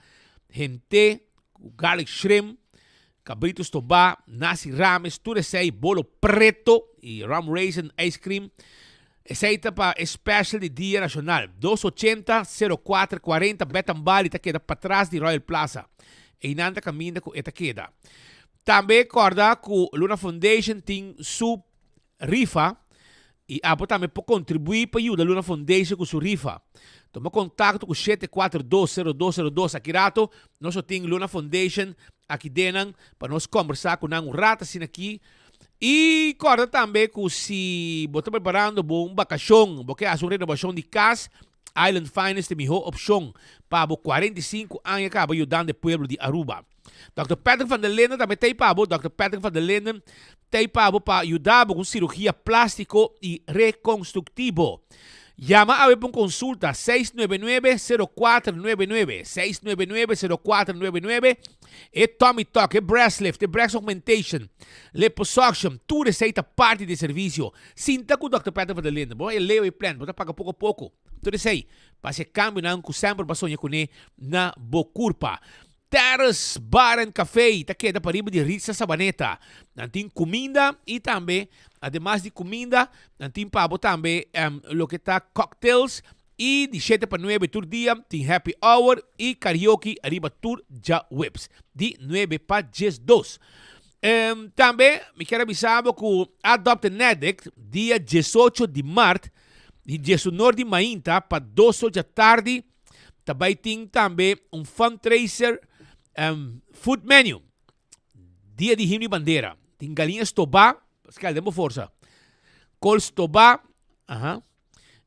hent'é ku garlic shrimp, kabritu stobá, nasi rames, tur esei, bolo preto i rum raisin ice cream. Esei ta pa e special di Dia Nacional. Dos ochenta, sero kuater, kuarenta, Betambali ta keda patras di Royal Plaza. Einan ta kaminda ku e ta keda. Tambe kòrda ku Luna Foundation tin su rifa y abo tambe por contribui pa yuda Luna Foundation cu su rifa. Tuma contacto cu 7420202 aki rato nos lo tin Luna Foundation aki denan pa nos combersa cu nan un rato asina aki. Y corda tambe cu si bo ta preparando bo un vacacion, bo ke haci un renovacion di cas, Island Finest ta e miho opcion pa bo 45 aña caba yudando e pueblo di Aruba. Dòkter Patrick van der Linden tambe t'ei pa bo. Dòkter Patrick van der Linden t'ei pa bo pa yuda bo ku sirugia plástiko i rekonstruktivo. Yama awe pa un konsulta, 699 0499, 699 0499. E tummy tuck, e breast lift, e breast augmentation, liposuction, tur esei ta parti di e servisio. Sinta ku Dòkter Patrick van der Linden. Bo e leo e plan, bo ta paga poko poko. Tur esei pa hasi e kambionan ku semper bo a soña kuné na bo kurpa. Terrace Bar and Café ta keda pariba di Ritsa Sabaneta. Nan tin kuminda i tambe, ademas di kuminda, nan tin pa bo tambe loke ta cocktails i di shete pa nuebe tur dia tin happy hour i karaoke ariba tur djaweps di nuebe pa diesdos. Tambe mi kier a bisa bo ku Adopt an Addict dia diesocho di mart di diesunor di mainta pa doso djatardi Ta bai tin tambe un fundraiser um, food menu. Dia di himno y bandera. Tin galiña stobá, Pascal, den bo forsa. Kol stobá, aha.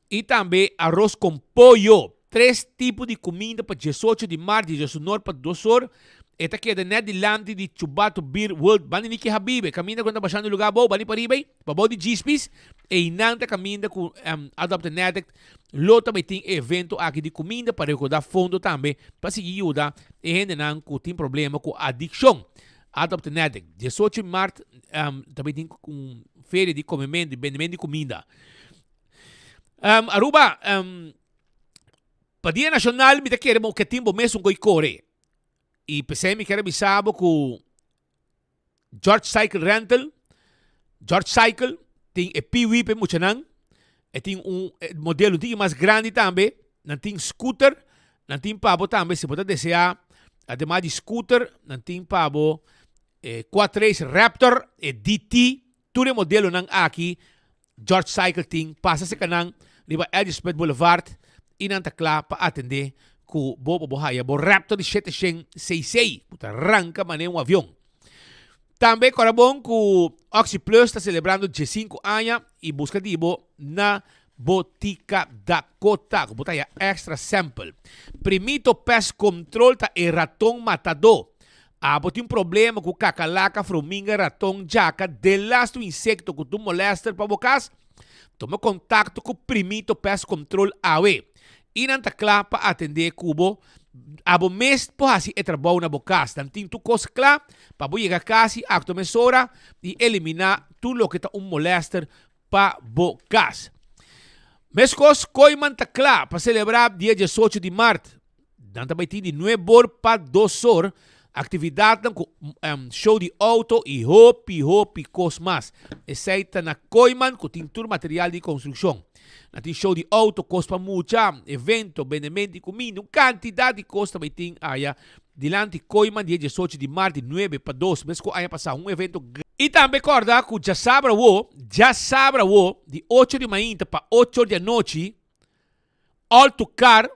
Y tambe arroz con pollo. Tres tipo di cuminda pa 18 di maart, di 19 pa 2 or. E ta keda net dilanti di Chubato Beer World. Banda Niki Habibe, caminda cu nan ta bashando lugar abou, banda pariba ei, pabou di Djispis. Einan ta caminda cu um, Adopt an Addict Lo ta bai tin e evento aki di kuminda pa rekoudá fondo tambe pa sigui yuda e hendenan ku tin problema ku adikshon. Adopt an Addict, 18 mart ta bai tin un feria di komementu i bendementu di kuminda. Aruba, pa Dia Nashonal mi ta kere bo ke tin bo mes un koi kore. I p'esei mi kier a bisa bo ku George Cycle Rental, George Cycle tin e Pee-wee pa e muchanan, e tin un modelo un tiki mas grandi tambe, nan tin scooter, nan tin pa bo tambe si bo ta desea, ademas di scooter, nan tin pa bo e Quatrace Raptor, e DT, tur e modelonan aki George Cycle tin pasa serka nan riba Eddie Smith Boulevard y nan ta kla pa atende ku bo pa bo haya bo Raptor di shete shen cc ku ta ranka manera un avion. Tambe kora bon ku Oxi Plus ta selebrando diesinku aña y buska di bo na Botica Dakota ku bo ta haya extra sample. Primito Pest Control ta e raton matadó. Abo tin problema ku kakalaka, fruminga, raton, djaka, delastu insekto ku tur molester pa bo kas? Tuma kontakto ku Primito Pest Control awe i nan ta kla pa atendé ku bo. Abo mes por hasi e trabou na bo kas. Nan tin tur kos kla pa bo yega kas i aktua mesora i eliminá tur loke ta un molester pa bo kas. Meskos Kooiman ta kla pa selebrá dia diesocho di mart. Nan ta bai tin di nuebor pa dosor aktividatnan ku show di outo i hopi hopi kos mas. Esei ta na Kooiman ku tin tur material di konstrukshon. Nan tin show di outo, kos pa mucha, evento, bendemento di kuminda, un kantidat di kos ta bai tin aya dilanti Kooiman dia diesocho di mart di nuebe pa dos mes ku aña pasá. Un evento. I tambe kòrda ku djasabra awo, djasabra awo, di ocho di mainta pa ocho or di anochi, All to Car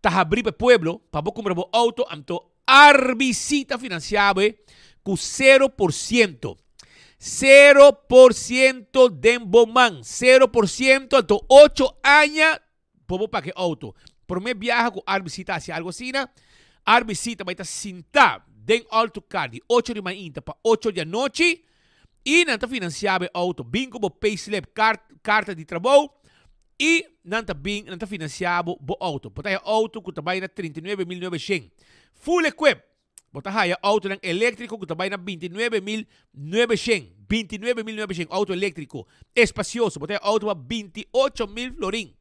ta habrí pa e pueblo pa bo kumpra bo outo anto RBC ta finansiá bo ku 0%. 0% den bo man, 0% anto ocho aña bo por paga e outo. Promé biaha ku RBC ta hasi algu asina, RBC ta bai ta sintá den All To Car di ocho di mainta pa ocho di anochi i nan ta finansiá bo e outo. Bin ku bo payslip, karta di trabou i nan ta bin nan ta finansiá bo bo outo. Bo ta haya outo ku ta bai na 39.900 full equip. Bo ta haya outonan eléktriko ku ta bai na 29.900, 29.900, outo eléktriko, espasioso. Bo ta haya outo pa 28.000 florin.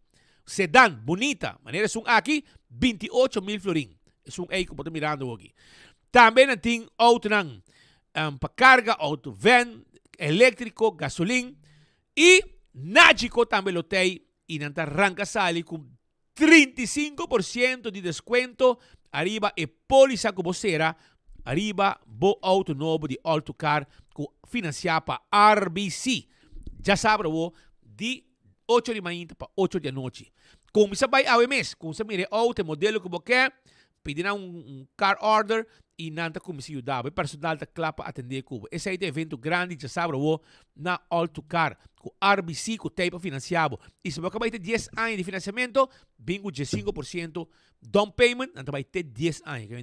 Sedan, bunita, manera esun aki, 28.000 florin. Esun ei ku bo ta mirando awoki. Tambe nan tin outonan pa karga, outo van, eléktriko, gasolin. I Nagico tambe lo t'ei i nan ta ranka sali ku 35% di deskuento ariba e pólisa ku bo sera ariba bo outo nobo di All To Car ku finansiá pa RBC. Djasabra awo di ocho di mainta pa ocho di anochi. Kuminsá bai awe mes, kuminsá mira e outo, e modelo ku bo ke, Pidi nan un car order y nan ta cuminsa yuda bo. E personal ta cla pa atende cu bo. Esey ta evento grandi djasabra awo na All To Car cu RBC cu t'ey pa financia bo. Y si bo a bay te dies aña di financiamento, bin cu 15% down payment, nan ta bay te dies aña.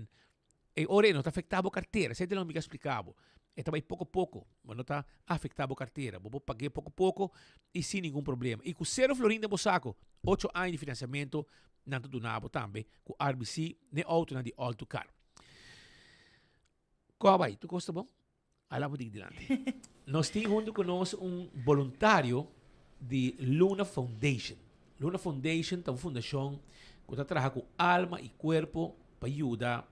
E ora ey no ta afecta bo cartera. Esey ta loke mi ke splica bo. E ta bay poco poco, bo no ta afecta bo cartera. Bo por pague poco poco y sin ningun problema. Y cu cero florin den bo saco, ocho aña di financiamento nan ta duna bo tambe ku RBC n'e outonan di All To Car. Kon a bai? Tur kos ta bon? Ala bo dik dilanti. Nos tin huntu ku nos un boluntario di Luna Foundation. Luna Foundation ta un fundashon ku ta traha ku alma i kuerpo pa yuda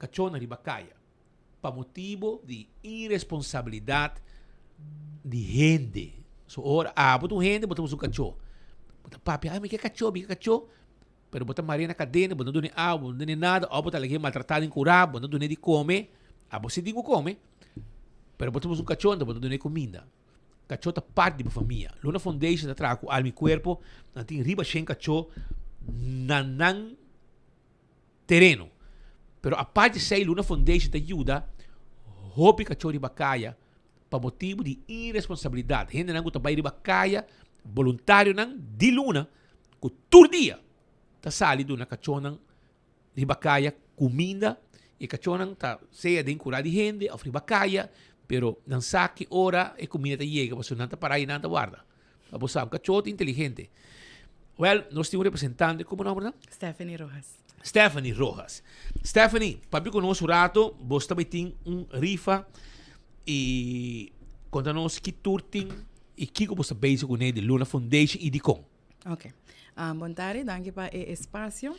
kachónan riba kaya pa motibo di iresponsabilidat di hende. So ora abo ta un hende bo ta usa un kachó. Bo ta papia, ay mi ke kachó, mi ke kachó. Pero bo ta maria na kadena, bo no dun'e awa, bo no dun'e nada, òf bo ta lag'e maltratá den kurá, bo no dun'e di kome. Abo si tin ku kome, pero bo ta usa un kachó anto bo no dun'e kuminda. Kachó ta parti di bo famia. Luna Foundation ta traha ku alma i kuerpo, nan tin riba shen kachó na nan. tereno. Pero apart di esei Luna Foundation ta yuda hopi kachó riba kaya pa motibu di iresponsabilidat. Hendenan ku ta bai riba kaya, boluntarionan di Luna ku tur dia ta sali duna kachónan riba kaya kuminda. E kachónan ta sea den kura di hende òf riba kaya, pero nan sa ki ora e kuminda ta yega pasobra nan ta para i nan ta warda. Pa bo sa, un kachó ta inteligente. Wel, nos tin un representante, como nomber dan? Stephanie Rojas. Stephanie Rojas. Stephanie, papia con nos un rato, bos ta tin un rifa y conta nos ki tur tin y kiko bos ta bezig kuné di Luna Foundation y dikon. Ok. Um, bon tarde, danki pa e espacio.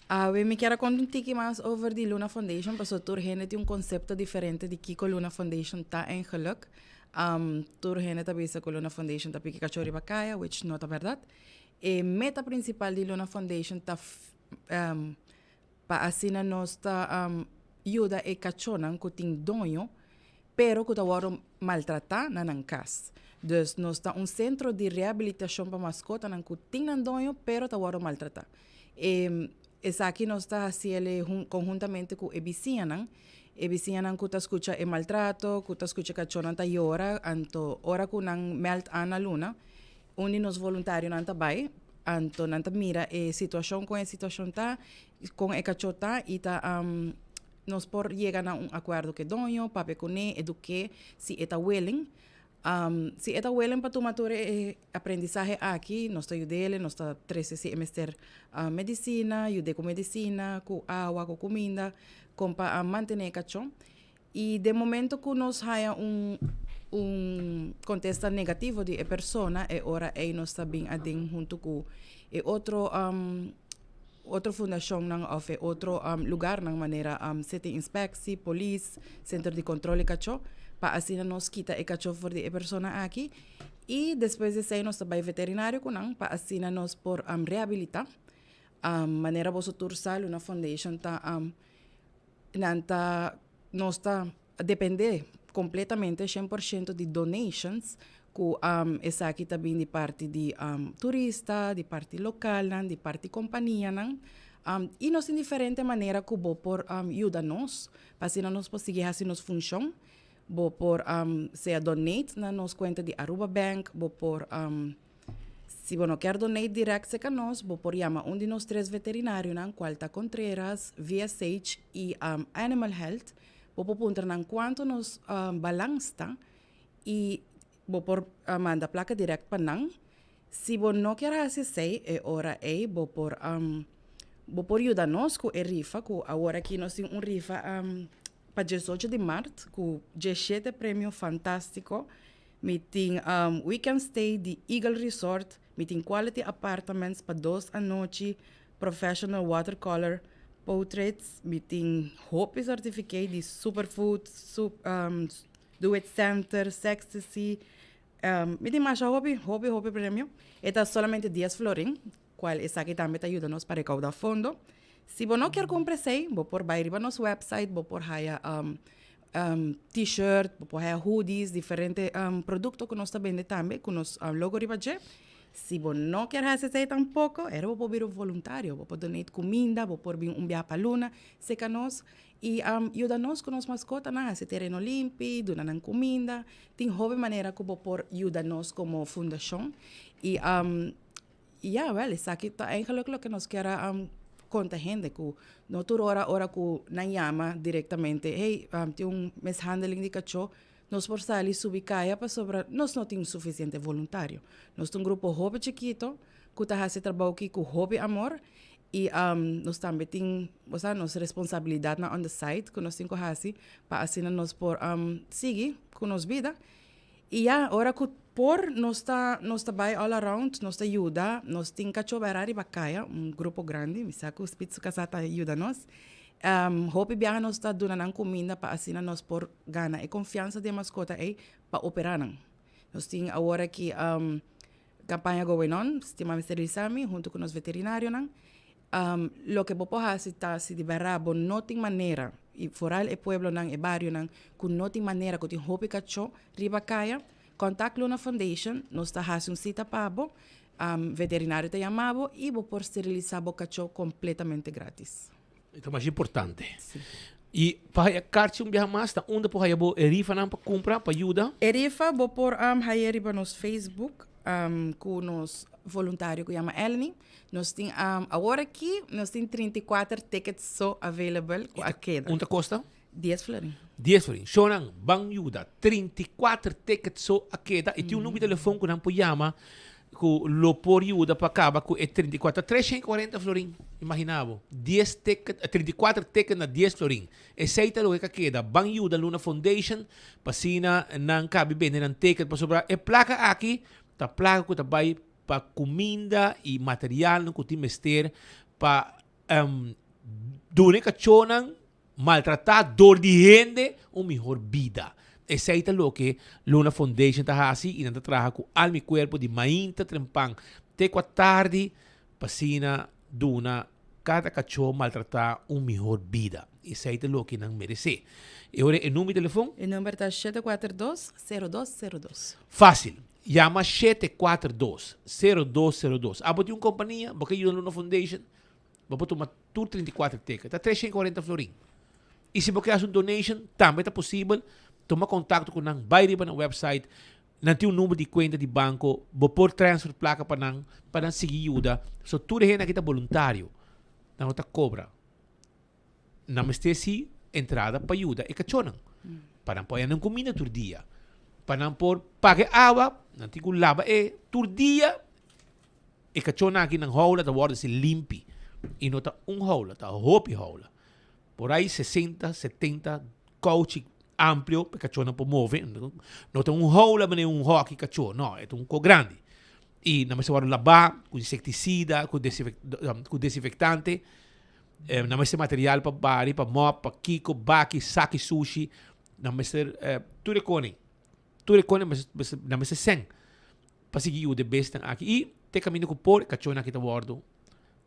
Awe mi kier a konta un tiki mas over di Luna Foundation, paso tur hende tin un concepto diferente di kiko Luna Foundation ta eigenlijk. Um, tur hende ta bisa ku Luna Foundation ta piki kachó riba kaya, which no ta bèrdat. E meta prinsipal di Luna Foundation ta um, pa asina nos ta um, yuda e kachónan ku tin doño, pero ku ta wòrdu maltratá na nan kas. Dus nos ta un sentro di rehabilitashon pa maskotanan ku tin nan doño, pero ta wòrdu maltratá. E esaki nos ta hasi el konhuntamente ku e bisiñanan. E bisiñanan ku ta skucha e maltrato, ku ta skucha kachónan ta yora, anto ora ku nan mèld an na luna, un di nos voluntarionan ta bai, anto nan ta mira e situashon, kon e situashon ta, kon e kachó ta i ta nos por yega na un akuerdo ku e doño, papia kuné, eduk'é si e ta willing. Si e ta willing pa tuma tur e aprendisahe aki, nos ta yud'é, nos ta trese si e mester medisina, yud'é ku medisina, ku awa, ku kuminda, kon pa mantené e kachó. I den momento ku nos haña un un kontesta negativo di e persona, e ora ei nos ta bin aden huntu ku e otro otro fundashonnan òf e otro lugarnan manera City Inspectie, polis, Sentro di Kontrol di Kachó, pa asina nos kita e kachó for di e persona aki i despues di esei nos ta bai veterinario ku nan pa asina nos por rehabilitá. Manera boso tur sa Luna Foundation ta nan ta nos ta. depende completamente 100% di donations cu esaki ta bin di parti di turista, di parti localnan, di parti companianan. Y nos tin diferente manera cu bo por yuda nos pa asina nos por sigui haci nos funcion. Bo por sea donate na nos cuenta di Aruba Bank, bo por Si bo no kier donate direct cerca nos, bo por yama un di nos tres veterinarionan, cual ta Contreras, VSH y Animal Health. Bo por puntra nan cuanto nos balans ta y bo por manda placa direct pa nan. Si bo no kier haci esey, e ora ey bo por bo por yuda nos cu e rifa, cu awor aki nos tin un rifa pa diesocho di maart cu diesshete premio fantastico. Mi tin weekend stay di Eagle Resort, mi tin quality apartments pa dos anochi, professional watercolor portraits, mi tin hopi certificate di Superfood, Do It Center, Sextasy, mi tin masha hopi, hopi, hopi premio. E ta solamente dies florin, cual esaki tambe ta yuda nos pa recauda fondo. Si bo no kier cumpra esey, bo por bay riba nos website, bo por haya t-shirt, bo por haya hoodies, diferente producto cu nos ta bende tambe cu nos logo riba dje. Si bo no kier haci esey tampoco, era bo por bira un voluntario, bo por donate cuminda, bo por bin un biaha pa luna cerca nos y yuda nos cu nos mascotanan, haci tereno limpi, duna nan cuminda. Tin hopi manera cu bo por yuda nos como fundacion y Ya, wèl, esaki ta eigenlijk loke nos kier a konta hende, ku no tur ora, ora ku nan yama direktamente, hey, tin un mishandeling di kachó, nos por sali subi kaya pasobra nos no tin sufisiente voluntario. Nos ta un grupo hopi chikito ku ta hasi e trabou aki ku hopi amor i nos tambe tin, bo sa, nos responsabilidatnan on the side ku nos tin ku hasi pa asina nos por sigui ku nos bida. I ya, ora ku por nos ta nos ta bai all around, nos ta yuda, nos tin kachó bera riba kaya, un grupo grandi, mi sa ku Speed su kasá ta yuda nos. Hopi biaha nos ta duna nan kuminda pa asina nos por gana e konfiansa di e maskota ei pa operá nan. Nos tin awor aki kampaña going on, stima Mister Luisami huntu ku nos veterinarionan. Loke bo por hasi ta si di bèrdat bo no tin manera, i foral e pueblonan, e barionan ku no tin manera, ku tin hopi kachó riba kaya, kontak Luna Foundation, nos ta hasi un sita pa bo, veterinario ta yama bo i bo por sterilisá bo kachó kompletamente grátis. E ta mas importante. I pa haya karchi un biaha mas, ta unda por haya bo e rifanan pa kumpra, pa yuda? E rifa bo por haya riba nos Facebook ku nos voluntario ku yama Elny. Nos tin awor aki nos tin 34 tickets so available ku a keda. Un ta kosta? Dies florin. Dies florin. Shownan, ban yuda. 34 tickets so a keda i tin un number di telefon ku nan por yama ku lo por yuda pa kaba ku e 34. Ta 340 florin. Imagina bo. Dies ticket, 34 ticket na dies florin. Esei ta loke ka keda. Ban yuda Luna Foundation pa asina nan kabi bende nan ticket pasobra e plaka aki ta plaka ku ta bai pa kuminda i materialnan ku tin mester pa duna e kachónan maltratá dor di hende un mihor bida. Esei ta loke Luna Foundation ta hasi i nan ta traha ku alma i kuerpo di mainta trempan te ku atardi pa asina duna kada kachó maltratá un mihor bida. Esei ta loke nan meresé. E ora e number di telefon? E number ta 742 0202. Fásil. Yama 742 0202. Abo tin un kompania, bo ke yuda Luna Foundation, bo por tuma tur 34 teken. Ta 340 florin. I si bo ke hasi un donation, tambe ta posibel. Tuma kontakto ku nan, bai riba nan website. Nan tin un number di kuenta di banko, bo por transfer plaka pa nan, pa nan sigui yuda. So tur e hende aki ta boluntario. Nan no ta kobra. Nan mester si entrada pa yuda e kachónan, pa nan por haña nan kuminda tur dia, pa nan por paga e awa, nan tin ku laba e tur dia. E kachónan aki nan houla ta wòrdu si limpi i no ta un houla, ta hopi houla. Por ai sesenta, setenta kouchi amplio pa e kachónan por move. No ta un houla manera un hòki kachó, no, e ta un ko grandi. I nan mester wòrdu labá ku insektisida, ku desinfektante. Nan mester material pa bari, pa mop, pa kiko, baki, saki sushi. Nan mester tur e koning. Tur e koning nan mester sèn pa sigui yuda e besnan aki. I te kaminda ku por e kachónan aki ta wòrdu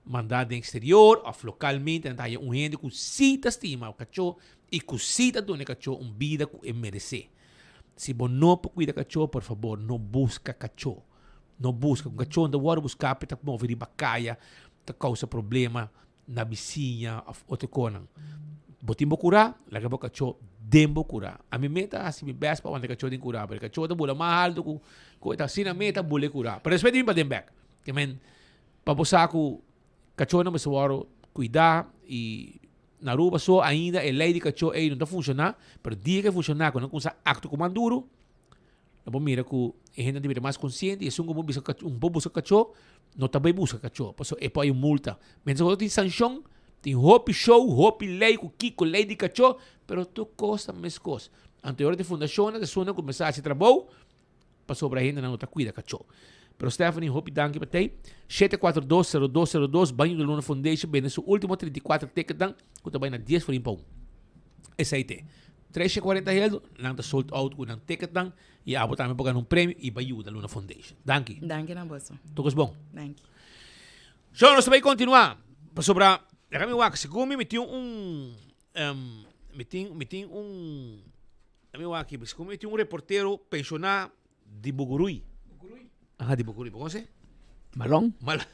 Manda den exterior of localmente nan ta haya un hende cu si ta stima cachó y cu si ta duna e cachó un bida cu e merece. Si bo no por cuida cachó, por fabor no busca cachó. No busca. Un cachó no ta worde busca pa e ta move riba caya, ta causa problema na bisiña of otro conan. Bo tin bo cura, laga bo cachó den bo cura. Ami mes ta haci mi best pa wanta e cachó den cura, pero e cachó ta bula mas alto cu cu e ta asina mes ta bula e cura. Pero despues ta bin paden bek. Ke men Pa bo sa ku kachónan mester wòrdu kuidá i na Aruba so ainda e lei di kachó ei no ta funshoná, pero dia ku e funshoná ku nan kuminsá aktua ku man duru, lo bo mira ku e hendenan ta bira mas konsiente i esun ku bo bisa un bo buska kachó no ta bai buska kachó pasobra e por hay un multa. Mientras ku tin sanshon, tin hopi show, hopi lei ku kiko lei di kachó, pero tur kos ta meskos. Anto e ora di fundashonnan ta esunnan ku kuminsá hasi trabou pasobra hendenan no ta cuida cachó. Pero Stephanie, hopi danki pa tei. 7420202 Baño de Luna Foundation bende su ultimo 34 ticketnan cu ta bay na 10 florin pa un. Esey te. 340 heldo, nan ta sold out cu nan ticketnan y abo tambe por gana un premio y bay yuda Luna Foundation. Danki. Danki na boso. Tur cos bon. Danki. So, nos ta bay continua. Pasobra, laga mi wak, segun mi, mi tin un Mi tin, mi tin un, mi wak aki, mi tin un reportero pensioná di Bugurui. Bugurui? Aha, di Bugurui. Bo conoce? Malon. Malon.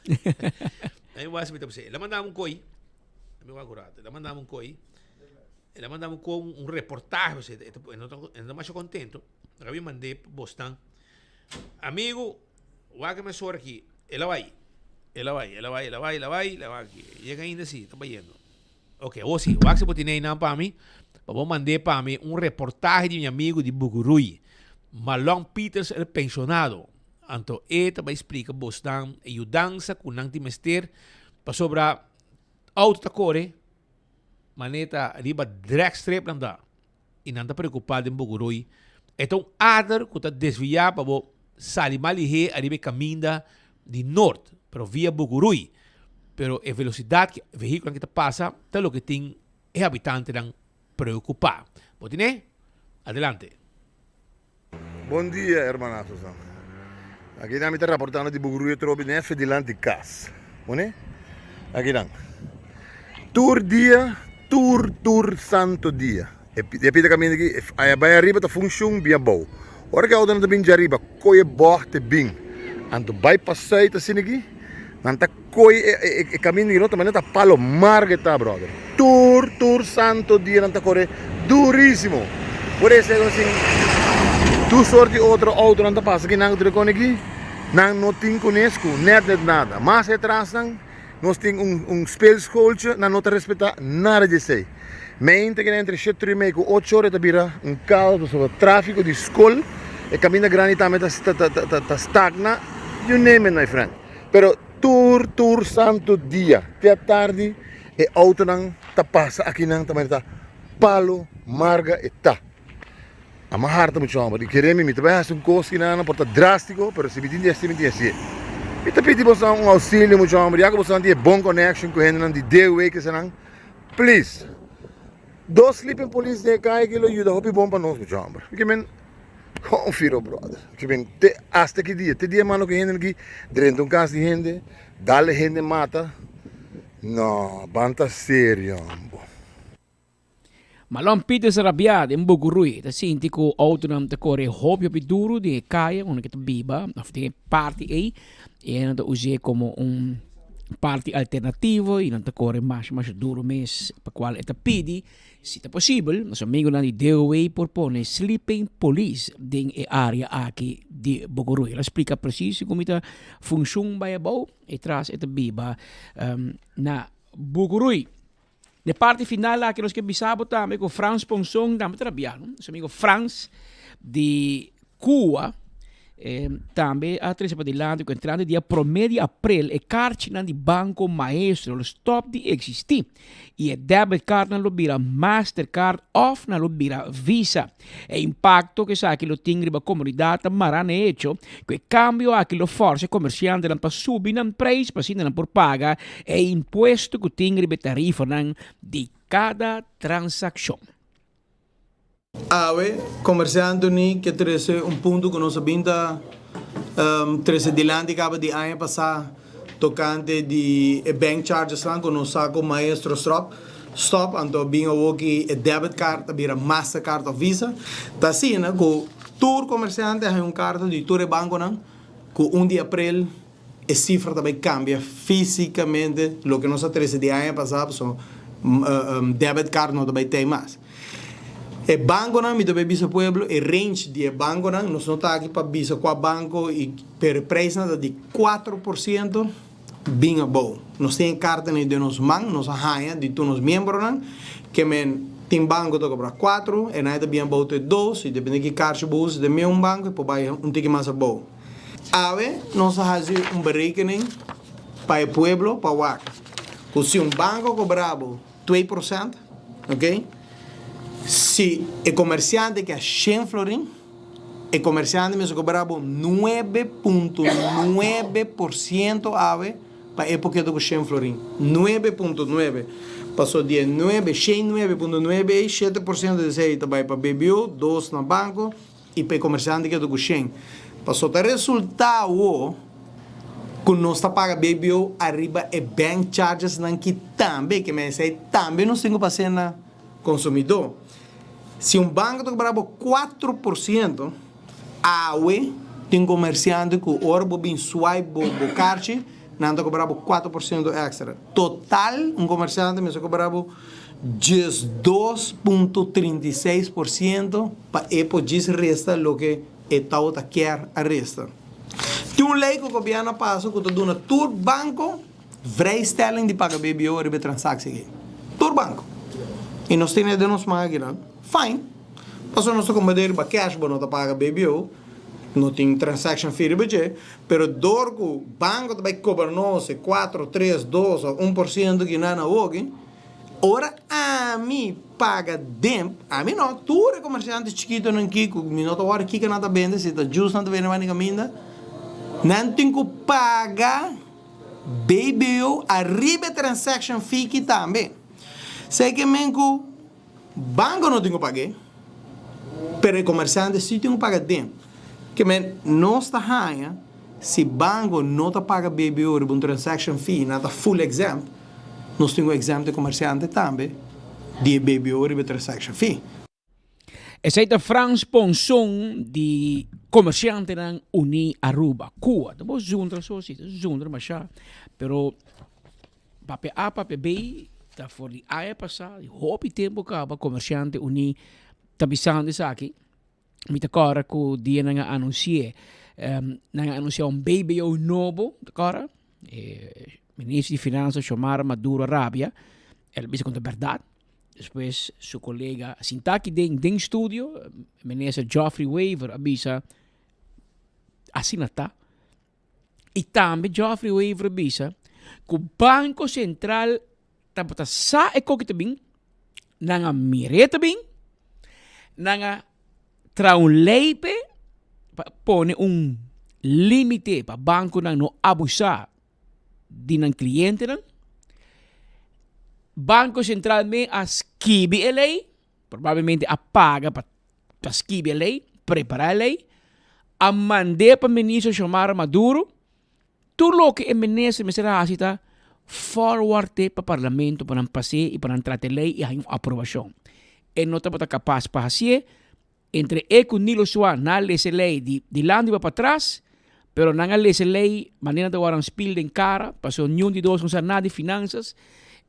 Mi wak si mi ta bisa. El a manda mi un koi. Mi wak un rato. El a manda mi un koi. El a manda mi un koi, un reportahe. Bo e ta, e no ta, e no ta masha contento. Mi mand'é pa bosnan. Amigo, wak e mesora aki. El a bai. El a bai, el a bai, el a bai, el a bai, el a bai aki. Yega ainda si, ta bayendo. Ok, awor si, wak si bo tene einan pa mi, pa bo mand'é pa mi un reportahe di mi amigu di Buguruy, Malon Peters el pensionado. Anto e ta bai splika bosnan e yudansa ku nan tin mester pasobra auto ta kore manera ta riba dragstrip nan ta i nan ta preokupá den Buguruy. E ta un ader ku ta desviá pa bo sali mas lihé ariba e kaminda di nort, pero via Buguruy. Pero e velosidat ku e vehíkulonan ki ta pasa ta loke tin e habitantenan preokupá. Bo tine? Adelante. Bon dia hermanasosnan. Aki nan mi ta raportando di Buguruy atrobe nefe dilanti kas. Mone? Aki nan. Tur dia, tur tur santo dia. E pida kaminda aki, aya bai ariba ta funshon bin abou. Ora ku e outonan ta bin djariba, koy e bòg te bin. Anto bai pa sùit asina aki, nan ta koy e kaminda aki no ta manera ta palo marga e ta bròder. Tur tur santo dia nan ta kore durísimo. Por eso e sin tur sort di otro outonan ta pasa aki nan tur e kone aki, nan no tin kunes ku nèt nèt nada. Mas atras nan. Nos tin un un speelschooltje, nan no ta respetá nada di esei. Mente keda entre shete i mei ku ocho ora e ta bira un kaos pasobra tráfiko di skol, e kaminda grandi tambe ta ta ta ta stagna, you name it my friend. Pero tur tur santu dia te atardi e outonan ta pasa akinan ta manera ta palo marga e ta. A mi harta mucho homber di kere mi, mi ta bai hasi un kos ki nan por ta drástiko, pero si mi tin di hasi, mi tin di hasié. Mi ta pidi bosonan un ousilio mucho homber, ya ku bosonan tin e bon connection ku hendenan di DOW kesanan, please, dos sleeping police den e kaya aki lo yuda hopi bon pa nos mucho homber. Mi ke men, konfiro brother, mi ke men te hasta ki dia, te dia mano ku hendenan aki drenta un kas di hende, dal e hende mata, no, ban ta serio homber. Malon Peters a rabiá den Bogorui, ta sinti ku outonan ta kore hopi hopi duru den e kaya unda ke ta biba òf den e parti ei i nan ta us'é komo un parti alternativo i nan ta kore masha masha duru mes pa kual e ta pidi si ta posibel nos amigunan di DOW por pone sleeping police den e área aki di Bogorui. El a splika presis kon mi ta funshon bai abou e tras e ta biba na Bogorui. De parti final aki nos ke bisa bo tambe ku Frans Ponson tambe ta rabia no. Nos amigo Frans di Cuba eh, tambe a trese padilanti ku entrante dia prome di aprel e karchinan di Banco Maestro lo stop di eksistí i e debit cardnan lo bira Mastercard òf nan lo bira Visa. E impakto ku esaki lo tin riba komunidat ta mará na e echo ku e kambio aki lo fòrsa e komersiantenan pa subi nan preis pa asina nan por paga e impuesto ku tin riba e tarifanan di kada transakshon. Awe, Komersiante Uní ke trese un punto ku nos a bin ta trese dilanti kaba di aña pasá. tocante di e bank charges nan cu nos sa cu maestro strop stop anto bin awoki e debit card ta bira mastercard of visa. Ta asina cu tur comerciante a haya un carta di tur e banconan cu un di april e cifra ta bay cambia fisicamente loke nos a trece di aña pasa pasobra debit card no ta bay tey mas. E banconan mi ta bay bisa pueblo e range di e banconan nos no ta aki pa bisa cua banco y pero e prijsnan ta di 4% bin abou. Nos tin e cartanan den nos man nos a haya di tur nos miembronan ke men tin banco ta cobra cuatro e nan e ta bin abou te dos y depende ki carchi bo usa den meun banco e por bay un tiki mas abou. Awe nos a haci un berekening pa e pueblo pa wak cu si un banco cobra bo 2%, ok, si e comerciante ke a shen florin, e comerciante mester cobra bo 9.9% awe pa e por keda cu shen florin. 9.9. Paso di e nuebe, shen 9.9 ey, 7% di esey ta bay pa BBO, dos na banco, I pa e komersiante keda ku shen. Paso ta resultá awo ku nos ta paga BBO ariba e bank charges nan ki tambe, ke men esei tambe nos tin ku pas'é na konsumidó. Si un banko ta kobra bo 4%, awe tin komersiante ku ora bo bin swipe bo bo karchi, nan ta kobra bo 4% èkstra. Total un komersiante mester kobra bo 12.36% pa e por djis resta loke e tawata kier a resta. Tin un ley cu gobierno a pasa cu ta duna tur banco vrijstelling di paga BBO riba e transactie aki. Tur banco. Y nos tene den nos man akinan. Fine. Pasobra nos ta comete riba cash bo no ta paga BBO, no tin transaction fee riba dje, pero door cu banco ta bay cobra nos e cuatro, tres, dos of 1% ki nan awoki, Ora ami paga den, ami no, tur e komersiante chikitonan ki ku mi no ta wòrdu kiko nan ta bende, si ta juice nan ta bende wani kaminda, nan tin ku paga BBO ariba e transaction fee ki tambe. Esei ke men ku banko no tin ku pag'é, pero e komersiante si tin ku paga den. Ke men nos ta haña si banko no ta paga BBO riba un transaction fee, nan ta full exempt. Nos tin un exempt di comerciante tambe di e BBO riba e transaction fee. Esei ta Frans Ponson di Comerciantenan Uní Aruba, cua. Ta bo zundra so si, ta zundra masha. Pero papia A, papia B ta for di aña pasá, di hopi tempu kaba Comerciante Uní ta bisando esaki. Mi ta kòrda ku dia nan a anunsi'é, nan a anunsiá un BBO nobo, ta kòrda? E minister di finansa Xiomara Maduro a rabia, el a bisa ku ta bèrdat. Despues su kolega sintá aki den den studio, minister Geoffrey Wever a bisa asina ta. I tambe Geoffrey Wever a bisa ku Banko Sentral tabata sa e koki ta bin, nan a mir'é ta bin, nan a traha un lei p'e pa pone un límite pa bankonan no abusá di nan klientenan. Banko Sentral mes a skibi e lei. Probablemente a paga pa pa skibi e ley, prepara e ley, a mand'é pa minister Xiomara Maduro. Tur loke e minister mester a hasi ta forward'é pa parlamento pa nan pas'é i pa nan trata e ley i haña un aprobashon. E no tabata kapas pa hasié. Entre e ku Nilo Sua nan a lesa e ley di dilanti pa patras, pero nan a lesa e ley manera nan ta wòrdu spil den kara, pasobra niun di dos no sa nada di finansas.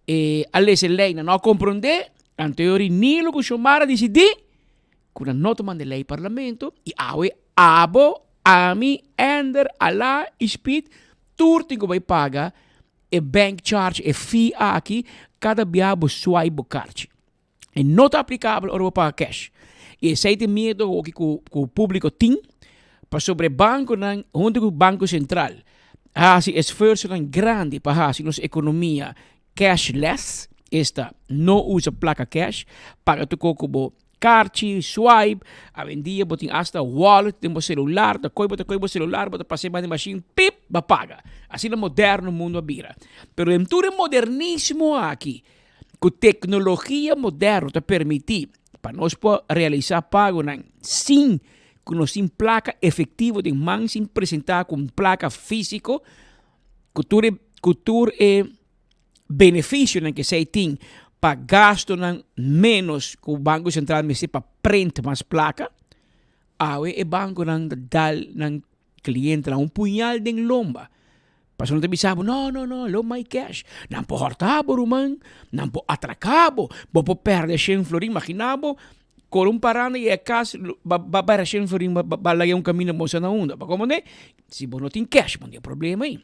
E a lesa e ley, nan no a komprondé, anto e ora Nilo ku Xiomara disidí ku nan no ta manda e ley parlamento i awe abo, ami, Ender, Alá i Speed tur tin ku bai paga e bank charge, e fee aki kada biaha bo swipe bo karchi. E no ta aplicabel ora bo paga cash. Y esey ta e miedo hoki cu cu publico tin pasobra e banconan hunto cu Banco Central a haci esfuerzonan grandi pa haci nos economia cashless, esta no usa placa cash, paga tur co cu bo karchi, swipe, awendia bo tin hasta wallet den bo celular, ta coy bo ta coy bo celular bo ta pasa e banda di machine pip bo a paga. Asina moderno mundo a bira. Pero den tur e modernismo aki Ku teknologia moderno ta permití pa nos por realisá pagonan sin ku nos tin plaka efektivo den man, sin presentá ku un plaka físiko. Ku tur e ku tur e benefisionan ku esei tin pa gastunan ménos ku Banko Sentral mester pa print mas plaka, awe e bankonan ta dal nan klientenan un puñal den lomba. Pasobra nan ta bisa bo, no, no, no, lo mai cash. Nan por hòrta bo ruman, nan por atraká bo, bo por pèrdè shen florin. Imaginá bo kore un paranda i e kas ba ba pèrdè shen florin ba ba laga un kaminda bo sa na unda. Bo komprendé? Si bo no tin cash, bo no tin problema ei.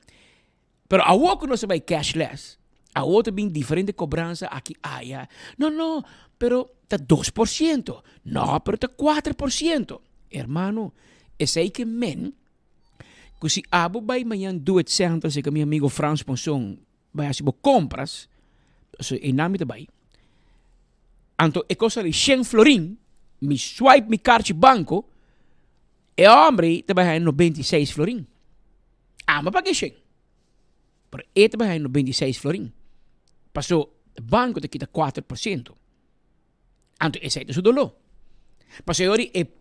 Pero awor ku nos a bai cashless, awor ta bin diferente kobransa aki aya. No, no, pero ta 2%. No, pero ta 4%. Hermano, esei ke men ku si abo bai mañan Do It Center seka mi amigo Frans Ponson bai hasi bo kompras, so einan mi ta bai, anto e kos sali shen florin, mi swipe mi karchi banko, e hombre ta bai haña 96 florin. Amo paga e shen, pero e ta bai haña 96 florin. Paso banko ta kita 4%. Anto esei ta su doló. Pasobra e ora e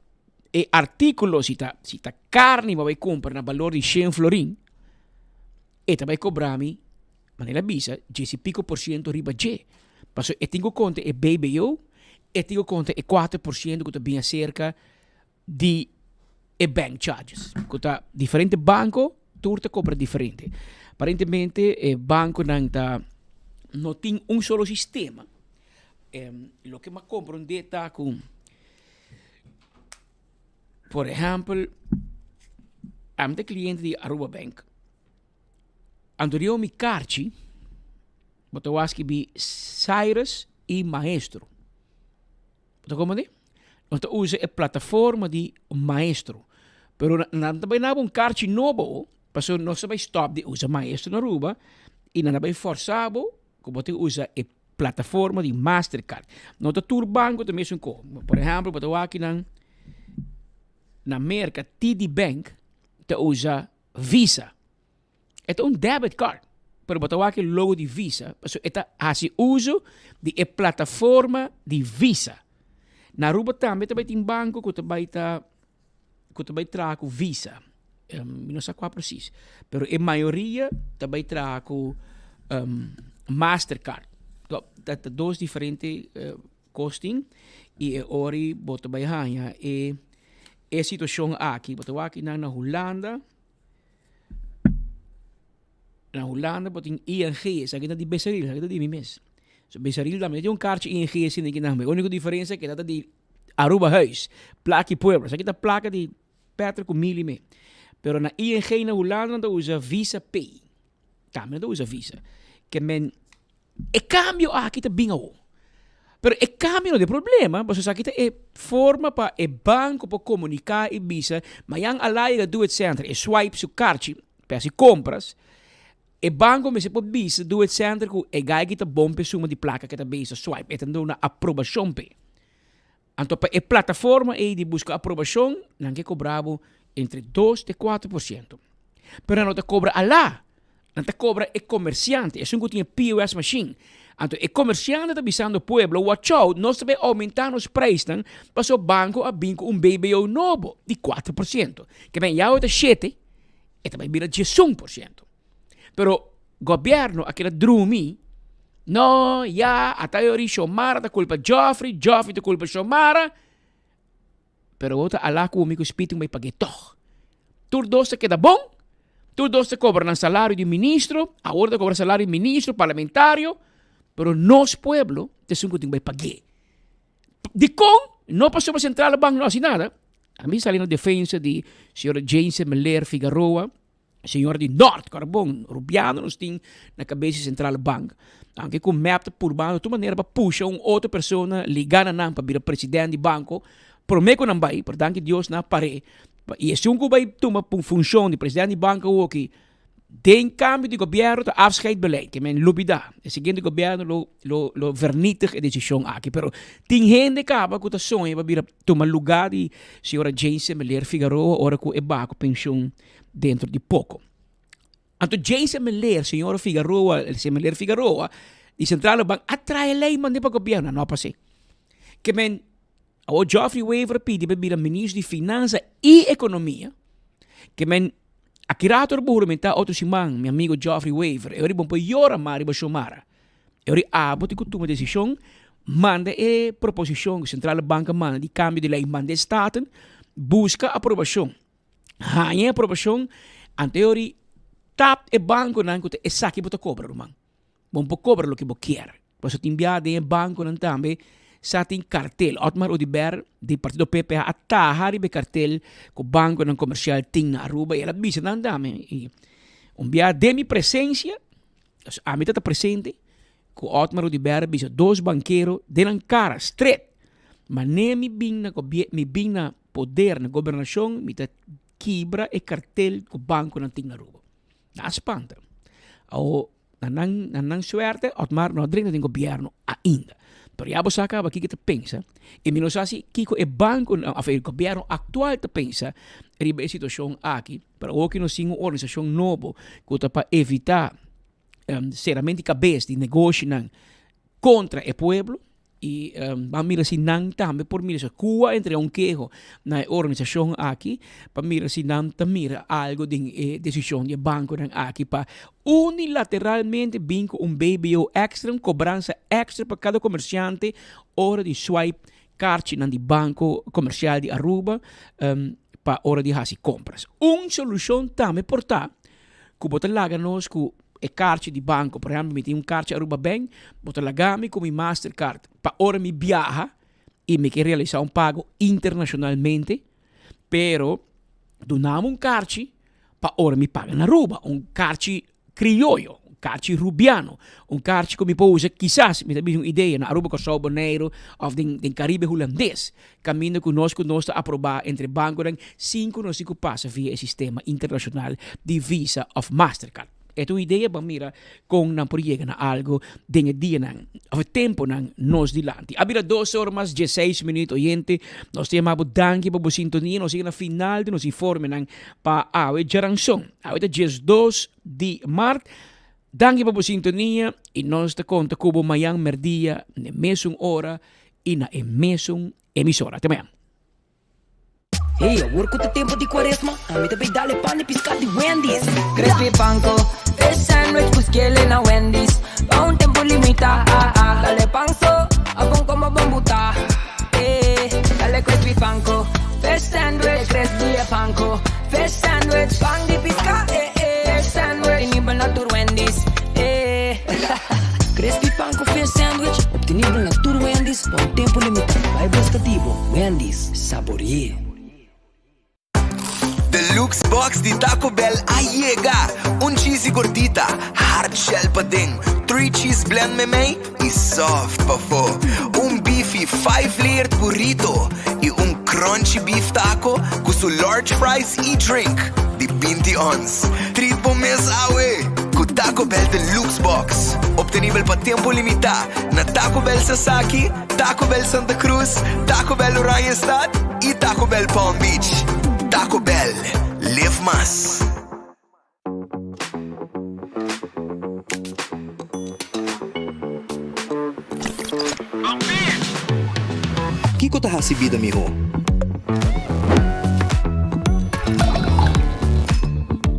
e artíkulo si ta si ta karni bo a bai kumpra na balor di shen florin, e ta bai kobra mi, manera el a bisa, djes i piko por siento riba dje. Pasobra e tin ku konta e BBO, e tin ku konta e 4% ku ta bin aserka di e bank charges ku ta diferente banko tur ta kobra diferente. Aparentemente e bankonan ta no tin un solo sistema. Loke mi a komprondé ta ku por ehèmpel ami ta kliente di Aruba Bank. Anto riba mi karchi bo ta wak skibi Cyrus i Maestro. Bo ta komprendé? Nos ta usa e plataforma di maestro. Pero nan ta bai naba un karchi nobo, pasobra nos ta bai stòp di usa maestro na Aruba i nan ta bai fòrsá bo ku bo tin usa e plataforma di Mastercard. No ta tur banko ta mesun ko. Por ehèmpel, bo ta wak nan na Merka, TD Bank ta usa Visa. E ta un debit card, pero bo ta wak e logo di Visa, pasobra e ta hasi uso di e plataforma di Visa. Na Aruba tambe ta bai tin banco cu ta bai ta cu ta bai traha cu Visa. Mi no sa cua precies, pero e mayoria ta bai traha cu Mastercard. Ta dos diferente cos tin y e ora bo ta bai haña e e situacion aki. Bo ta wak nan na Hulanda. Na Hulanda bo tin ING, esaki ta di Besaril, esaki ta di mi mes. So Besaril tambe tin un karchi ING asina aki nan. E úniko diferensia ke ta ta di Aruba Huis, Plaka i Pueblo. Esaki ta plaka di Patrick ku Milly me. Pero na ING na Hulanda nan ta usa Visa Pay. Tambe nan ta usa Visa. Ke men E cambio aki ta bin awo. Pero e cambio no ta e problema, pasobra esaki ta e forma pa e banco por comunica y bisa, mañan a la yega Do It Center, e swipe su karchi pa haci compras, e banco mester por bisa Do It Center cu e guy aki ta bon pa e suma di placa cu e ta bisa swipe, e ta duna aprobacion p'e. Anto pa e plataforma ei di buska aprobashon, nan ke kobra bo entre 2 te 4%. Pero nan no ta kobra alá, nan ta kobra e komersiante, esun ku tin e POS machine. Anto e komersiante ta bisando pueblo, watch out, nos ta bai oumentá nos preisnan pasobra banko a bin ku un BBO nobo di 4%. Ke men ya awe ta shete, e ta bai bira 11%. Pero gobierno a keda drumi, no, ya, ata e ori Xiomara ta culpa Geoffrey, Geoffrey ta culpa Xiomara, pero bo ta ala cu mi cu spiritu bay pag'e tog. Tur dos ta keda bon, tur dos ta cobra nan salario di ministro, awor ta cobra salario di ministro, parlamentario, pero nos pueblo ta esun cu tin bay pag'e. Dikon no pasobra Centrale Bank no haci nada? Ami sali na defensa di señora Jane Semeleer Figaroa, Señor di Nort, Carbon, Rubiano nos tin na cabeza di Centrale Bank. Aunke cu mep ta purbando tur manera pa pusha un otro persona liga na nan pa bira president di banco, prome cu nan bay, pero danki Dios nan a pare. Y esun cu bay tuma funcion di president di banco awoki, den cambio di gobierno ta afscheidbeleid, ke men lubida. E siguiente gobierno lo lo lo vernietig e decision aki. Pero tin hende caba cu ta soña pa bira tuma lugar di señora Jane Semeleer Figaroa ora cu e baha cu pensioen dentro di poko. Anto Jay Semeleer, señor Figaroa, Semeleer Figaroa, di Centrale Bank a trae ley mande pa gobierno, no a pas'é. Ke men, awor Geoffrey Wever a pidi pa bira ministro di Finansa y Economia, ke men. Aki rato ora bo huramentá otro siman, mi amigo Geoffrey Wever, e ora bo no por yora mas riba Xiomara. E ora abo tin ku tuma desishon, manda e proposishon ku Sentrale Bank a manda di kambio di lei manda e Staten, buska aprobashon. Haña e aprobashon, anto e ora tap e bankonan ku ta esaki bo ta kobra ruman. Bo no por kobra loke bo kier. Pasobra tin bia den e bankonan tambe sa tin kartel. Otmar Oduber di partido PPA a taha riba e kartel ku bankonan komersial tin na Aruba i el a bisa nan tambe i un bia den mi presensia, ami ta ta presente, ku Otmar Oduber a bisa dos bankero den nan kara stret, Manera mi bin na mi bin na poder na gobernashon mi ta kibra e kartel ku bankonan tin na Aruba. Nan a spanta. Awo na nan na nan suerte Otmar no a drenta den gobierno ainda. Pero ya bo sa caba kiko ta pensa y mi no sa si kiko e banco of e gobierno actual ta pensa riba e situacion aki. Pero awo ki nos tin un organisacion nobo cu ta pa evita ceramento di cabes di negoshinan contra e pueblo. I ban mira si nan tambe por mira esaki. Kua a entrega un keho na e organisashon aki pa mira si nan ta mira algo den e desishon di e bankonan aki pa unilateralmente bin ku un BBO èkstra, un kobransa èkstra pa kada komersiante ora di swipe karchinan di Banko Komersial di Aruba pa ora di hasi kompras. Un solushon tambe por ta ku bo ta laga nos ku e karchi di banko. Por ehèmpel, mi tin un karchi Aruba Bank, bo ta laga mi ku mi Mastercard pa ora mi biaha i mi ke realisá un pago internashonalmente, pero duna mi un karchi pa ora mi paga na Aruba, un karchi krioyo, un karchi rubiano, un karchi ku mi por usa kisas, mi ta bisa un idea, na Aruba, Kòrsou, Boneiru òf den den Karibe Hulandes, kaminda ku nos ku nos ta aprobá entre bankonan sin ku nos tin ku pasa via e sistema internashonal di Visa òf Mastercard. E ta un idea pa mira kon nan por yega na algu den e dianan òf e tempunan nos dilanti. A bira dos ora mas dieseis minuut oyente, nos ta yama bo danki pa bo sintonia, nos yega na final di nos informenan pa awe djaranson. Awe ta 12 di mart. Danki pa bo sintonia i nos ta konta ku bo mayan merdia na e mesun ora i na e mesun emisora. Te mayan. Hey, awor ku ta tempu di kuaresma, ami ta bay dal e pan di piská di Wendy's. Crispy panko, fish sandwich ku skele na Wendy's. Pa un tempu limitá, dal e pan so, abon komo bon butá. Eh, dal e crispy panko, fish sandwich, crispy e panko, fish sandwich, pan di piská, eh eh, fish sandwich, obtenibel na tur Wendy's, eh. Crispy panko fish sandwich, obtenibel na tur Wendy's pa un tempu limitá. Bai buska di bo, Wendy's. Sabore'é. Deluxe box di Taco Bell a yega! Un cheesy gordita, hard shell paden, three cheese blend memey y soft pafo. Un beefy five layered burrito y un crunchy beef taco cu su large fries y drink di binti ons. Treat bo mes awe cu Taco Bell Deluxe Box. Obtenibel pa tempo limita na Taco Bell Sasaki, Taco Bell Santa Cruz, Taco Bell Oranjestad y Taco Bell Palm Beach. Taco Bell, live mas. Kiko ta hasi bida mihó?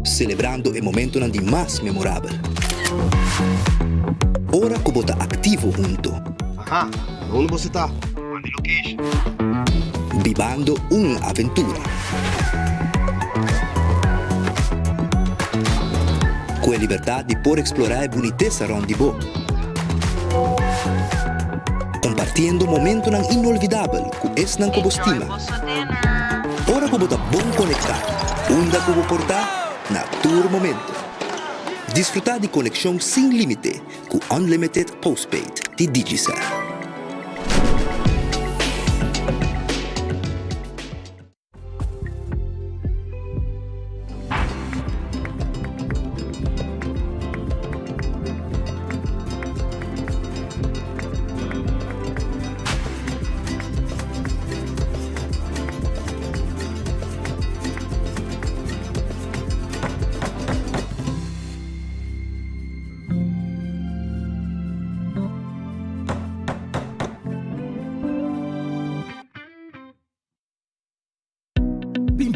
Selebrando e momentonan di mas memorabel. Ora ku bo ta aktivo hunto. Aha, na unda boso ta? Manda e location. Bibando un aventura. Ku e libertat di por eksplorá e bunitesa rònt di bo. Kompartiendo momentonan inolvidabel ku esnan ku bo stima. Ora ku bo ta bon konektá, unda ku bo por ta, na tur momento. Disfrutá di konekshon sin límite ku Unlimited Postpaid di Digicel.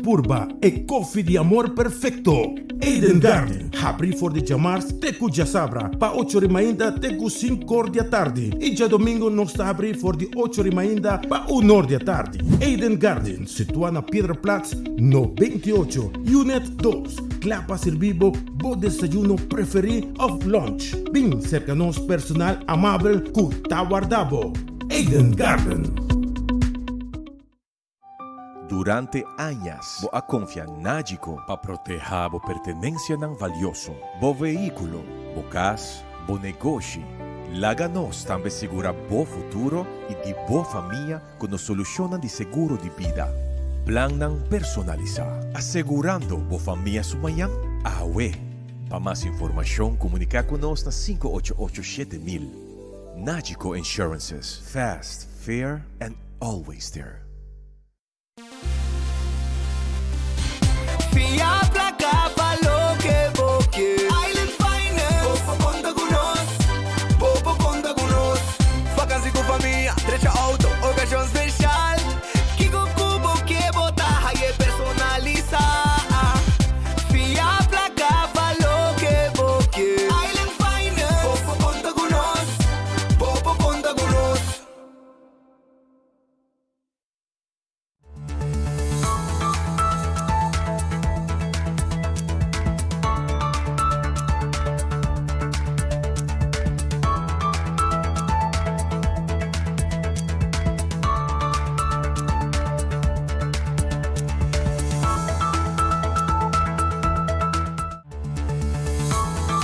purba e koffie di amor perfekto. Eden Garden, habri for di djamars te ku djasabra pa ocho ri mainta te ku sinkor di atardi i djadomingo nos ta habri for di ocho ri mainta pa unor di atardi. Eden Garden, situá na Piedraplaats no 28, Unit dos, kla pa sirbi bo bo desayuno preferí òf lunch. Bin serka nos personal amabel ku ta warda bo. Eden Garden. Durante añas bo a konfia Nagico pa protehá bo pertenensianan valioso, bo vehíkulo, bo kas, bo negoshi. Laga nos tambe sigurá bo futuro i di bo famia ku nos solushonnan di seguro di bida. Plannan personalisá, asegurando bo famia su mañan awe. Pa mas informashon komuniká ku nos na 588 7000. Nagico Insurances, fast, fair and always there. Fia placa.